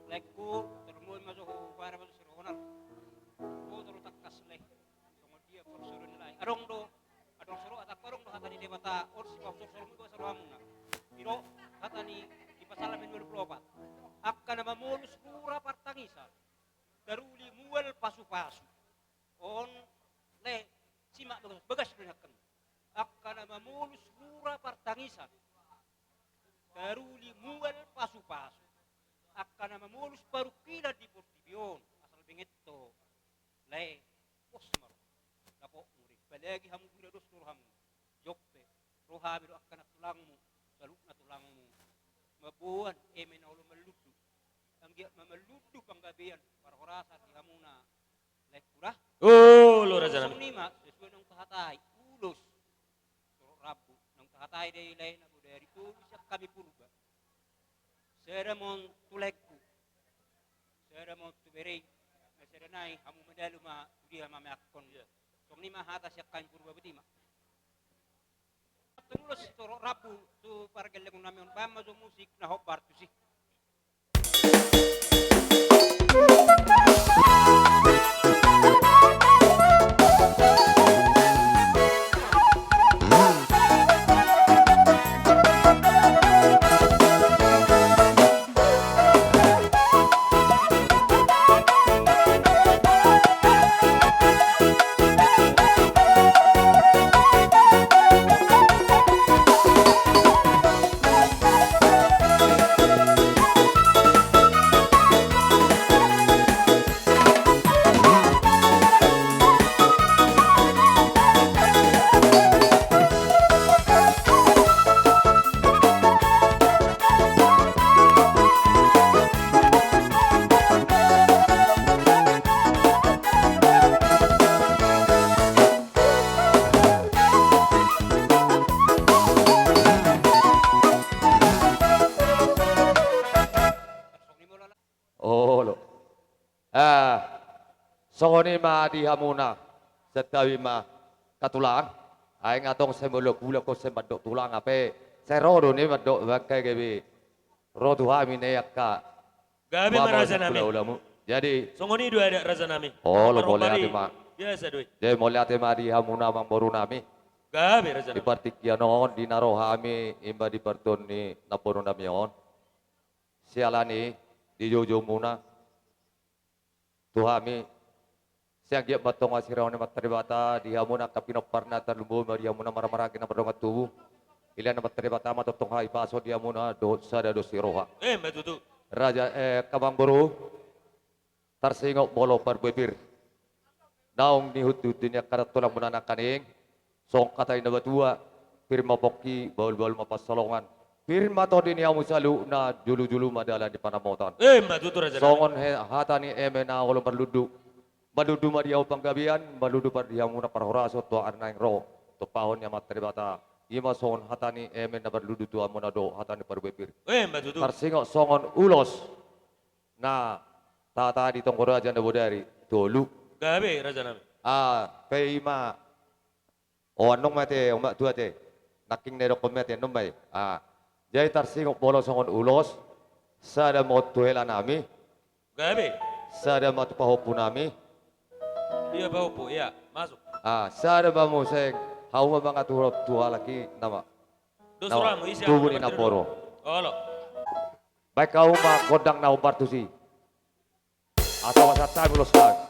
Laengku, tarlumobi ma jo huhut ma jo sidohonon. Boto do tangkas lae. Songon dia porsuron ni lae. Adong do, adong soro atap, adong do hata ni Debata, on sipasorsormu iba soro hamuna. I do hata ni, di Psalmen dua puluh opat. Angka na mamolus rura partangisan, taruli mual pasupasu. On, lae, simak bagas, bagas do niangkan. Angka na mamolus rura partangisan, taruli mual pasupasu. Angka na mamolus parungkilon di portibi on, asal benget do. Lae, pos ma ro. Dapotmu do i. Apalagi hamu, bira dos do rohamu. Jompe, ro hami dohot angka nantulangmu, saluhutna tulangmu. Mamboan eme na olo mallundu. Anggiat ma mallundu panggabean, parhorasan di hamuna. Laengku da. Olo, raja nami. Songon i ma, sesuai naung tahatai, ulos. Torop rambu, naung tahatai do i lae, na bodari tolu sian hami Purba. Sada ma on tu laengku. Sada ma on tu bere i. Na sada nai, hamu mandalu ma tu dia ma meakkon. Songon i ma hata sian hami Purba, botima. Ulos torop rambu tu pargellengon nami on, bahen ma jo musik na hombar tusi. Olo. Eh, songon i ma di hamuna, santabi ma, angka tulang. Ai nga tong sai molo kulang ko sai mandok tulang ape. Sai ro do ni mandok bangkai gabe. Ro tu hami na i angka. Gabe ma raja nami. Jadi songon i do adat raja nami. Olo, mauliate ma. Biasa do i. Jadi mauliate ma di hamuna amangboru nami. Gabe raja nami. Di partingkian on di na ro hami imba di partuon ni namboru nami on. Siala ni i di joujou muna tu hami. Sian giat ma tong hasirahon ni Amanta Debata di hamuna angka pinomparna, tarlumobi ma di hamuna marhahamaranggi na mardongan tubu. Dilehon ni Amanta Debata ma tongtong hahipason di hamuna dohot sada dos ni roha. Emma tutu. Raja, eh, angka amangboru, tarsingot molo parbue pir. Naung nihutihut ni angka tulang muna nangkaning. Songon hata ni na batua, pir ma pongki, bahulbahul ma pansalongan. Pir ma tondi ni hamu saluhutna, jolojolo ma dalan ni panamotan. Emma tutu raja nami. Songon he-, hata ni eme na olo marlundu. Marlundu ma di hamu panggabean, marlundu ma di hamuna parhorasan tu angka na naeng ro. Tumpahon ni Amanta Debata. I ma songon hata ni eme na marlundu tu hamuna dohot hata ni parbue pir. Emma tutu. Tarsingot songon ulos na tahatahon di tonggo raja na bodari tolu. Gabe raja nami. Ah, pe i ma. O, annon ma ate, omak tua ate. Nangkin na didokkon ma ate, annon ma i. Ah. Jadi tarsingot molo songon ulos, sada ma on tu hela nami. Gabe. Sada ma tu pahompu nami. Ia pahompu, ia. Masuk. Ah, sada ma muse, hamu ma mangaturhon tu halak i nama. Dos nama, orang, isi tubu ni namboru. Olo. Baen hamu ma gondang na hombar tusi. Asa pasahat hami ulos nami.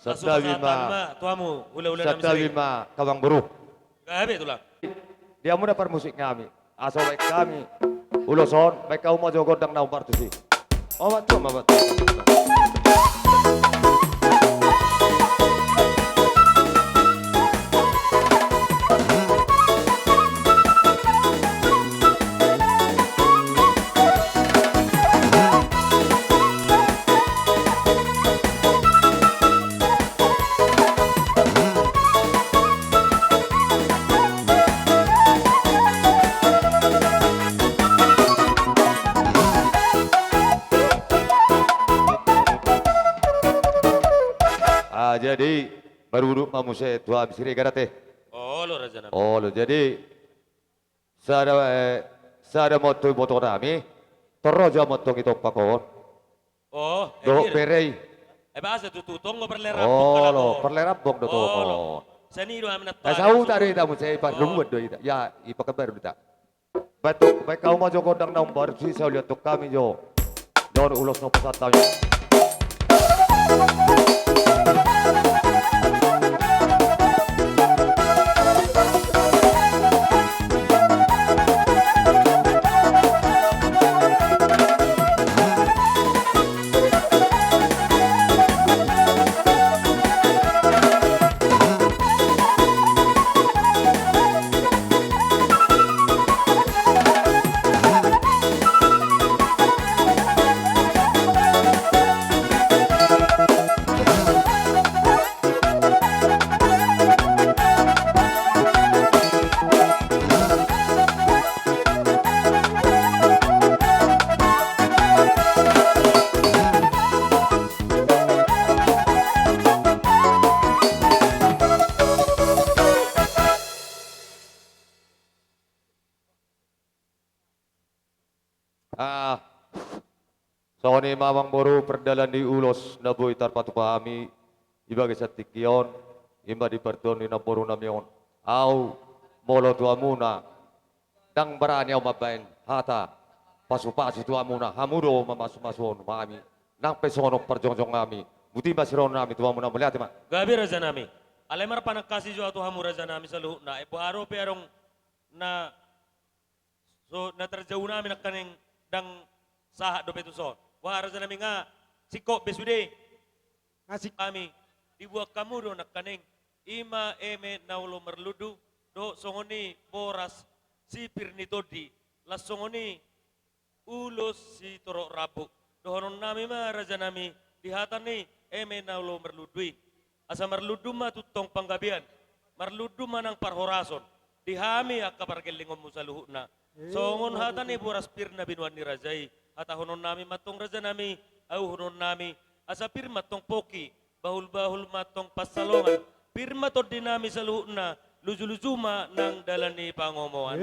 Santabi ma. Santabi ma, angka amangboru. Gabe tulang. Di hamuna parmusik nami. Asa baen hami ulos on, baen hamu ma jo gondang na hombar tusi. O, mantua ma, mantua. Ah, jadi marudut ma muse tu hami Siregar ate. Olo raja nami. Olo, jadi sada, eh, sada ma on tu iboto nami, Torroja ma on tu i tompa on. Oh, dohot bere i. Eh, bahasa tutu tonggo parlerambong. Olo, parlerambong do tonggo. Seni do hami na. Eh, sahuta do hita muse, i pardomuan do hita. Ia, i Pekanbaru do hita. Baen hamu ma jo gondang na hombar tusi, sai uliathon hami jo. Dohot ulos na hupasahat hami. Ah, songon i ma amangboru pardalan ni ulos na boi tarpatupa hami di bagasan tingki on, i ma di partuon ni namboru nami on. Ahu molo tu hamuna Ndang barani ahu mambahen hata pasupasu tu hamuna, hamu do mamasumasuhon hami. Nang pe songon on parjongjongonnami. Boti ma sirohononnami tu hamuna, mauliate ma. Gabe rajanami. Alai marpanangkasi jo ahu tu hamu rajanami saluhutna. Ai boha dope adong na so, na tarjaunami nangkaning ndang sahat dope tuson. Boha rajanami, nga singkop be sude. Nga sing- Hami, dibuat hamu do nangkaning, i ma eme na olo marlundu, dohot songon i boras si pir ni tondi, laos songon i ulos si torop rambu. Dohononnami ma rajanami, di hata ni eme na olo marlundu i. Asa marlundu ma tongtong panggabean, marlundu ma nang parhorason, di hami angka pargellengonmu saluhutna. Songon hata ni boras pir na binoan ni raja i, hatahononnami ma antong rajanami, auhononnami, asa pir ma antong pongki, bahulbahul ma antong pansalongan, pir ma tondinami saluhutna, lujuluju ma nang dalan ni pangomoan.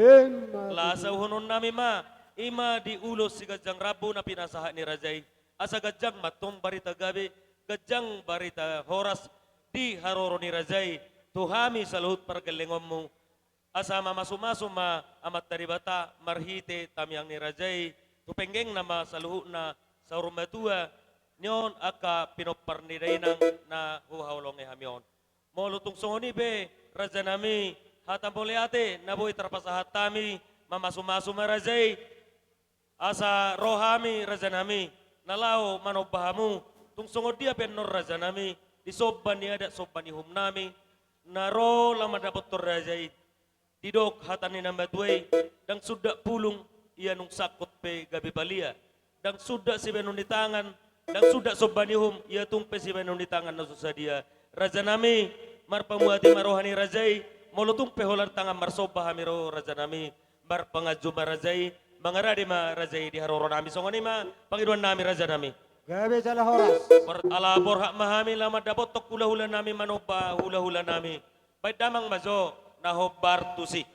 Laos auhononnami ma, i ma di ulos si ganjang rambu na pinasahat ni raja i, asa ganjang ma antong barita gabe, ganjang barita horas di haroro ni raja i, tu hami saluhut pargellengonmu. Asa mamasumasu ma Amanta Debata marhite tangiang ni raja i, tu penggengna ma saluhutna saur matua, ni on angka pinompar ni dainang na huhaholongi hami on. Molo tung songon i pe, rajanami, hata mauliate na boi tarpasahat hami, mamasumasu ma raja i. Asa ro hami rajanami, na laho manomba hamu, tung songon dia pe annon rajanami, di somba ni adat somba ni uhumnami, na ro laho mandapothon raja i, didok hata ni na matua i, ndang sundat pulung, ia nunga sangkot pe gabe palia, ndang sundat sibahenon ni tangan, ndang sundat somba ni uhum, ia tung pe sibahenon ni tangan na so sadia. Rajanami, marpamuati ma roha ni raja i, molo tung pe holan tangan marsomba hami ro rajanami, marpanganju ma raja i, mangarade ma raja i di haroronami. Songon i ma pangidoannami rajanami. Gabe jala horas. Ala borhat ma hami laho mandapothon hulahulanami, manomba hulahulanami. Baen damang ma jo na hombar tusi.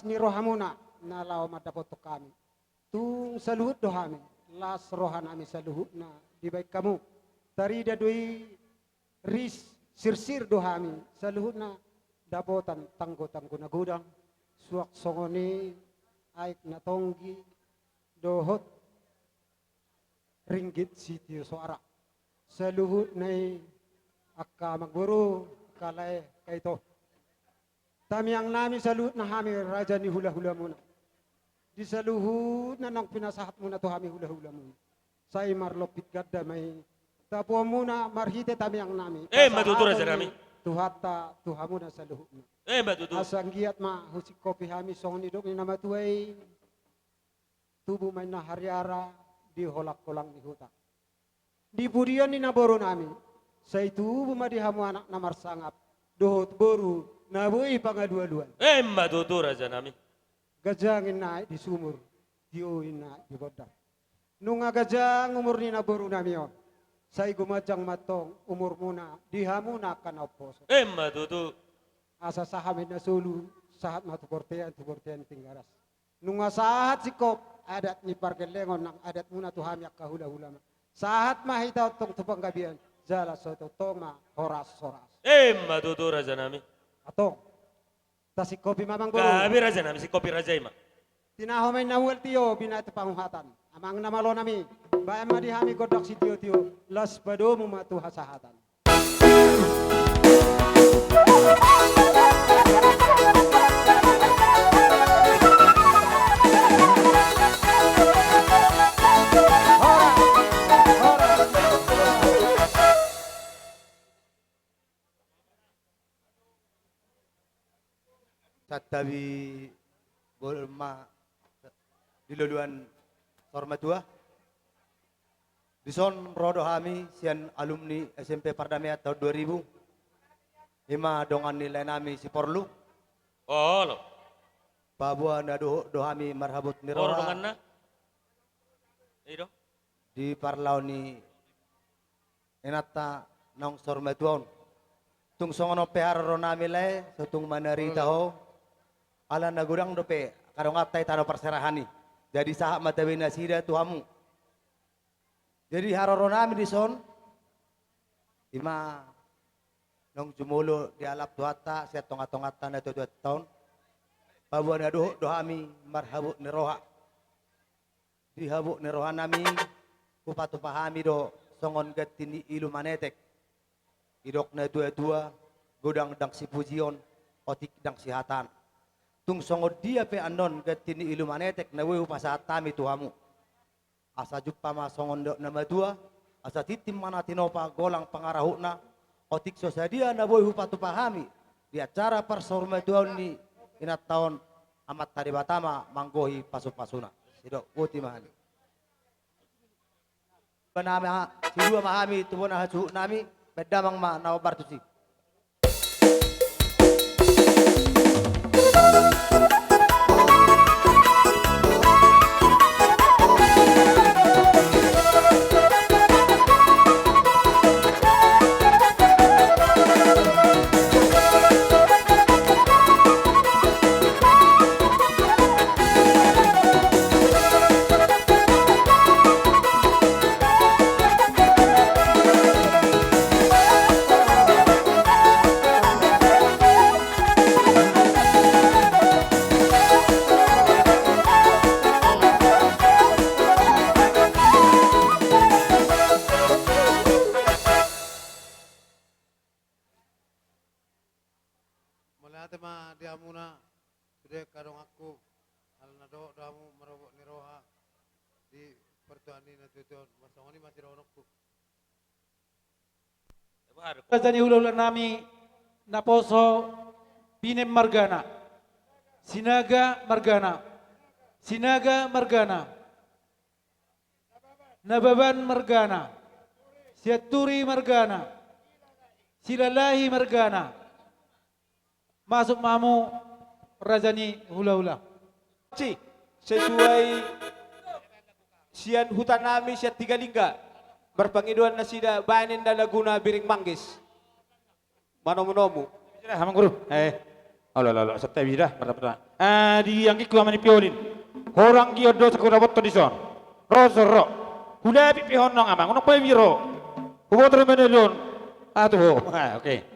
ni rohamuna na laho mandapothon hami. Tung saluhut do hami, las rohanami saluhutna dibahen hamu. Tarida do i ris sirsir do hami saluhutna, dapotan tanggotanggo na godang, suang songon i aek na tonggi dohot ringgit sitio soara. Saluhutna i angka amangboru, angka lae, angka ito. Tangiangnami saluhutna hami raja ni hulahulamuna. Di saluhutna naung pinasahatmuna tu hami hulahulamuna, sai marlompit ganda ma i tapuonmuna marhite tangiangnami. Emma tutu, rajanami. Pasahaton ni Tuhanta tu hamuna saluhutna. Emma tutu. Asa anggiat ma husingkopi hami songon nidok ni na matua i. Tubu ma inna hariara di holangkolang ni huta. Di pudion ni naborunami, sai tubu ma di hamu anak na marsangap dohot boru na boi pangalualuan. Emma tutu, rajanami. Ganjang inna aek di sumur, tio inna aek di bondar. Nunga ganjang umur ni naborunami on, sai gumanjang ma antong umurmuna di hamuna angka na umposo. Emma tutu. Asa sahat ma inna solu, sahat ma tu bortean, tu bortean Tinggaras. Nunga sahat singkop adat ni pargellengon nang adatmuna tu hami angka hulahulama. Sahat ma hita antong tu panggabean, jala sai tongtong ma horas-horas. Emma tutu, rajanami. Antong, tasingkopi ma, amangboru. Gabe, rajanami, singkopi raja i ma. Tinaho ma inna mual tio, binahen tu panguhatan. Amang na malonami, bahen ma di hami gondang sitiotio, laos padomu ma tu hasahatan. Santabi bolon ma di loloan saur matua. Dison ro do hami sian alumni S M P Pardamean tahun dua ribu. Ima dongan ni laenami si Porlu. Olo. Paboa na dohot do hami marhabot ni roha. Olo donganna. I do. Di parlao ni inanta naung saur matua on. Tung songon on pe haroronami lae, so tung manarita ho. Ala na godang dope angka donganta i tano parserahan i. Jadi sahat ma tabe nasida tu hamu. Jadi haroronami dison, ima naung jumolo dialap Tuhanta sian tongatonganta na tuatua on. Paboa na dohot do hami marhabot ni roha. Di habot ni rohanami, hupatupa hami do songon ganti ni ilu manetek. Didok na tuatua, godang ndang sipujion, otik ndang sihataon. Tung songon dia pe annon ganti ni ilu manetek na boi hupasahat hami tu hamu. Asa jumpa ma songon didok na matua, asa tintin ma na tinopa golang pangarahutna, otik so sadia na boi hupatupa hami di acara parsaurmatuaon ni inanta on, Amanta Debata ma manggohi pasupasuna. Sidok, boti ma hami. Sidua ma hami tu bona hasuhutnami, baen damang ma na hombar tusi. Mauliate ma di hamuna, sude angka donganku, ala na dohot do hamu marhabot ni roha di partuahan ni na tuatua on, ma songon i ma sidohononku. Raja ni hulahulanami, naposo Pinem margana, Sinaga margana, Sinaga margana. Nababan margana, Sianturi margana, Silalahi margana. Masuk ma hamu raja ni hulahula. Si, sesuai sian hutanami sian Tiga Lingga, marpangidoan nasida baen inna laguna Biring Manggis. Manomunomu. Sudah, amang guru. Eh. Olo, olo, olo. Santabi da, mardapotan. Ah, di anggingku ama ni Piolin. Horang giot do sangkut aboto dison. Ro son ro. Hulapik pe ho annon amang, unang pe biro. Huboto do manodo on. Ah, tu ho. Ah, oke.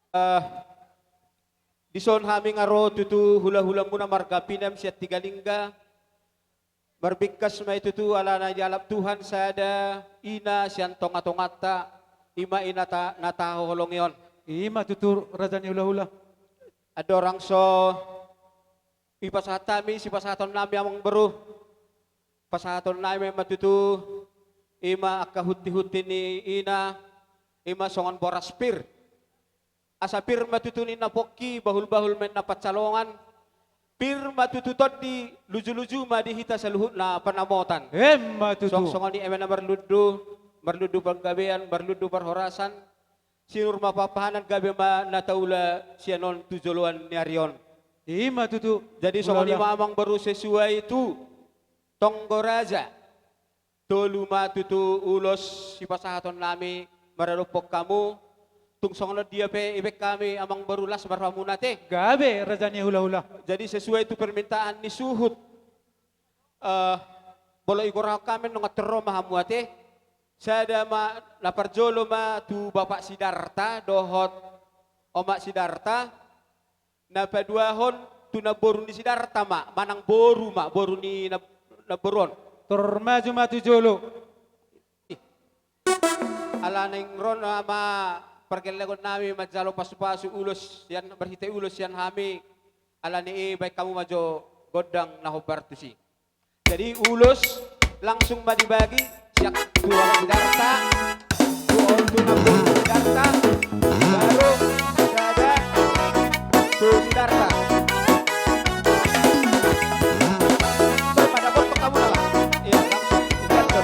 Eh, dison hami nga ro tutu hulahulamuna marga Pinem sian Tigalingga. Marbingkas ma i tutu alana dialap Tuhan sada ina sian tongatonganta. Ima i na ta-, na tahaholongi on. Ima tutu raja ni hulahula. Andorang so dipasahat hami sipasahatonnami amangboru, pasahatonnami ma tutu, ima angka huntihunti ni ina, ima songon boras pir. Asa pir ma tutu ninna pongki, bahulbahul ma ninna pansalongan. Pir ma tutu tondi, lujuluju ma di hita saluhutna panamotan. Emma tutu. Songon, songon i eme na marlundu, marlundu panggabean, marlundu parhorasan. Sinur ma pahanpahanan, gabe ma na taula sian on tu joloan ni ari on. Ima tutu. Jadi songon i ma amangboru sesuai tu tonggo raja. Tolu ma tutu ulos sipasahatonnami maradophon hamu. Tung songon dia pe ibaen hami amangboru, las ma rohamuna ate. Gabe raja ni hulahula. Jadi sesuai tu permintaan ni suhut. Eh, molo igorahon hami nunga tor ro ma hamu ate. Sada ma, na parjolo ma tu Bapak Sidarta dohot Omak Sidarta. Na paduahon tu namboru ni Sidarta ma, manang boru ma, boru ni na-, namboru on. Tor maju ma tu jolo. Ih. Ala naeng ro nama pargellengonnami manjalo pasupasu ulos sian, marhite ulos sian hami. Ala ni i baen hamu ma jo gondang na hombar tusi. Jadi ulos langsung ma dibagi, sian tu Sidarta, tu, tu namboru Sidarta, baru sada tu Sidarta. Coba dapot kamu lah. Iya, langsung. Sidarta.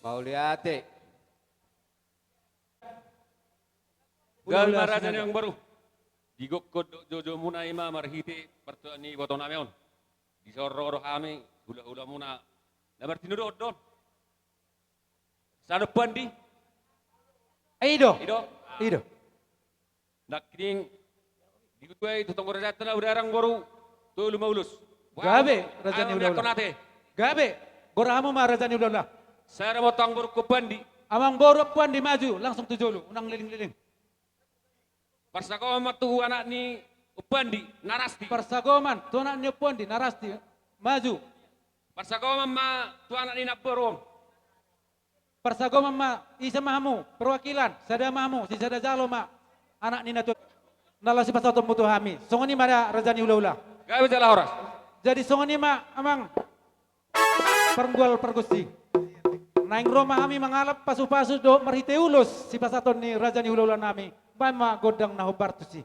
Mauliate. Gabe ma raja ni amangboru. Digokhon dohot jojomuna i ma marhite partuaon ni ibotonami on. Dison ro do hami hulahulamuna na martinodohon do on. Sada pandi. I do. I do. I do. Nangkining dituai tu tonggo raja na udarang boru tolu ma ulos. Gabe raja ni hulahula. Gabe. Gora hamu ma raja ni hulahula. Sada ma tu amangboru Ompu Andi. Amangboru Ompu Andi maju langsung tu jolo, unang lilingliling. Parsagoman ma tu anak ni Ompu Andi Narasti. Parsagoman tu anak ni Ompu Andi Narasti. Maju. Parsagoman ma tu anak ni namboru on. Parsagoman ma, ise ma hamu, perwakilan, sada ma hamu, sisada jalo ma, anak ni natua. Na laos sipasahatonmu tu hami. Songon i ma da raja ni hulahula. Gabe jala horas. Jadi songon i ma amang pargual pargonsi. Naeng ro ma hami mangalap pasupasu dohot marhite ulos sipasahaton ni raja ni hulahulanami. Baen ma gondang na hombar tusi.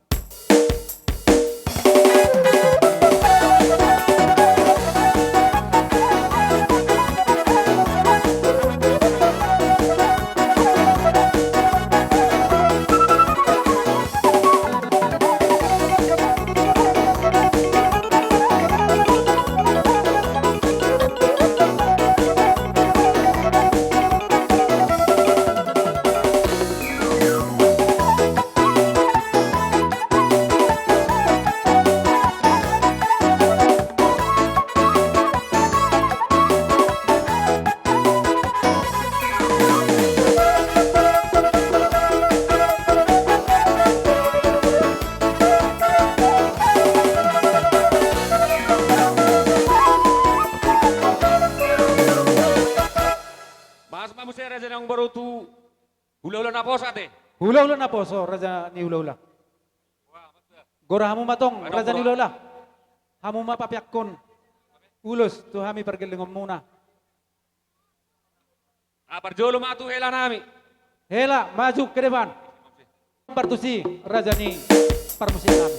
Poso ate. Hulahula na poso, raja ni hulahula. Gora hamu ma tong, raja ni hulahula. Hamu ma papeakkon ulos tu hami pargellengonmuna. Ah, parjolo ma tu hela nami. Hela, maju ke depan. Partusi, raja ni parmusik nami.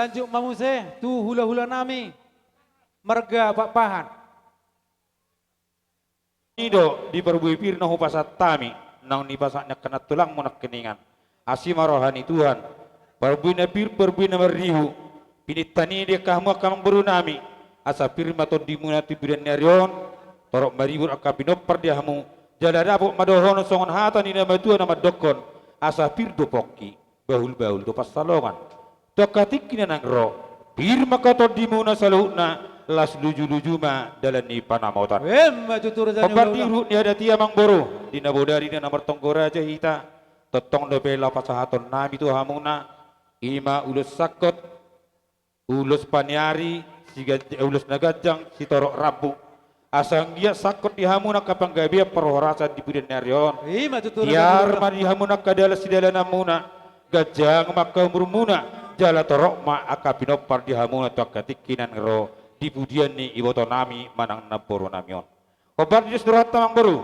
Lanjut ma muse tu hulahula nami marga Pakpahan. I do di parbue pir na hupasahat hami, naung nipasahat ni angka nantulangmu nangkiningan. Asi ma roha ni Tuhan, parbue na pir, parbue na marribu, pinintani di angka hamu angka amangboru nami, asa pir ma tondimuna tu pudun ni ari on, torop maribur angka pinompar di hamu, jala dapot ma dohonon songon hata ni na matua na mandokkon, asa pir do pongki, bahul-bahul do pansalongan. Tu angka tingki na naeng ro, pir ma angka tondimuna saluhutna, las luju-luju ma dalan ni panamotan. Emma tutu raja ni hulahula. Hombar di ruhut ni adat i amangboru, di na bodari na martonggo raja hita, tongtong dope laho pasahaton nami tu hamuna, i ma ulos sangkot, ulos paniari, sigan-, ulos na ganjang, sitorop rambu. Asa anggiat sangkot di hamuna angka panggabean parhorasan di pudun ni ari on. I ma tutu raja ni hulahula. Tiar ma di hamuna angka dalan sidalananmuna, ganjang ma angka umurmuna, jala torop ma angka pinompar di hamuna tu angka tingki na naeng ro, di pudian ni iboto nami manang namboru nami on. Hombar di dos ni rohanta amangboru.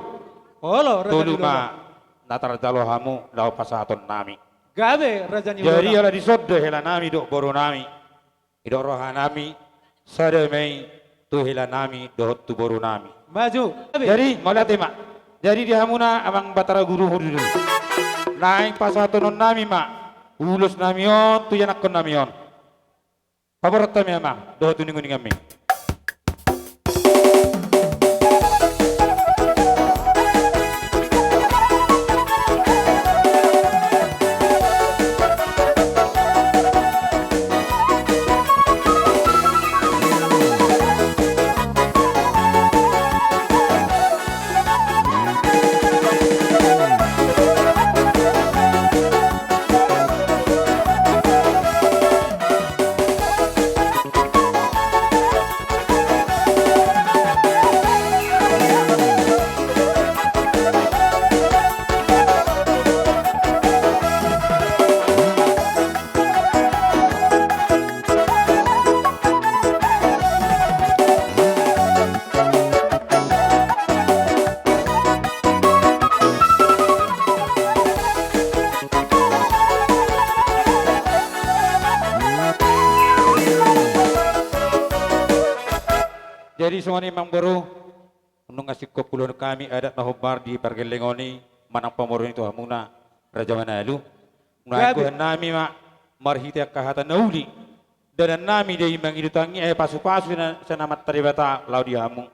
Olo, raja ni hulahula. Tolu ma na tarjalo hamu laho pasahaton nami. Gabe, raja ni hulahula. Jadi ala dison do hela nami dohot boru nami. Didok roha nami, sada ma i tu hela nami dohot tu boru nami. Maju. Jadi, mauliate ma. Jadi di hamuna amang Batara Guru Hududul. Naeng pasahaton nami ma ulos nami on tu ianakhon nami on. Paborhat hami amang, dohot uninguninganmi. Jadi songon i amangboru, nunga singkop ulaon hami adat na hombar di pargellengon i manang pamoruon i tu hamuna Raja Manalu. Gabe. Nunga angkuhan nami ma marhite angka hata na uli. Dalan nami do i mangido tangi, eh, pasupasu na sian Amanta Debata laho di hamu.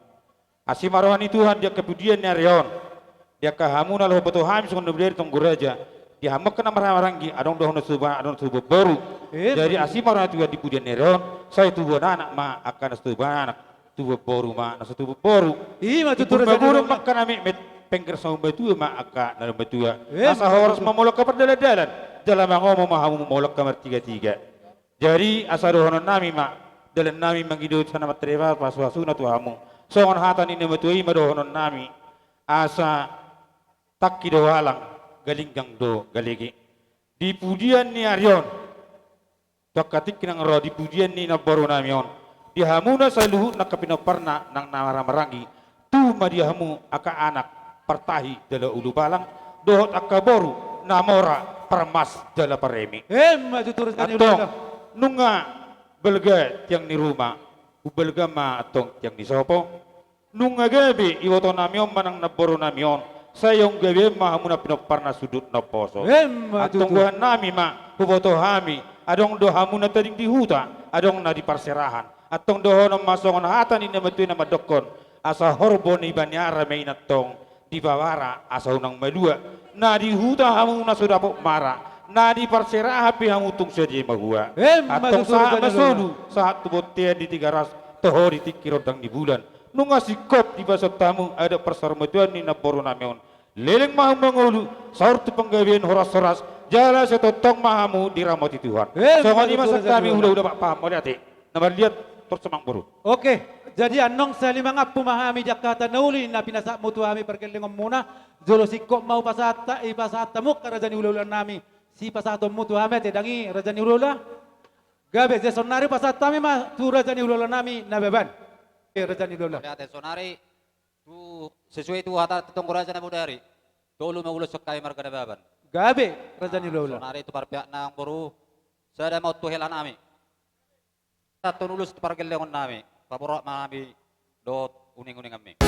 Asi ma roha ni Tuhan di angka pudian ni ari on. Di angka hamu na laho huboto hami songon na bodari tonggo raja. Di hamu angka na marhahamaranggi, adong do na so tubu anak, adong na so tubu boru. Eh, jadi asi ma roha ni Tuhan di pudian ni ari on, sai tubu anak ma angka na so tubu anak, tubu boru ma na so tubu boru. I ma tutu raja ni hulahula. Angka na metmet, pengger saur matua ma angka na matua. Eh, asa horas ma molo angka pardalandalan, jala mangomo ma hamu molo angka martigatiga. Jadi asa dohonon nami ma, dalan nami mangido sian Amanta Debata pasupasuna tu hamu. Songon hata ni na matua i ma dohonon nami. Asa tangki do alang, galinggang do galege. Di pudian ni ari on, tu angka tingki na naeng ro, di pudian ni namboru nami on, di hamuna saluhutna angka pinomparna nang na marhahamaranggi, tubu ma di hamu angka anak partahi jala ulubalang, dohot angka boru na mora parmas jala pareme. Emma tutu raja ni hulahula. Antong, nunga balga tiang ni ruma, umbalga ma antong tiang ni sopo. Nunga gabe iboto nami on manang namboru nami on, sai on gabe ma hamuna pinomparna sundut na umposo. Emma tutu. Antong gohan nami ma, huboto hami, Adong do hamu na tading di huta, adong na di parserahan. Antong dohonon ma songon hata ni na matua na mandokkon, asa horbo ni baniara ma i antong dipabara asa unang malua. Na di huta hamu na so dapot mara, na di parserahan pe hamu tung sadia mahua. Antong sahat ma solu, sahat tu bontean di Tigaras, toho di tingki rondang ni bulan. Nunga singkop dipasahat hamu adat parsarumatuan ni namboru nami on. Leleng ma hamu mangolu, saur tu panggabean horas-horas, jala sai tongtong ma hamu diramoti Tuhan. Songon i ma sian hami hula-hula Pakpahan, mauliate. Na marliat, torus amang boru. Oke, jadi annon sahali mangampu ma hami di angka hata na uli na pinasahatmu tu hami pargellengonmuna, jolo singkop ma hupasahat, hupasahat hamu angka raja ni hula-hula nami sipasahatonmu tu hami ate, dang i raja ni hula-hula. Gabe, jadi saonnari pasahat hami ma tu raja ni hula-hula nami Nababan. Oke, raja ni hula-hula. Mauliate, saonnari tu sesuai tu hata ni tonggo raja na bodari. Tolu ma ulos sian hami marga Nababan. Gabe, raja ni hula-hula. Saonnari tu parpihakna amang boru, sada ma on tu hela nami. Pasahathon ulos tu pargellengon nami, paborhat ma hami dohot uning-uninganmi.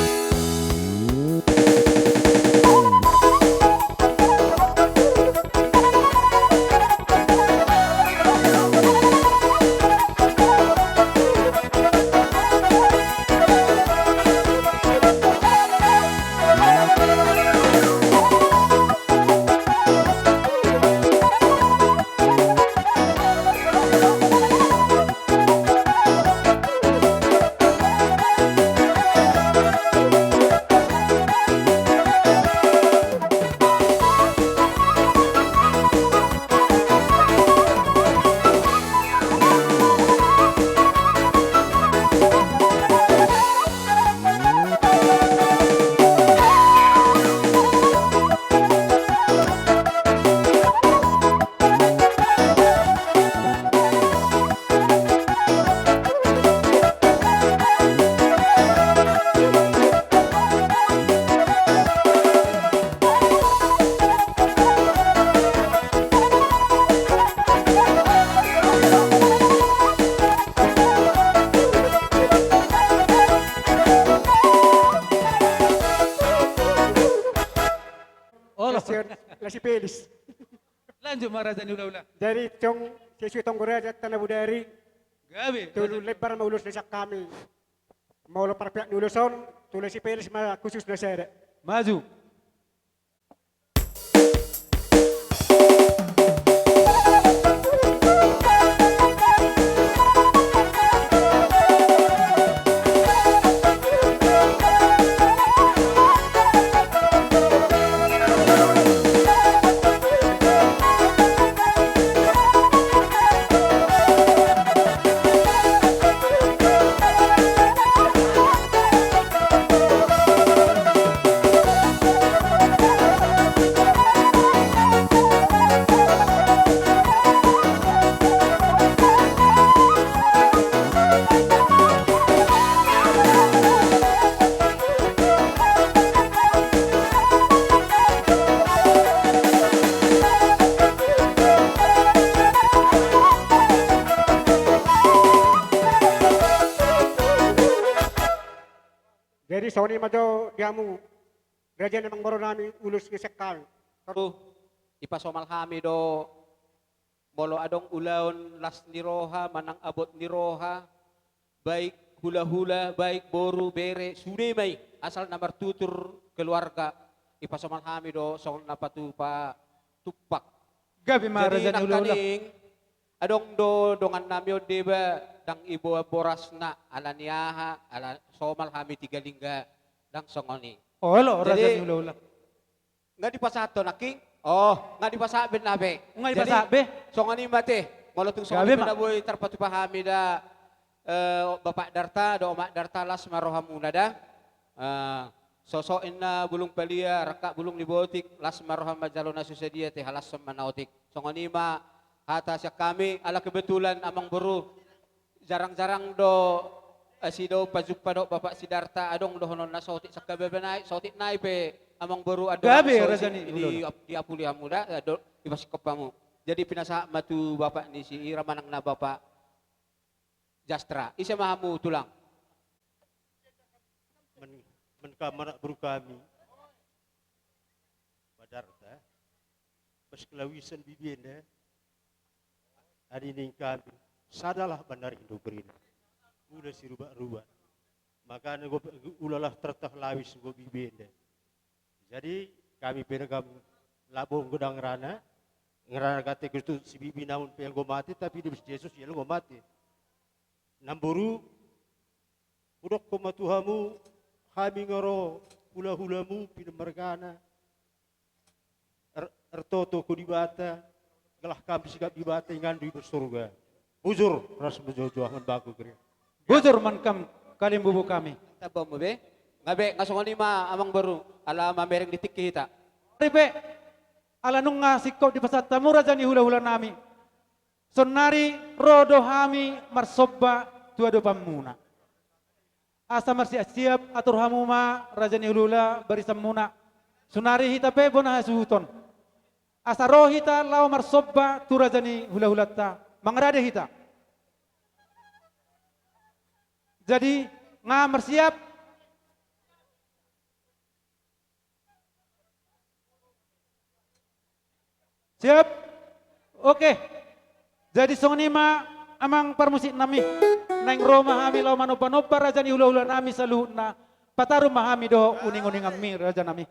Olo. Sian Lasipelis. Lanjut ma raja ni hula-hula. Jadi tong sesuai tonggo raja hata na bodari. Gabe. Tolu lembar ma ulos na sian hami. Molo parpihak ni ulos on, tu Lasipelis ma khusus na sada. Maju. Jadi songon i ma jo di hamu raja ni amang boru nami ulos ni sian hami. Ipasomal hami do molo adong ulaon las ni roha manang abot ni roha, baik hula-hula, baik boru, bere, sude ma i, asal na martutur keluarga, ipasomal hami do songon na patupa tumpak. Gabe ma raja ni hula-hula. Jadi nangkaning adong do dongan nami on deba, ndang iboan borasna ala ni aha, ala somal hami Tiga Lingga, ndang songon i. Olo, raja ni hula-hula. Nga dipasahat ho nangkin? Oh, nga dipasahat be na be. Nga dipasahat be. Jadi songon i ma ate. Molo tung songon i pe na boi tarpatupa hami da, eh, Bapak Darta dohot Omak Darta, las ma rohamuna da. Eh, sosok inna bulung palia, rangkap bulung ni botik, las ma roha manjalo na so sadia, ate, halashon ma na otik. Songon i ma hata sian hami, ala kebetulan amang boru jarang-jarang do, eh, asi do pajumpa dohot Bapak Sidarta, adong dohononna sotik sangkababa nai, sotik nai pe amang boru, andorang gabe so raja ni hula-hula. Di, diapuli hamu da, eh, do, dipasingkop hamu. Jadi pinasahat ma tu bapak ni si Ira manang na Bapak Jastra. Ise ma hamu tulang? Men-, men kam anak boru kami. Badarta. Bas kelawisan bibienda. Jadi ningkami, sadalah bandar Indoprint. Ula sirubak-rubak. Makana gope ulalah tertah lawis gope bibenda. Jadi kami pe na gam labo godang rana, ngerana gate Kristus si bibi namun pe anggo mate, tapi di Jesus ia anggo mate. Namboru, hudokkon ma tu hamu, hami nga ro hula-hulamu, pinomargana, er-, ertoto ho Debata, gelah hami sigabe Debata, ingandu i marsorga. Bujur, ras menjojo, ah, man baku gereja. Bujur, man kam kalimbubu kami. Tamba mu be. Nga be, nga songon i ma amang boru, ala mamereng di tingki hita. Ari pe, ala nunga singkop dipasahat hamu raja ni hula-hula nami. Sonari ro do hami marsomba tu adopanmuna. Asa marsiap-siap atur hamu ma raja ni hula-hula barisanmuna. Sonari hita pe bona hasuhuton. Asa ro hita laho marsomba tu raja ni hula-hulanta. Mangarade hita. Jadi, nga marsiap. Siap? Oke. Jadi songon i ma amang parmusik nami. Naeng ro ma hami laho manomba-nomba raja ni hula-hula nami saluhutna. Pataru ma hami dohot uning-uninganmi raja nami.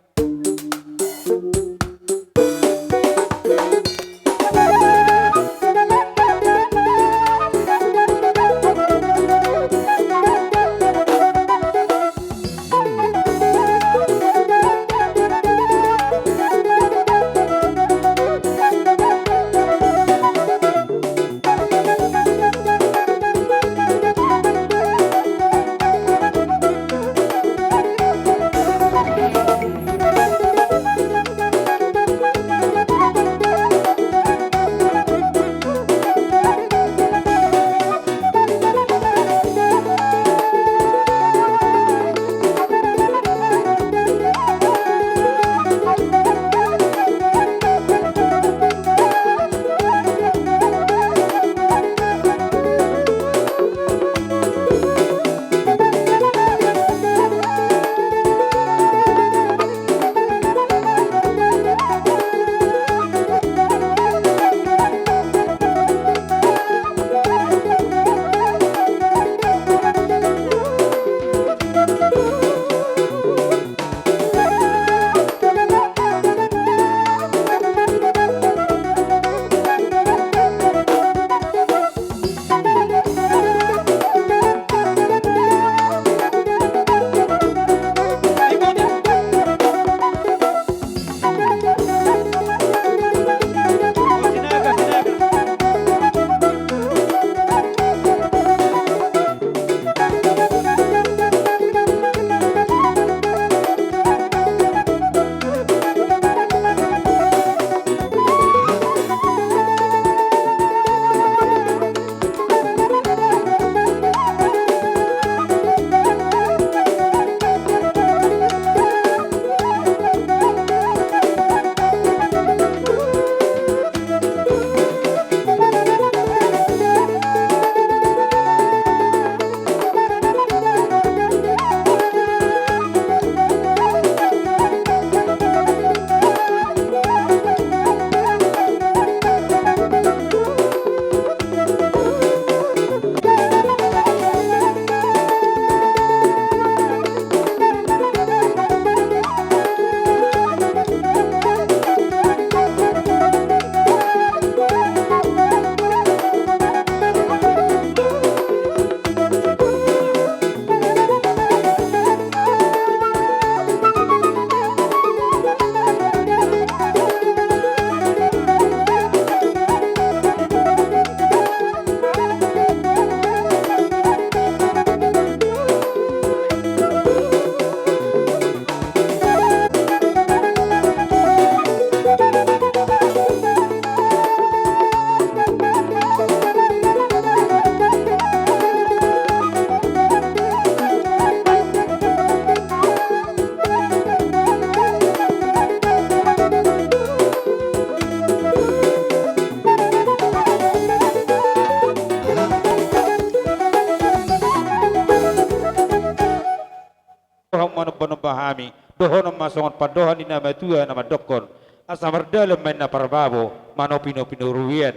Dohon ma nomba-nomba hami, dohonon ma songon pandohan ni na matua na mandokkon, asa mardalan ma inna parbabo, manopi-nopi na uruian,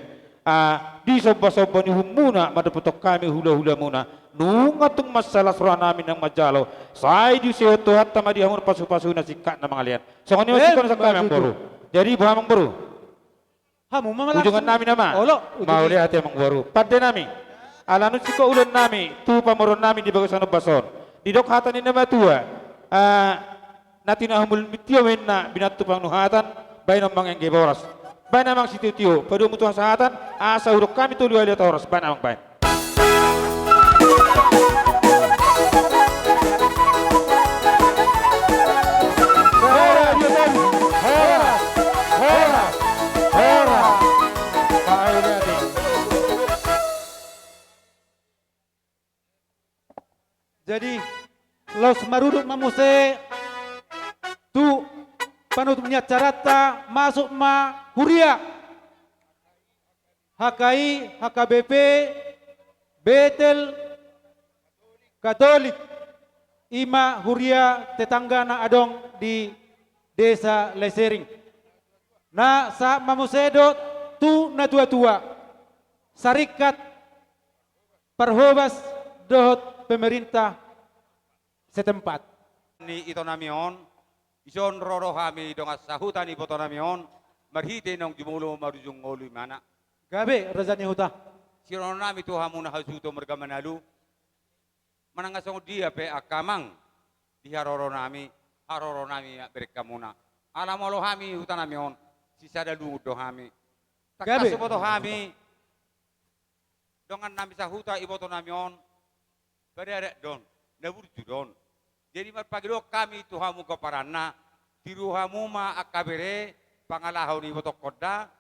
Ah, di sombasomba ni uhumuna mandapothon hami hulahulamuna. Nunga tung mansai las rohanami naung manjalo. Sai diusehon Tuhanta ma di hamu pasupasu na singkat na mangalean. Songon i ma singkop na sangkami, amangboru. Jadi boha, amangboru? Hamu ma, ujunnami nama. Olo, ujungi. Mauliate, amangboru. Pandenami. Ala nunga singkop ulaonnami tu pamoruonnami di bagasan ombas on. Didok hata ni na matua. Ah, na tinahu mulmitio ma inna, binantu pangunuhatan, baenon mangengge boras. Baen amang sitiotio, padomu tu hasahatan, asa hudok hami tolu hali oto horas, baen amang, baen. Horas, horas, horas, horas. Jadi, laos marudut ma muse tu panutup ni acaranta, masuk ma huria H K I, H K B P, Betel, Katolik, i ma huria tetangga na adong di Desa Laisering. Na sahat ma muse dohot tu natuatua, sarikat, parhobas dohot pemerintah setempat. Ni itonami on, dison ro do hami dongan sahuta ni ibotonami on, marhite naung jumolo marujung ngolu imana. Gabe, raja ni huta. Sirohononnami tu hamu na hasuhuton marga Manalu. Manang na songon dia pe angka amang di haroronami, haroronami ma bereng hamuna. Ala molo hami hutanami on, sisada lungun do hami. Tangkas huboto hami, dongannami sahuta ibotonami on, baradat do on, na burju do on. Jadi marpangidoan hami tu hamu pomparanna, tiru hamu ma angka bere, pangalaho ni ibotohonda,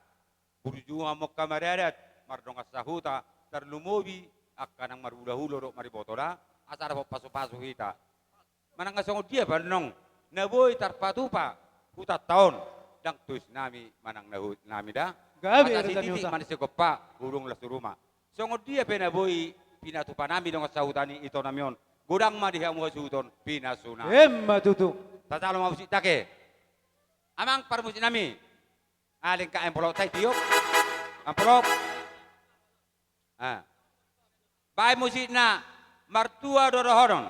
burju hamu angka maradat, mardongan sahuta, tarlumobi angka nang marhulahula dohot mariboto da, asa dapot pasupasu hita. Manang na songon dia pe annon, na boi tarpatupa hutanta on, ndang toisnami manang na huhutnami da. Gabe, asa raja ni huta. Sititi ma na sigompa, burung las tu ruma. Songon dia pe na boi pinatupanami dongan sahuta ni itonami on, godang ma di hamu hasuhuton pinasuna. Emma tutu. Tajalo ma musikta ke. Amang parmusiknami. Ah, lengkap amplop, sai tiop. Amplop. Ah. Baen musikna, martua do dohonon.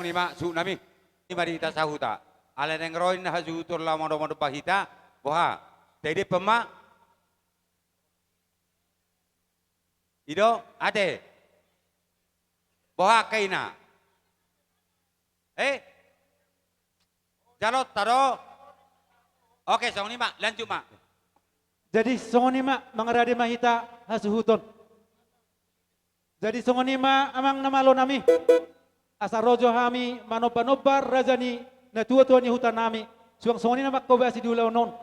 Ima suhut nami, ima di hita sahuta. Alai naeng ro ninna hasuhuton laho manomba hita, boha? Taida pe ma? I do, ate. Boha angka ina? Eh? Jaloonta do? Oke, songon i ma, lanjut ma. Jadi songon i ma, mangarade ma hita hasuhuton. Jadi songon i ma amang na malo nami. Asa ro jo hami manomba-nomba raja ni natuatua ni huta nami. Suang songon i na mangkobasi di ulaon on.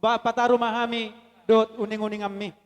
Ba pataru ma hami dohot uninguninganmi.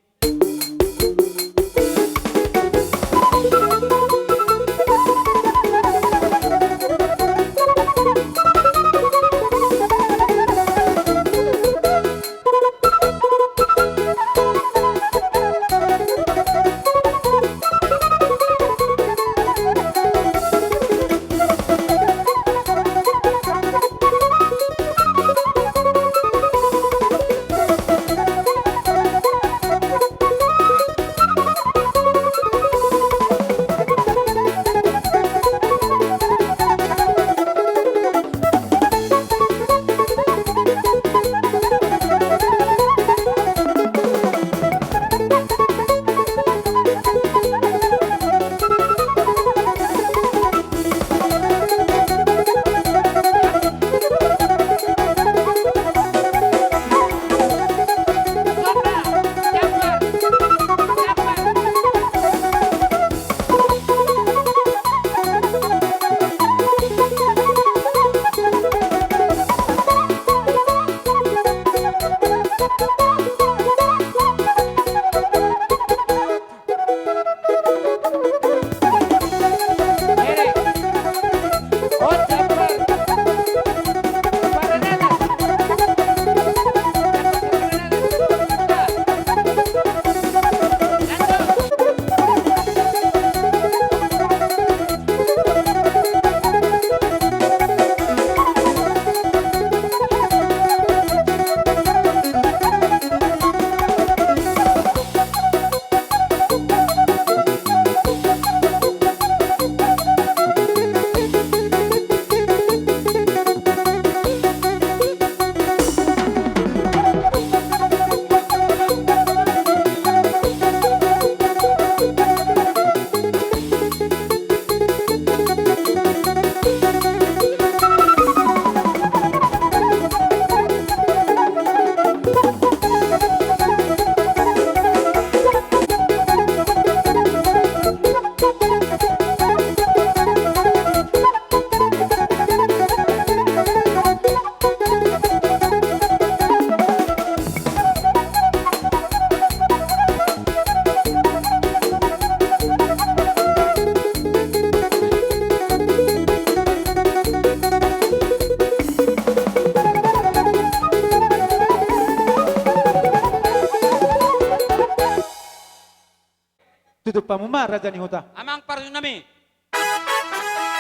Tutup hamu ma raja ni huta. Amang parsunami.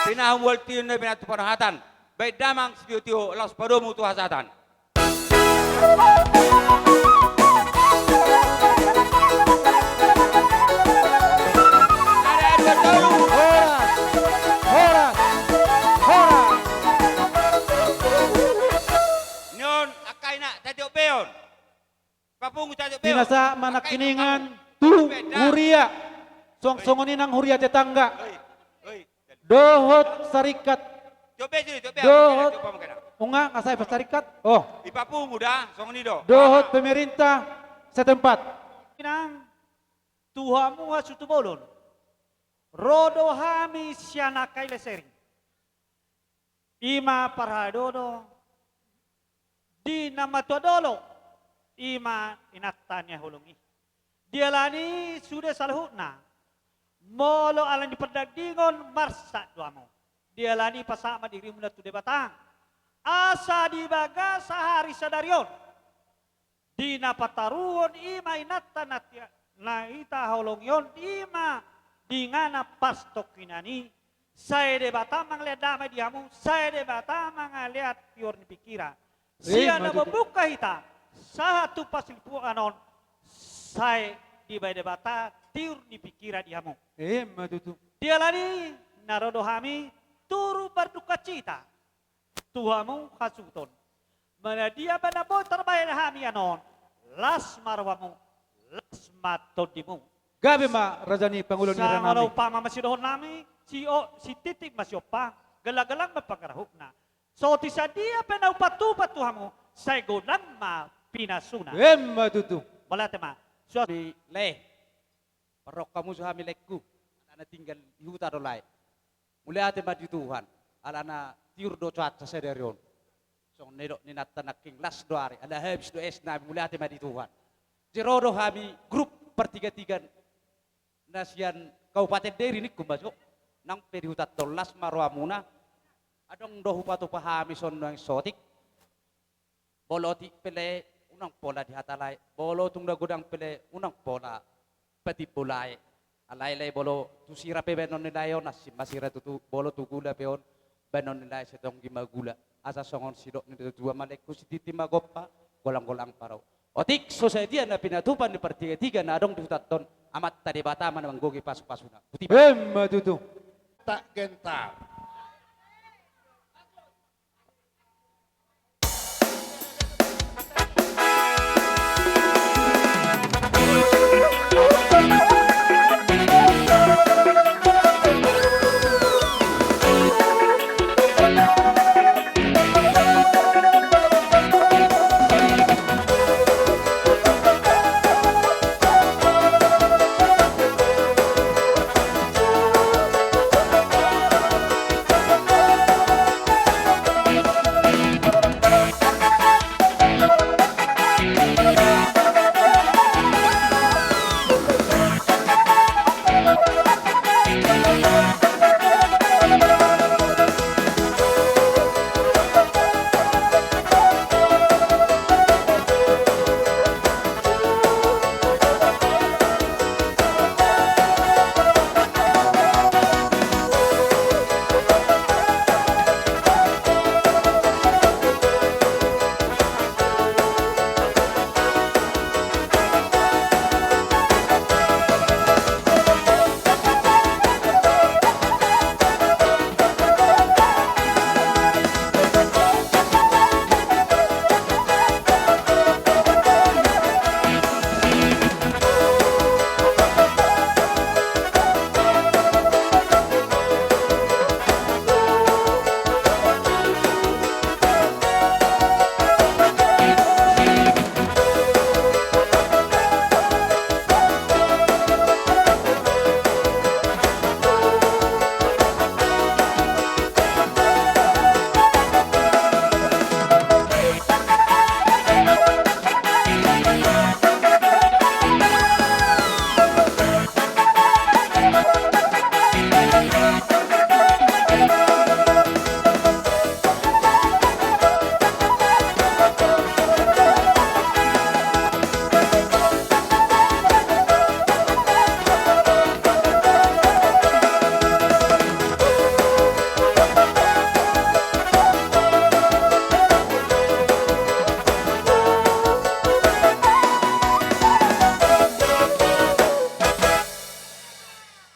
Pinahan mual tion na pinatu panahatan. Baen damang sitio-tio laos padomu tu hasahatan. Horas. Horas. Horas. Nion angka ina tatiop beon. Papungu tatiop beon. Pinasa manangkiningan tu huria. Suang songon i nang huria tetangga. Dohot sarikat. Dohot. Unga, nga sai parsarikat. Oh. Ipapungu da, songon i do. Dohot pemerintah setempat. Inang, tu hamu hasuhuton bolon. Ro do hami sian angka i Lesering. Ima parhalado do di na matua dolok, ima inanta ni haholong i. Dialani sude saluhutna, molo alani pardagdingon marsak do hamu. Dialani pasahat ma dirimuna tu Debata. Asa di bagasan ari sadari on. Di na pataruhon ima inanta na tia-, na hita holongi on ima di ingana pastongkinan i, sai Debata mangalean dame di hamu, sai Debata mangalean tiur ni pingkiran. Sian na mamungka hita, sahat tu parsilipuan on, sai dibaen Debata tiur ni pingkiran di hamu. Ima tutu. Dialani na ro do hami, turut mardukacita tu hamu hasuhuton. Molo dia pe na boi tarbahen hami annon, las ma rohamu, las ma tondimu. Gabe ma raja ni pangula ni hira nami. Songon umpama ma sidohonon nami, si o, sititi ma siompa, galanggalang ma pangarahutna. Saotik sadia pe na hupatupa tu hamu, sai godang ma pinasuna. Emma tutu. Mauliate ma. Suas. Lae. Parroha hamu jo hami laengku, alana tinggal di huta do lae. Mauliate ma di Tuhan, alana tiur do cuaca sadari on. Songon na nidok ni inanta nangkin, las do ari, ala habis do es nami, mauliate ma di Tuhan. Jero do hami grup partigatiga na sian Kabupaten Dairi ningku ma jo, nang pe di huta on las ma rohamuna, adong do hupatupa hami songon nuaeng saotik. Molo otik pe lae, unang pola di hata lae. Molo tung na godang pe lae, unang pola patimbo lae. Alai lae, molo tu sira pe baenon ni lae on, asing ma sira tutu. Molo tu gula pe on, baenon ni lae sai tonggi ma gula. Asa songon sidok ni natuatua ma laengku, sititi ma gompa, golanggolang parau. Otik so sadia na pinatupa ni partigatiga na adong di huta on, Amanta Debata ma na manggohi pasupasuna. Boti ma. Emma tutu. Tak gentar.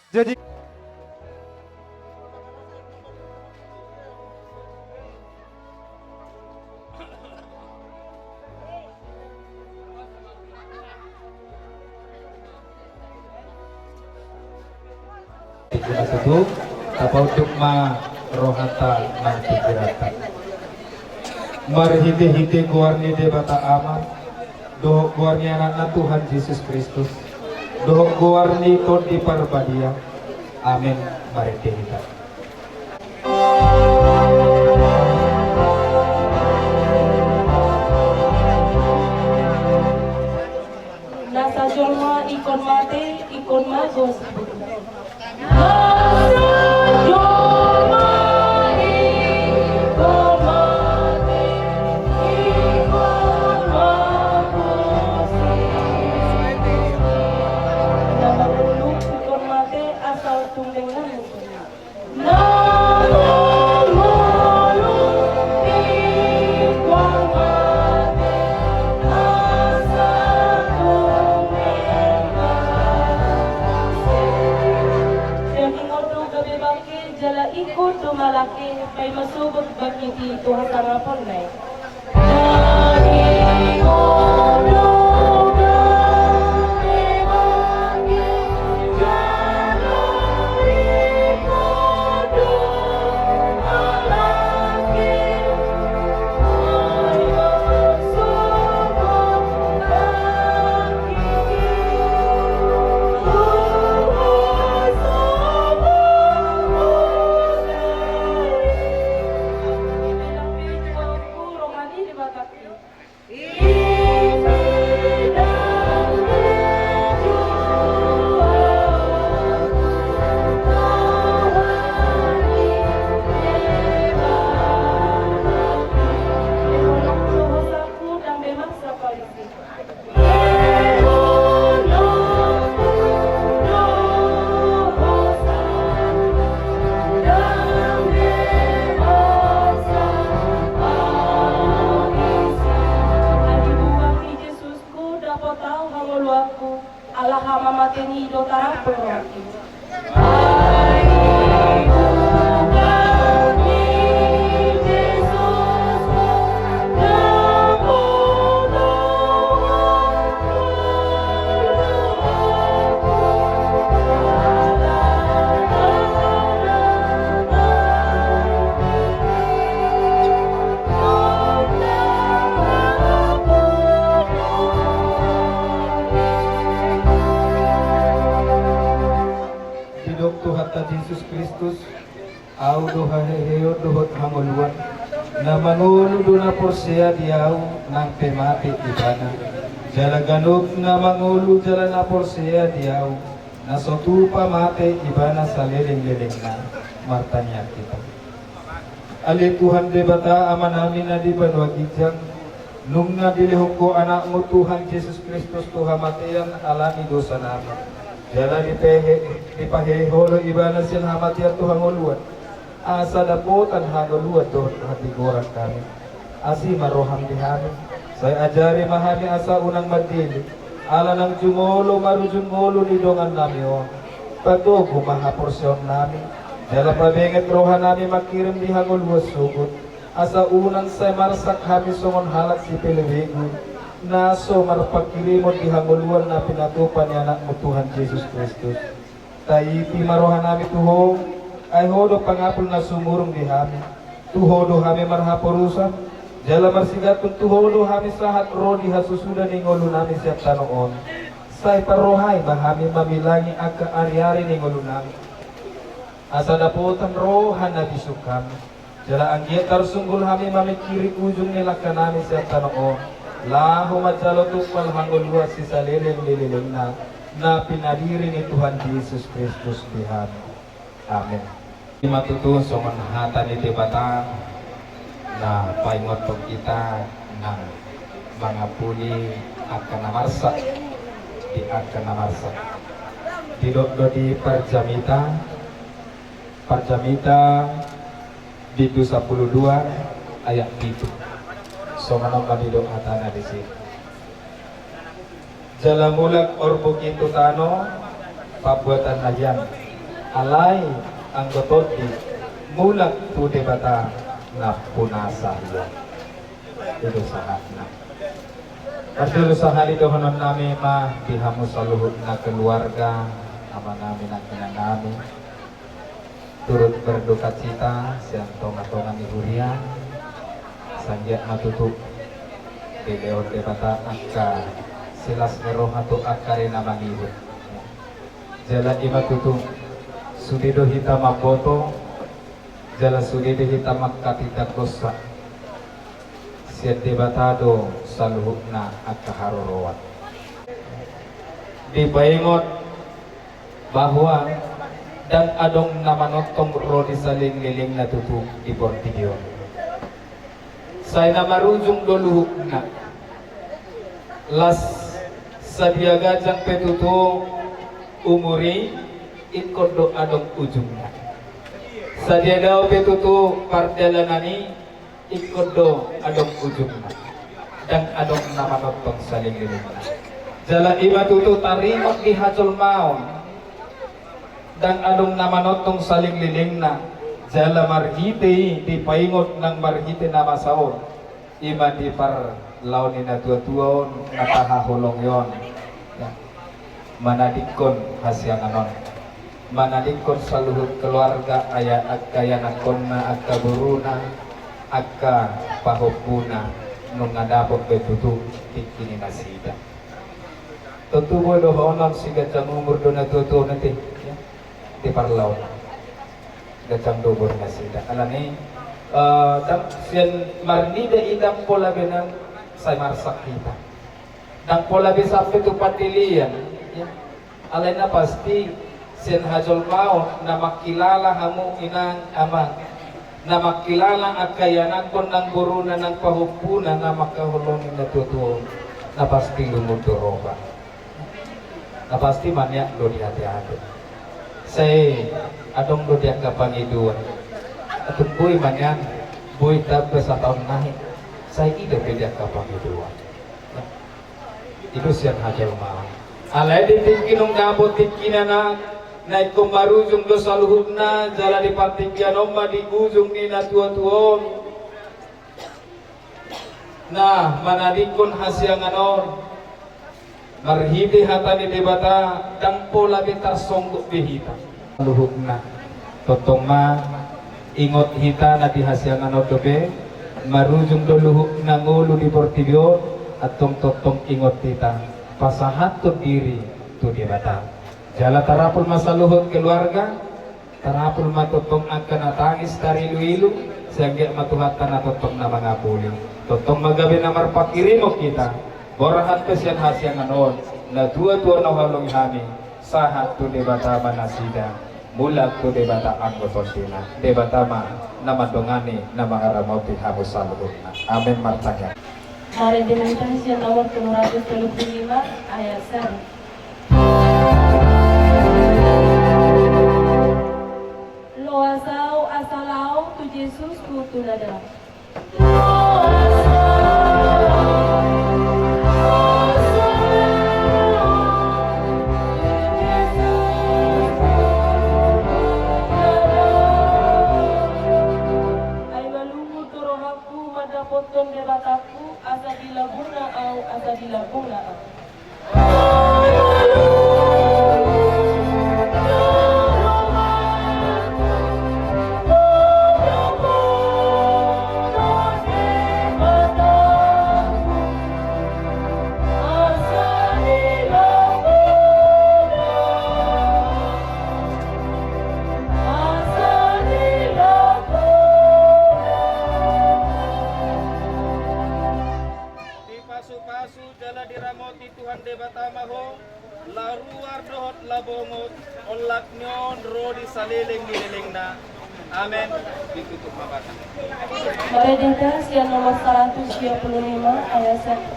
Jadi, tapaunduk ma rohanta nang pingkiranta. Marhitehite goar ni Debata Ama, dohot goar ni Anakna Tuhan Jesus Kristus, dohot goar ni Tondi Parbadia. Amen. Marende hita. Nasa jolma ingkon mate, ingkon mago. Tumalake, paima sogot bangkiti tu hasangaponna i. Dapot ahu hangoluanku, ala hamamate ni i do tarapul rohangki. Didok Tuhanta Jesus Kristus, Ahu do haheheon dohot hangoluan. Na mangolu do na porsea di Ahu, nang pe mate ibana. Jala ganup na mangolu jala na porsea di Ahu, na so tupa mate ibana salelenglelengna. Martangiang hita. Ale Tuhan Debata Amanami na di banua ginjang, nunga dilehon Ho AnakMu Tuhan Jesus Kristus tu hamatean ala ni dosanami, jala dipehe-, dipahehe Ho do ibana sian hamatean tu hangoluan, asa dapotan hangoluan dohot hatigoran hami. Asi ma rohaM di hami, sai ajari ma hami asa unang mandele, ala nang jumolo marujung ngolu ni dongannami on. Patogu ma haporseaonnami, jala pabenget rohanami mangkirim di hangoluan sogot, asa unang sai marsak hami songon halak sipelebegu, na so marpangkirimon di hangoluan na pinatupa ni AnakMu Tuhan Jesus Kristus. Taiti ma rohanami tu Ho, ai Ho do pangapul na sumurung di hami. Tu Ho do hami marhaporusan, jala marsigantung tu Ho do hami sahat ro di hasusuda ni ngolunami sian tano on. Sai parrohai ma hami mamilangi angka ariari ni ngolunami, asa dapotan roha na bisuk hami. Jala anggiat tarsunggul hami mamingkiri ujung ni langkanami sian tano on, laho manjalo tumpal hangoluan sisalelenglelengna, na pinadiri ni Tuhan Jesus Kristus di hami. Amen. I ma tutu songon hata ni Debata na paingothon hita nang mangapuli angka na marsak di angka na marsak. Didok do di Parjamita, Parjamita bindu sampulu dua ayat pitu. Songon on ma didok hatana disi. Jala mulak orbuk i tu tano pambuatan na hian, alai anggo tondi mulak tu Debata na punasa hian. I do sahatna. Parjolo sahali dohononnami ma di hamu saluhutna keluarga, amanami nang inanami. Turut berdukacita sian tongatonga ni huria, sai anggiat ma tutu dilehon Debata angka silas ni roha tu angka ari na mangihut. Jala i ma tutu, sude do hita mamboto, jala sude do hita manghatindanghonsa. Sian Debata do saluhutna angka haroroan. Dipaingot bahwa ndang adong na manongtong ro di salelenglelengna tutu di portibi on. Sai na marujung do luhutna. Las sadia ganjang pe tutu umur i, ingkon do adong ujungna. Sadia dao pe tutu pardalanan i, ingkon do adong ujungna. Ndang adong na manongtong salelenglelengna. Jala i ma tutu taringot di hajolmaon. Ndang adong na manongtong salelenglelengna. Jala marhite i dipaingot nang marhite na masa on, i ma di parlao ni na tuatua on na tahaholongi on, ya, manadingkon hasiangan on, manadingkon saluhut keluarga, aya angka ianakkonna, angka boruna, angka pahompuna, nunga dapot be tutu tingki ni nasida. Tontu boi dohonon, siganjang umur do na tuatua on ate, ya, di parlao on. Ganjang do umur nasida. Alani, eh, ndang sian marnida i ndang pola be nang sai marsak hita. Ndang pola be sampe tu patilian, ya. Alai na pasti sian hajolmaon na mangkilala hamu inang amang, na mangkilala angka ianakkon nang boruna nang pahompuna na mangkaholongi na tuatua on, na pasti lungun do roha. Na pasti maniak do di ateate. Sai adong do di angka pangidoan. Tung boi maniak, boi tamba sataon nai. Sai i dope di angka pangidoan. I do sian hajolmaon. Alai di tingki nunga dapot tingkina na, na ingkon marujung do saluhutna, jala di partingkian on ma di ujung ni na tuatua on. Na manadingkon hasiangan on, marhite hata ni Debata, ndang pola be tarsonggot be hita. Luhutna, tongtong ma ingot hita na di hasiangan on dope, marujung do luhutna ngolu di portibi on, antong tongtong ingot hita, pasahathon diri tu Debata. Jala tarapul ma saluhut keluarga, tarapul ma tongtong angka na tangis tariluilu, sai anggiat ma Tuhanta na tongtong na mangapuli. Tongtong ma gabe na marpanghirimon hita, borhat pe sian hasiangan on, na tuatua na huhaholongi hami, sahat tu Debata ma nasida, mulak tu Debata anggo tondina, Debata ma na mandongani, na mangaramoti hamu saluhutna. Amen, martangiang. Marende ma hita sian nomor tolu ratus tolu pulu lima, ayat sada. Loas ahu asa laho tu Jesus, tu Tuhanta. Ai malungun do rohangku mandapothon Debatangku, asa dilambungna ahu, asa dilambungna ahu. Dipasupasu jala diramoti Tuhan Debata ma ho, laho ruar dohot laho bongot, olat ni on ro di saleleng ni lelengna. Amen. Ditutup ma basa. Marende hita sian nomor saratus sia pulu lima, ayat sada.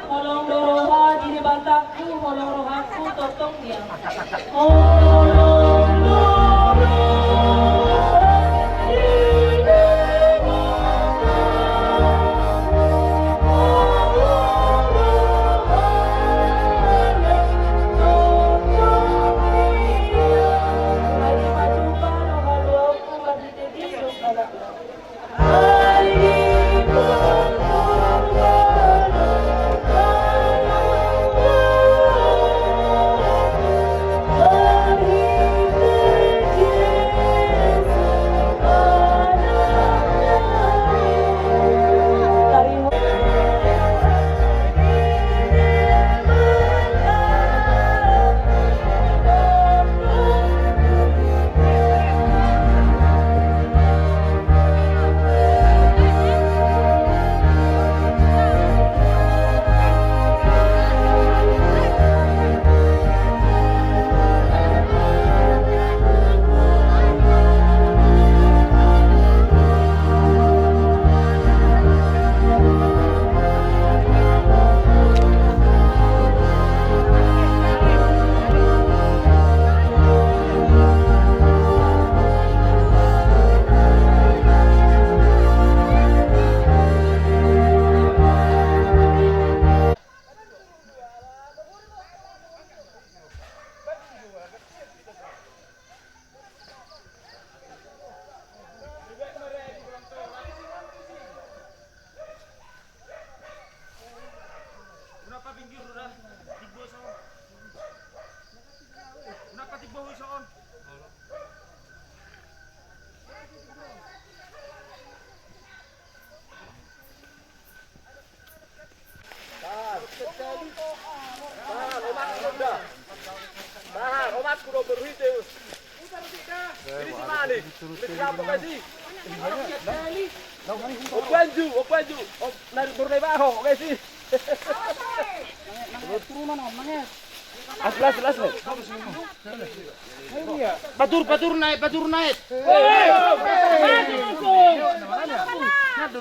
Holong do roha di Debatangku, holong rohangku tongtong dia. Opanju, opanju, op nari bornai baho, guys. Aslas, aslas. Batur, batur naik, batur naik.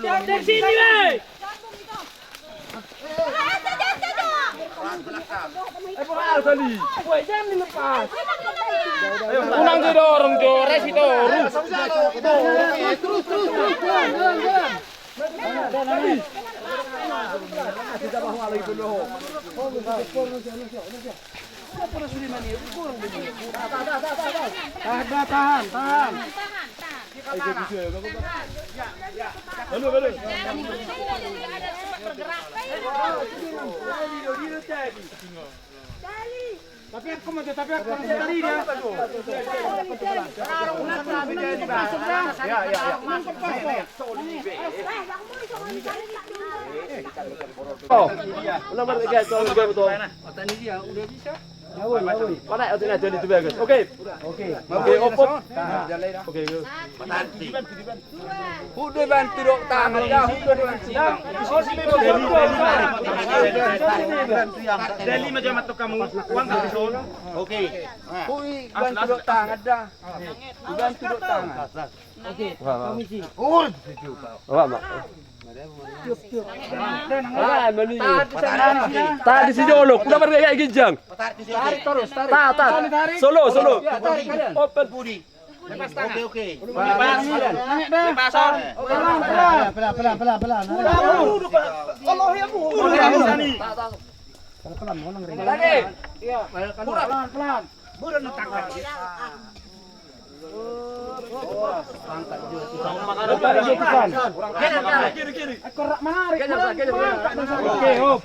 Dari sini, weh. Unang didorong jo, rai si toru. Tahan, tahan, tahan. Tapi aku mau, tapi aku mau tadi dia. Ya, ya, ya. Oh, udah, udah, udah, betul. Tadi dia udah bisa. Mana ada, ada di itu bagus. Oke. Oke. Oke, opo. Oke, go. Hudo bantu dok tangan dah, hudo bantu. Dari lima jam atau kamu uang tak bisa. Oke. Hui bantu dok tangan dah. Hui bantu dok tangan. Oke. Komisi. Oh, itu. Wah, Mak. Tadi si Jolok, udah pergi kayak ginjang. Tarik terus, tarik. Tarik, tarik. Solo, solo. Tarik, tarik, kalian. Open. Budi. Oke, oke. Lepas. Lepas. Pelan, pelan, pelan, pelan, pelan. Pelan, pelan. Pelan, pelan. Oke, hop.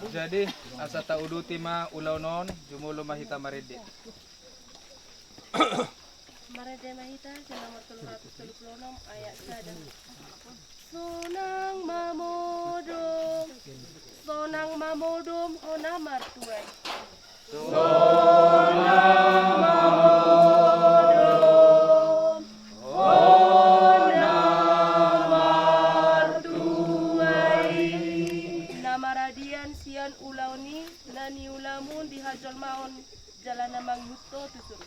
Jadi, asa tauduti ma ulaon on, jumolo ma hita marende. Marende ma hita, sian nomor tolu ratus tolu pulu onom ayat sada. Sonang ma modom, sonang ma modom, hona martuai. Sonang ma modom, hona martuai. Na maradian sian ulaon i, na niulamu di hajolmaon. Jala na mangihut ho tu surgo.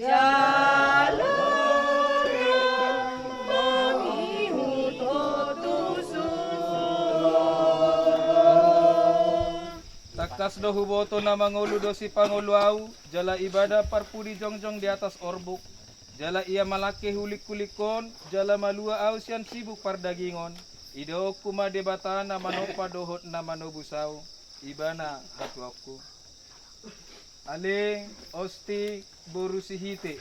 Jala na mangihut ho tu surgo. Tangkas do huboto na mangolu do sipangolu ahu, jala ibana parpudi jongjong di atas orbuk, jala ia malangke hulinghuling on, jala malua ahu sian sibuk pardagingon. Idaonku ma Debata na manompa dohot na manobus ahu, ibana hatuaonku. Ale, osti, boru Sihite.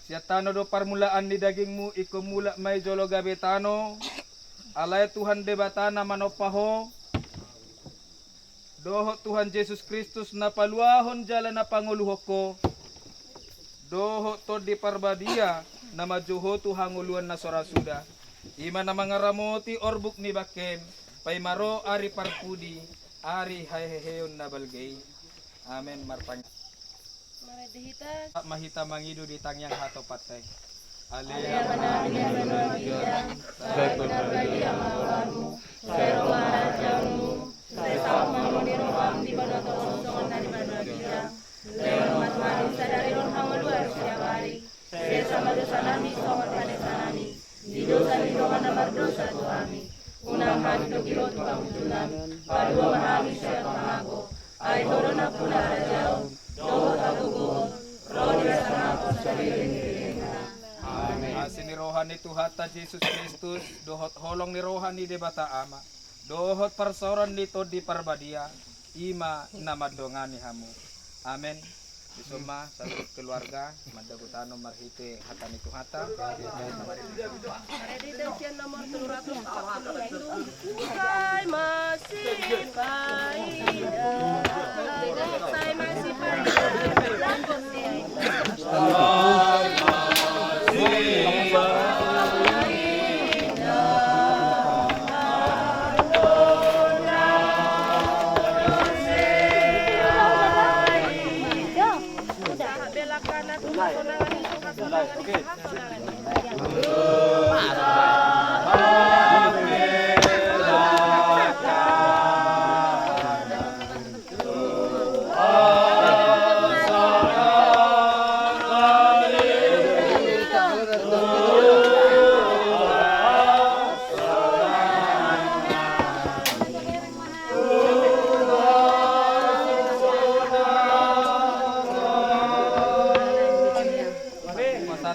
Sian tano do parmulaan ni dagingmu, ingkon mulak ma i jolo gabe tano. Alai Tuhan Debata na manompa ho, dohot Tuhan Jesus Kristus na paluahon jala na pangoluhon ho, dohot Tondi Parbadia na manjou ho tu hangoluan na so ra suda. I ma na mangaramoti orbuk ni bangkem, paima ro ari parpudi, ari haheheon na balga i. Amen. Martang. Marende hita. Ma hita mangido di tangiang hatopanta i. Ale Amanami na di banua ginjang, sai pinarbadia ma goarmu, sai ro ma harajaonmu, sai saut ma lomo ni roham di banua tonga on songon na di banua ginjang. Lehon ma tu hami sadari on hangoluan siapari. Sesa ma dosanami songon panesanami di dosa ni dongan na mardosa tu hami. Unang hami togihon tu pangunjunan, palua ma hami sian pangago. Ai Ho do nampuna harajaon dohot hagogoon ro di hasangapon saleleng ni lelengna. Amen. Asi ni roha ni Tuhanta Jesus Kristus dohot holong ni roha ni Debata Ama dohot parsaoran ni Tondi Parbadia, i ma na mandongani hamu. Amen. Dison ma saluhut keluarga mandabu tano marhite hata ni Tuhanta. Sai masipaida, sai masipaida.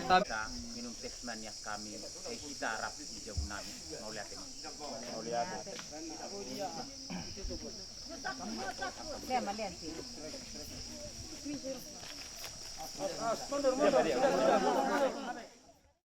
Kita minum teh manis kami, eh, kita arap di jabu nami. Mauliate. Mauliate.